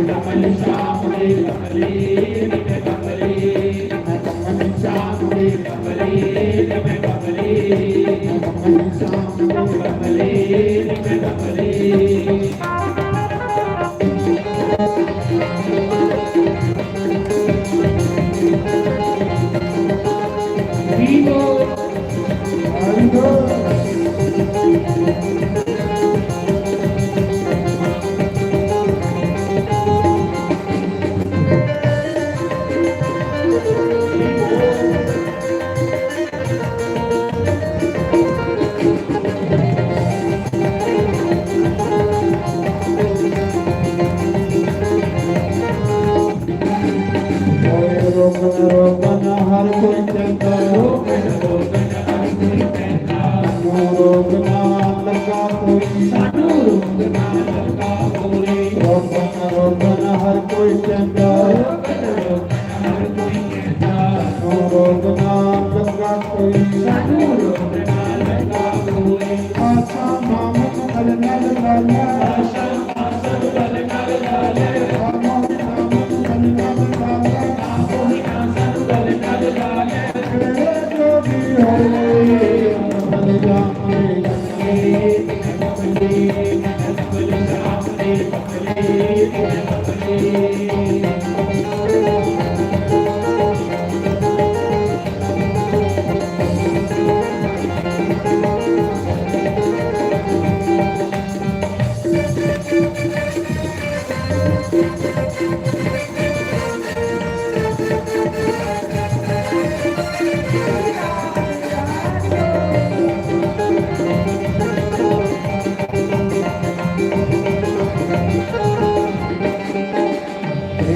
कमले शाम दे कमले। रोकन रोकन हर कोई कहता, रोकन रोकन हर कोई कहता, रोकना लगा कोई, सानू रोकना लगा कोई। रोकन रोकन हर कोई कहता, रोकन रोकन हर कोई कहता, सानू रोकना लगा कोई, सानू रोकना लगा कोई। आशा मामन कल नल लाला, आशा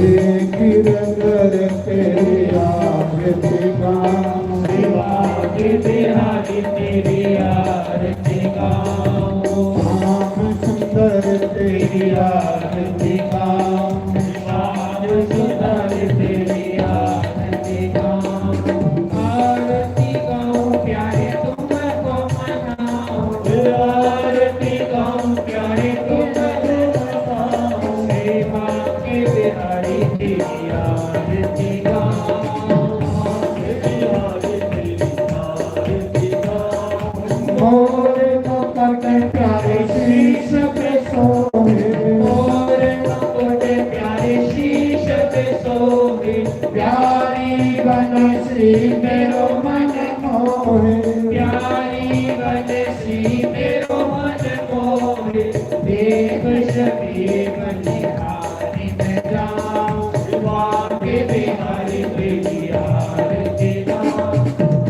एक रंग तेरी आरती गाऊं। शिवा के बिहारी तेरी आरती गाऊं। श्याम सुंदर तेरी आरती गाऊं। श्याम सुंदर तेरी आरती गाऊं। आरती गाऊं प्यारे तुमको मनाऊं। आरती गाऊं प्यारे तुमको मनाऊं। श्याम के बिहारी तेरी आरती गाऊं। मोर मुकुट प्यारे शीश पे सोहे। मोर मुकुट प्यारे शीश पे सोहे। प्यारी बनश्री मेरो मन मोहे। प्यारी बनश्री मेरो मन मोहे। देख सभी बलिहारी में जाऊं। बांके बिहारी तेरी आरती गाऊं।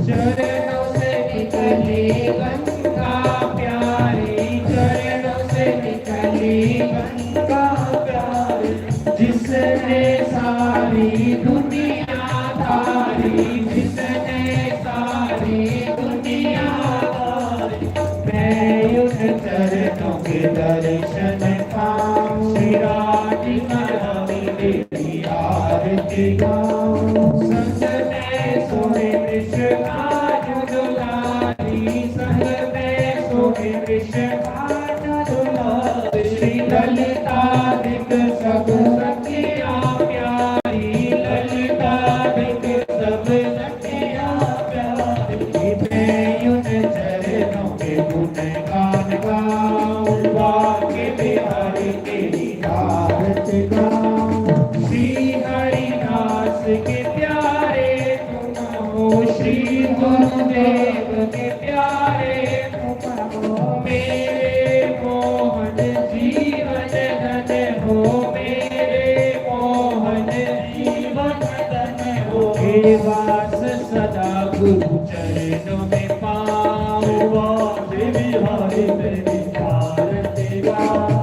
चरणों से निकली गंगा प्यारी, चरणों से निकली गंगा प्यारी, जिसने सारी दुनिया तारी, जिसने सारी दुनिया तारी। मैं उन चरणों के दर्शन पाऊं। श्री राधे माधव तेरी आरती गाऊं। संग में सोहे वृषभानु दुलारी, संग में सोहे वृषभानु दुलारी। श्री ललिता दिख सब सखिया प्यारी, ललिता दिख सब सखिया प्यारी। मैं उन चरणों के गुणगान गाऊं। बांके बिहारी तेरी आरती गाऊं। श्री हरिदास के प्यारे तुम हो, श्री गुरुदेव के प्यारे तुम हो। मेरे मोहन जीवन धन हो, मेरे मोहन जीवन धन हो। हे वास सदा गुरु चरणों में पाऊं। बांके बिहारी तेरी आरती गाऊं।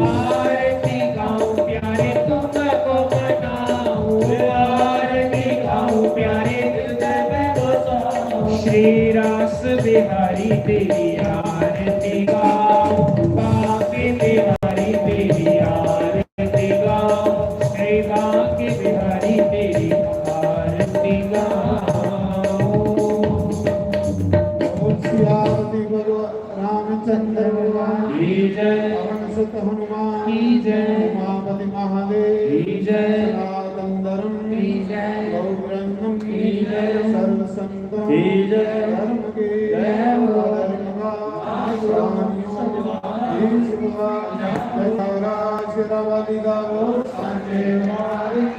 आरती गाऊं प्यारे तुमको मनाऊं। आरती गाऊं प्यारे तुमको मनाऊं। श्री रास बिहारी तेरी आरती गाऊं। बांके बिहारी तेरी आरती गाऊं। श्री बांके बिहारी तेरी आरती गाऊं। बोल सियावर भगवान रामचंद्र भगवान की जय। पवन सुत हनुमान की जय। उमापति महादेव की जय। सनातन धर्म की जय। गौ ब्रह्म की जय। की जय। धर्म की जय हो। धर्म का आशीर्वाद। ईश्वर का आशीर्वाद।